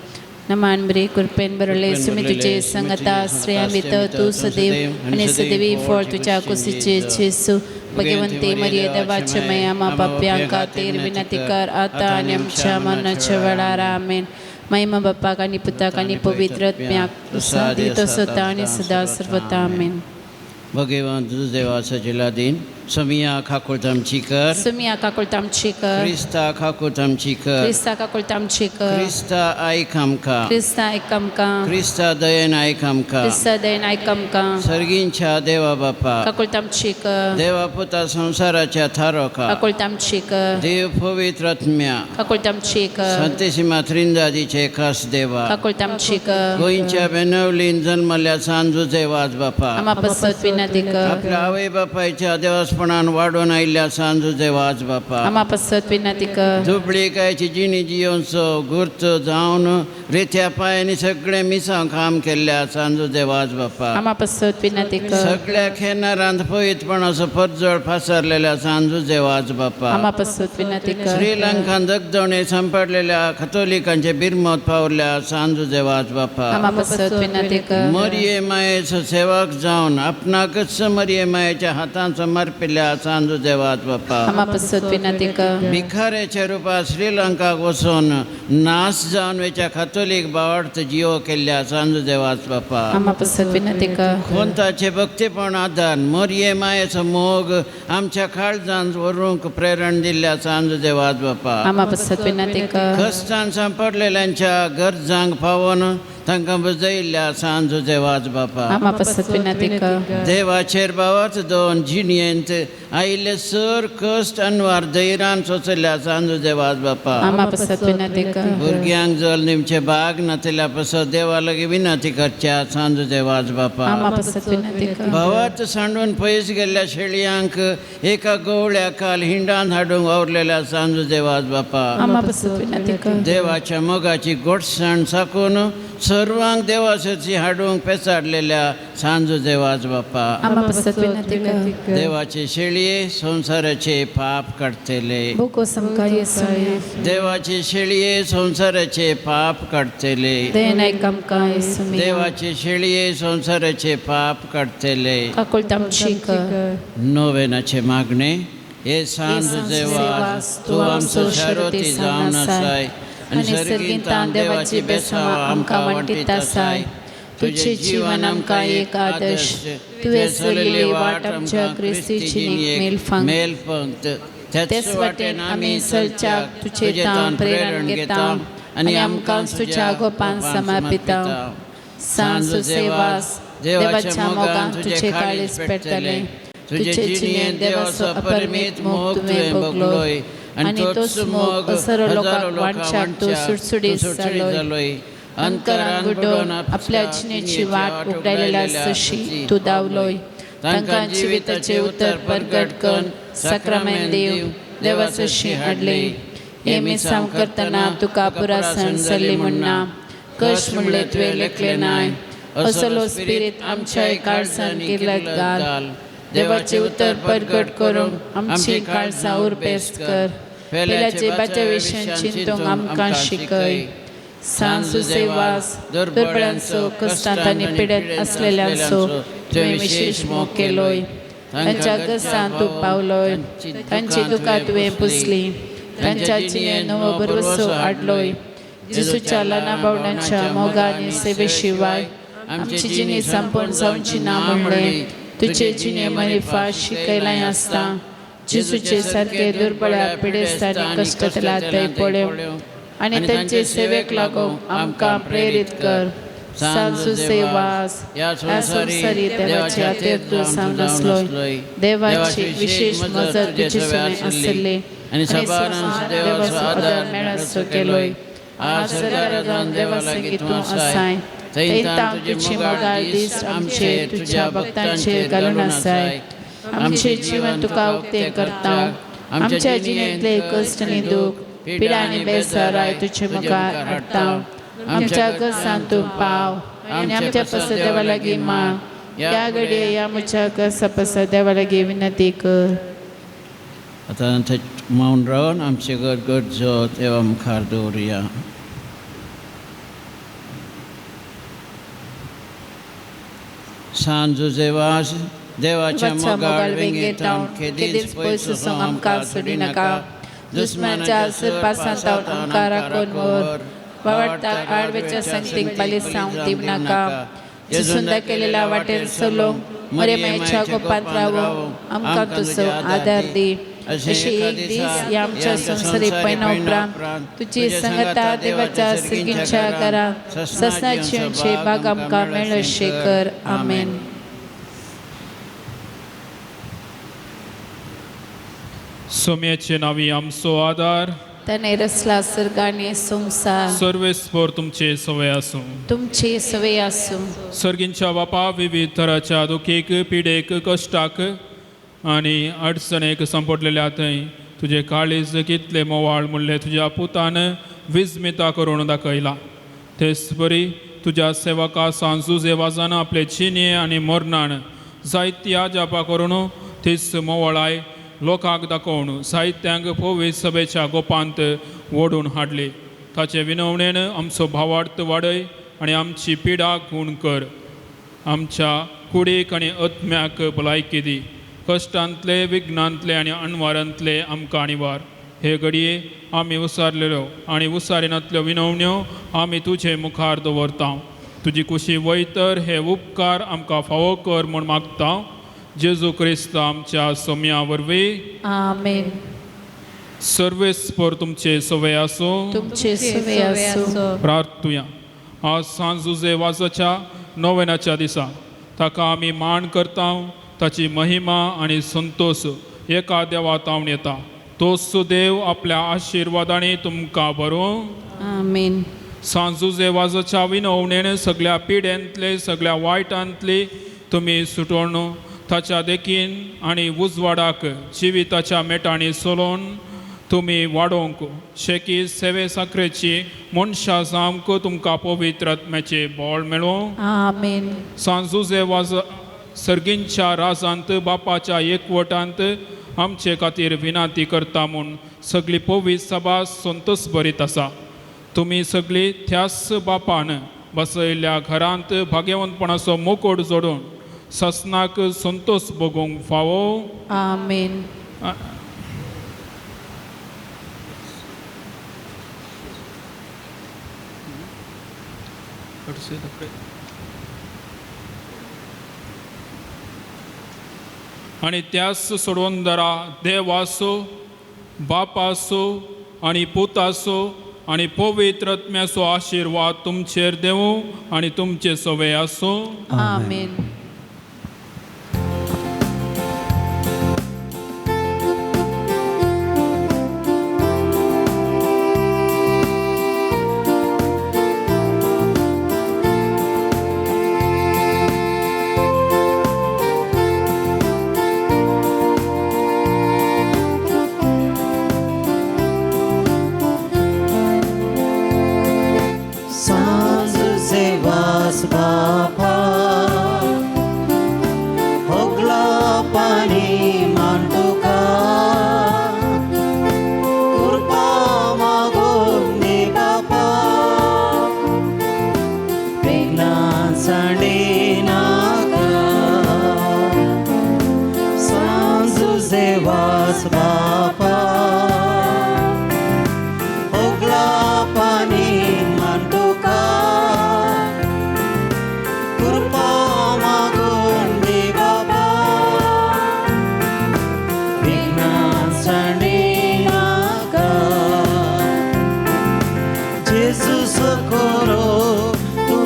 नमान बरे कृपेन बरले सुमी तुजे संगता श्रेया भितर तूं सदैव आनी सदैवी फळ तुज्या कुशीचे जेसू. भगवंते मरिये देवाचे मया मा पाप्यां खातीर विनंती कर आतां आनी आमच्या मरणाच्या वेळार. आमेन. महिमा बापाक आनी पुताक आनी पवित्र आत्म्याक, तसो आनी सदा सर्वता. आमेन. भगवान देवाचो जिलादीन समिया खाकुळत आमची कर, सुमिया काकुळत आमची कर, क्रिस्ता खाकुळत आमची कर, क्रिस्ता काकुळत आमची कर, क्रिस्ता आयक आमकां, क्रिस्ता आयक आमकां, क्रिस्ता दयेन आयक आमकां, क्रिस्ता दयेन आयक आमकां, सर्गींच्या देवा बापा, काकुळत आमची कर, देवा पुता संवसाराच्या थारोका, काकुळत आमची कर, देव पवित्र आत्म्या, काकुळत आमची कर, संतेसीमा त्रिंदादीचे खास देवा, काकुळत आमची कर, गोंयच्या बेनवलीन जन्मल्या सांजुजे वाज बापा, आमा पासत विनंती कर, आपल्या आवय बापायच्या देवासपणान वाडोवन आयिल्ल्या सांजुजे वाज बापा, आमा पासत विनंती कर, दुबळीकायची जिणी जियोनचो गुर्त जावन रेत्या पांयांनी सगळे मिसांव काम केल्ल्या सांजुजे वाज बापा, आमा पासत विनंती कर, सगळ्या खेनारांत पवित्रपणाचो परजळ फासरलेल्या सांजुजे वाज बापा, आमा पासत विनंती कर, श्रीलंकान दगदवणे सांपडलेल्या कथोलिकांचे बिरमत पावल्या सांजुजे वाज बापा, आमा पासत विनंती कर, मरिये मायेचो सेवक जावन आपणाकच मरिये मायेच्या हातान समर्पिल्ल्या सांजुजे वाज बापा, आमा पासत विनंती कर, भिखाऱ्याच्या रुपात श्रीलंकाक वचून नाश जावन वेच्या कथोलीक बावडत जियो केल्ल्या सांजुजे वाज बापा, आमा पासत विनंती कर, कोंताचे भक्तीपण आदार मरिये मायेचो मोग आमच्या काळजान व्हरूंक प्रेरण दिल्ल्या सांजुजे वाज बापा, आमा पासत विनंती कर, कश्टान सांपडलेल्यांच्या गरजांक पावोन तांकां बजयल्ल्या सांजुजे वाज बापा, आमा पासत विनंती कर, देवाचेर बावाच दोन जिणयेंत आयिल्ले सर कश्ट अनवार धैर्यान सोंसल्या सांजुजे वाज बापा, आमा पासत विनंती कर, भुरग्यांक जल निमचे भाग नातिल्ल्या पासत देवा लागीं विनंती करच्या सांजुजे वाज बापा, आमा पासत विनंती कर, भावात सांडून पयस गेल्ल्या शेळयांक एका गवळ्या काल हिंडान हाडूंक वावरलेल्या सांजुजे वाज बापा, आमा पासत विनंती कर, देवाच्या मोगाची गोडसाण साकून सर्वांक देवासची हाडूंक पेसाडलेल्या सांजुजे वाज बापा, आमा पासत विनंती कर, देवाचे शेळये संवसाराचे पाप काडटले, भोगोस आमकां येसुया, देवाचे शेळये संवसाराचे पाप काडटले, दयेन आयक आमकां येसुया, देवाचे शेळये संवसाराचे पाप काडटले. काकुळत आमची कर, नोवेनाचे मागणे. हे सांजुजे वाज तूं आमचो शरोती जावन आसाय आनी सर्गींतान देवाची बेसांव आमकां वांटीत आसाय. तुजें जीवन आमकां एक आदर्श, तुवें चलयल्ली वाट आमच्या क्रिस्तीची मेलपंक्त, तेच वाटेन आमी चलच्याक तुजे तान प्रेरण घेता आनी आमकां तुज्या गोपान समर्पिता. सांजुजे वास देवाच्या मोगान तुजे काळीज पेटतलें, तुजे जिणेंत देवाचो अपरिमीत मोग तुवें भोगलोय आनी तोच मोग हजारो लोकांक वांटच्याक तूं सुडसुडीत जालोय. अंतरान बुडोवन आपल्या जिणेची वाट उगडायलेल्या सशी तूं धांवलोय. तांकां जिविताचें उतर परगट करून साक्रामेंत देव देवासशी हाडले. हे मिसांव करतना तुका पुरासण सल्ली म्हणना, कश्ट म्हणले तुवें लेखलें नाय. असलो स्पिरीत आमच्या काळजान किल्लत घाल. देवाचें उतर परगट करूंक आमची काळजां उरबेस्त कर. पेल्याचे बाच्या विशयान चिंतूंक आमकां शिकय. सांजुजे वास दुर्बळ्यांचो, कश्टांत आनी पिडेंत आसलेल्यांचो तुवें विशेश मोग केलोय. तांच्या गरजांत तूं पावलोय, तांची दुकां तुवें पुसली, तांच्या जिणेंत नवो भरवसो हाडलोय. जेजूच्या ल्हाना भावणांच्या मोगा आनी सेवे शिवाय आमची जिणी संपूर्ण जावची ना म्हणलें तुजे जिणे मरिफा शिकयलाय आसता. जेजूचे सारके दुर्बळ्या पिडेस्तांनी कश्टांतल्या थंय पळोवंक आनी तांचे सेवेक लागूंक आमकां प्रेरीत कर. सान जुजे वास ह्या संवसारी देवाच्या तेर्तू जावन आसलोय देवाची विशेष मजत तुजे सवें आसली आनी सबारांस देवाचो आदार मेळसो केलोय. आज सरकारान देवा संगी तूं आसाय थंय तुजी मोगाळ दीस आमचेर तुज्या भक्तांचेर घालून आसाय. आमचें जीवन तुका उक्तें करता. आमच्या जिणेंतले कश्ट आनी दूख पिडा आनी बेजाराय तुजे मुखार हाडटा. आमच्या गरजांत तूं पाव आनी आमच्या पासत देवा लागीं माग. ह्या घडये ह्या म्हज्या गरजा पासत देवा लागीं विनंती कर. आतां मौन रावन आमचे गरजो देवा मुखार दवरुया. सान जुजे वास देवाच्या मोगाळ वेंगेंत केदींच पयस वचूंक आमकां सोडिनाका. दुस्मनाच्या सुरपासांत आमकां राखून व्हर. वावडताक आडवेच्या संगतीक बालिसांव दिवनाका. जेजून केलेल्या वाटेर चलोवंक मरेमायेच्या गोपांत रावूंक आमकां तुजो आदार दी. अशी एक दीस ह्या आमच्या संवसारी पयना उपरांत तुजी संगता देवाच्या सर्गींच्या घरांत ससना जिवनचे भाग आमकां मेळशे कर. आमेन. सोम्याचे नावी आमचो आदार. ताणें रचला सर्ग आनी संवसार. सर्वेस्पर तुमचे सवय आसूं. तुमचे सवय आसूं. सर्गींच्या बापा विविध तराच्या दुखीक पिडेक कश्टाक आनी अडचणेक सांपडलेल्या थंय तुजें काळीज कितलें मोवाळ म्हणलें तुज्या पुतान विस्मिता करून दाखयला. तेच बरी तुज्या सेवका सांजुजे वाजान आपले चिने आनी मरणान जायती आजापा करून तीच मोवाळाय लोकांक दाखोवन साहित्यांक पवित्र सभेच्या गोपांत ओडून हाडली. ताचे विनवणेन आमचो भावार्थ वाडय आनी आमची पिडा गूण कर. आमच्या कुडीक आनी आत्म्याक भलायकी दी. कश्टांतले विघ्नांतले आनी अणवारांतले आमकां अणिवार. हे घडये आमी उसारलेल्यो आनी उसारिनातल्यो विनवण्यो आमी तुजे मुखार दवरता. तुजी कुशी वयतर हे उपकार आमकां फावो कर म्हूण मागता. जेजू क्रिस्त आमच्या सोम्या वरवीं. आमेन. सर्वेस्पर तुमचे सवय आसूं. तुमचे सवय आसूं. प्रार्थुया. आज सांजुजे वाजाच्या नोवेनाच्या दिसा ताका आमी मान करता. ताची महिमा आनी संतोश एका देवा तावन येता. तोच देव आपल्या आशिर्वादांनी तुमकां बरों. आमेन. सांजुजे वाजाच्या विनवणेन सगळ्या पिड्यांतले सगळ्या वायटांतले तुमी सुटोवन ताच्या देखीन आनी उजवाडाक जिविताच्या मेटांनी चलोवन तुमी वाडोवंक शेकी सेवे साखरेची मनशां जावंक तुमकां पवित्र आत्म्याचें बळ मेळूं. आमेन. सांजुजे वाज सर्गींच्या राजांत बापाच्या एकवटांत आमचे खातीर विनंती करता म्हूण सगळी पवित्र सभा संतोष भरीत आसा. तुमी सगळी त्याच बापान बसयल्ल्या घरांत भाग्यवंतपणाचो मुकोट जोडून ससनाक संतोष भोगूंक फावो. आमेन. आनी त्याच सोडवंदरा देवाचो बापाचो आनी पुताचो आनी पवित्र आत्म्याचो आशिर्वाद तुमचेर देवूं आनी तुमचे सवय आसूं. आमेन. Jesus socorro, tu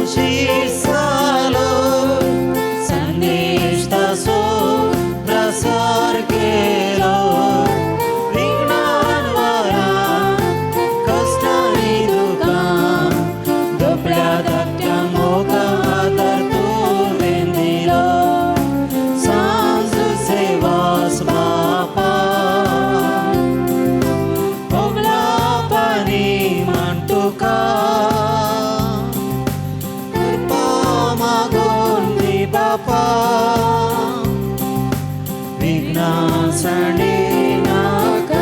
विघ्नां सांडिनाका.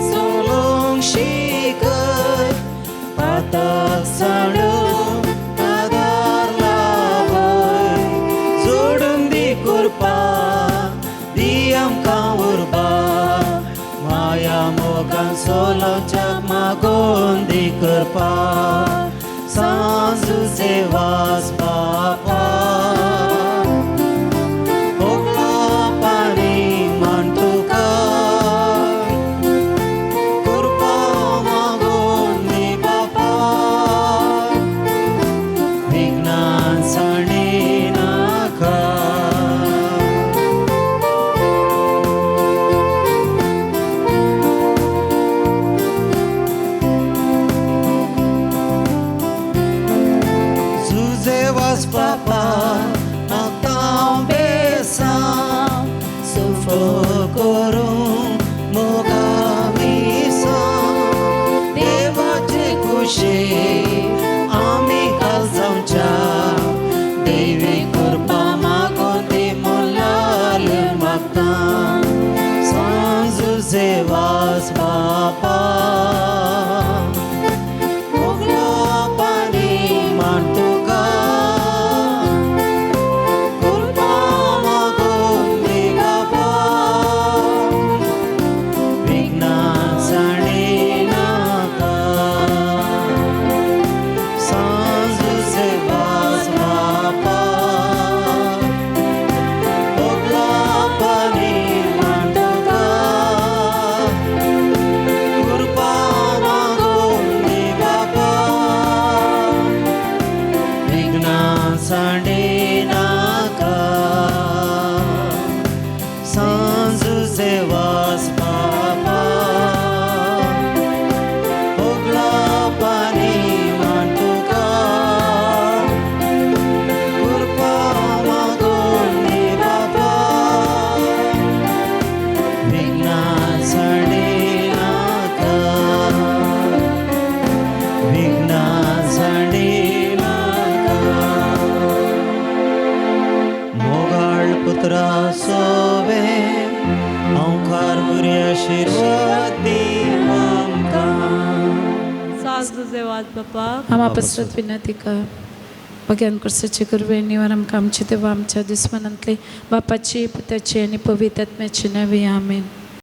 चलोवंक शिकय पातक सांडून आदार लाभय जोडून दी कृपा दी आमकां उर्बा माया मोगान सोलोवच्याक मागोन दी कृपा सांजुचे वास बापा ओगला पाणी मान तुका कृपा मागोन दी बापा विघ्नां सांडिनाका. जुजे वास बापा आतां बेसां सुफो करूं मोगा मिसां देवाचे खुशी आमी काल जावच्या देवी कृपा मागून दी मोलाल मागता सांजुजे वास बापा मोगला पाणी मान तुका कृपा मागून दी बापा विघ्नां सांडिनाका. सांजुचे वास बापा मोगला पाणी मान तुका कृपा मागून दी बापा विघ्नां सांडिनाका. सांजुचे वास बापा ओगला पाणी मान तुका कृपा मागून दी बापा विघ्नां सांडिनाका. विघ्नां सांडिनाका. मोगाळ पुत्रा सोवे ओंकार बुरी आशीर्वाद दी आमकां. सांजुचे वास बापा आमा पसरत विनंती कर भग्यान कुर्साची कुरवे निवार आमकां आमचे देवा आमच्या दुस्मनांतले बापाची पुताची आनी पवित्र आत्म्याची नवी. आमेन.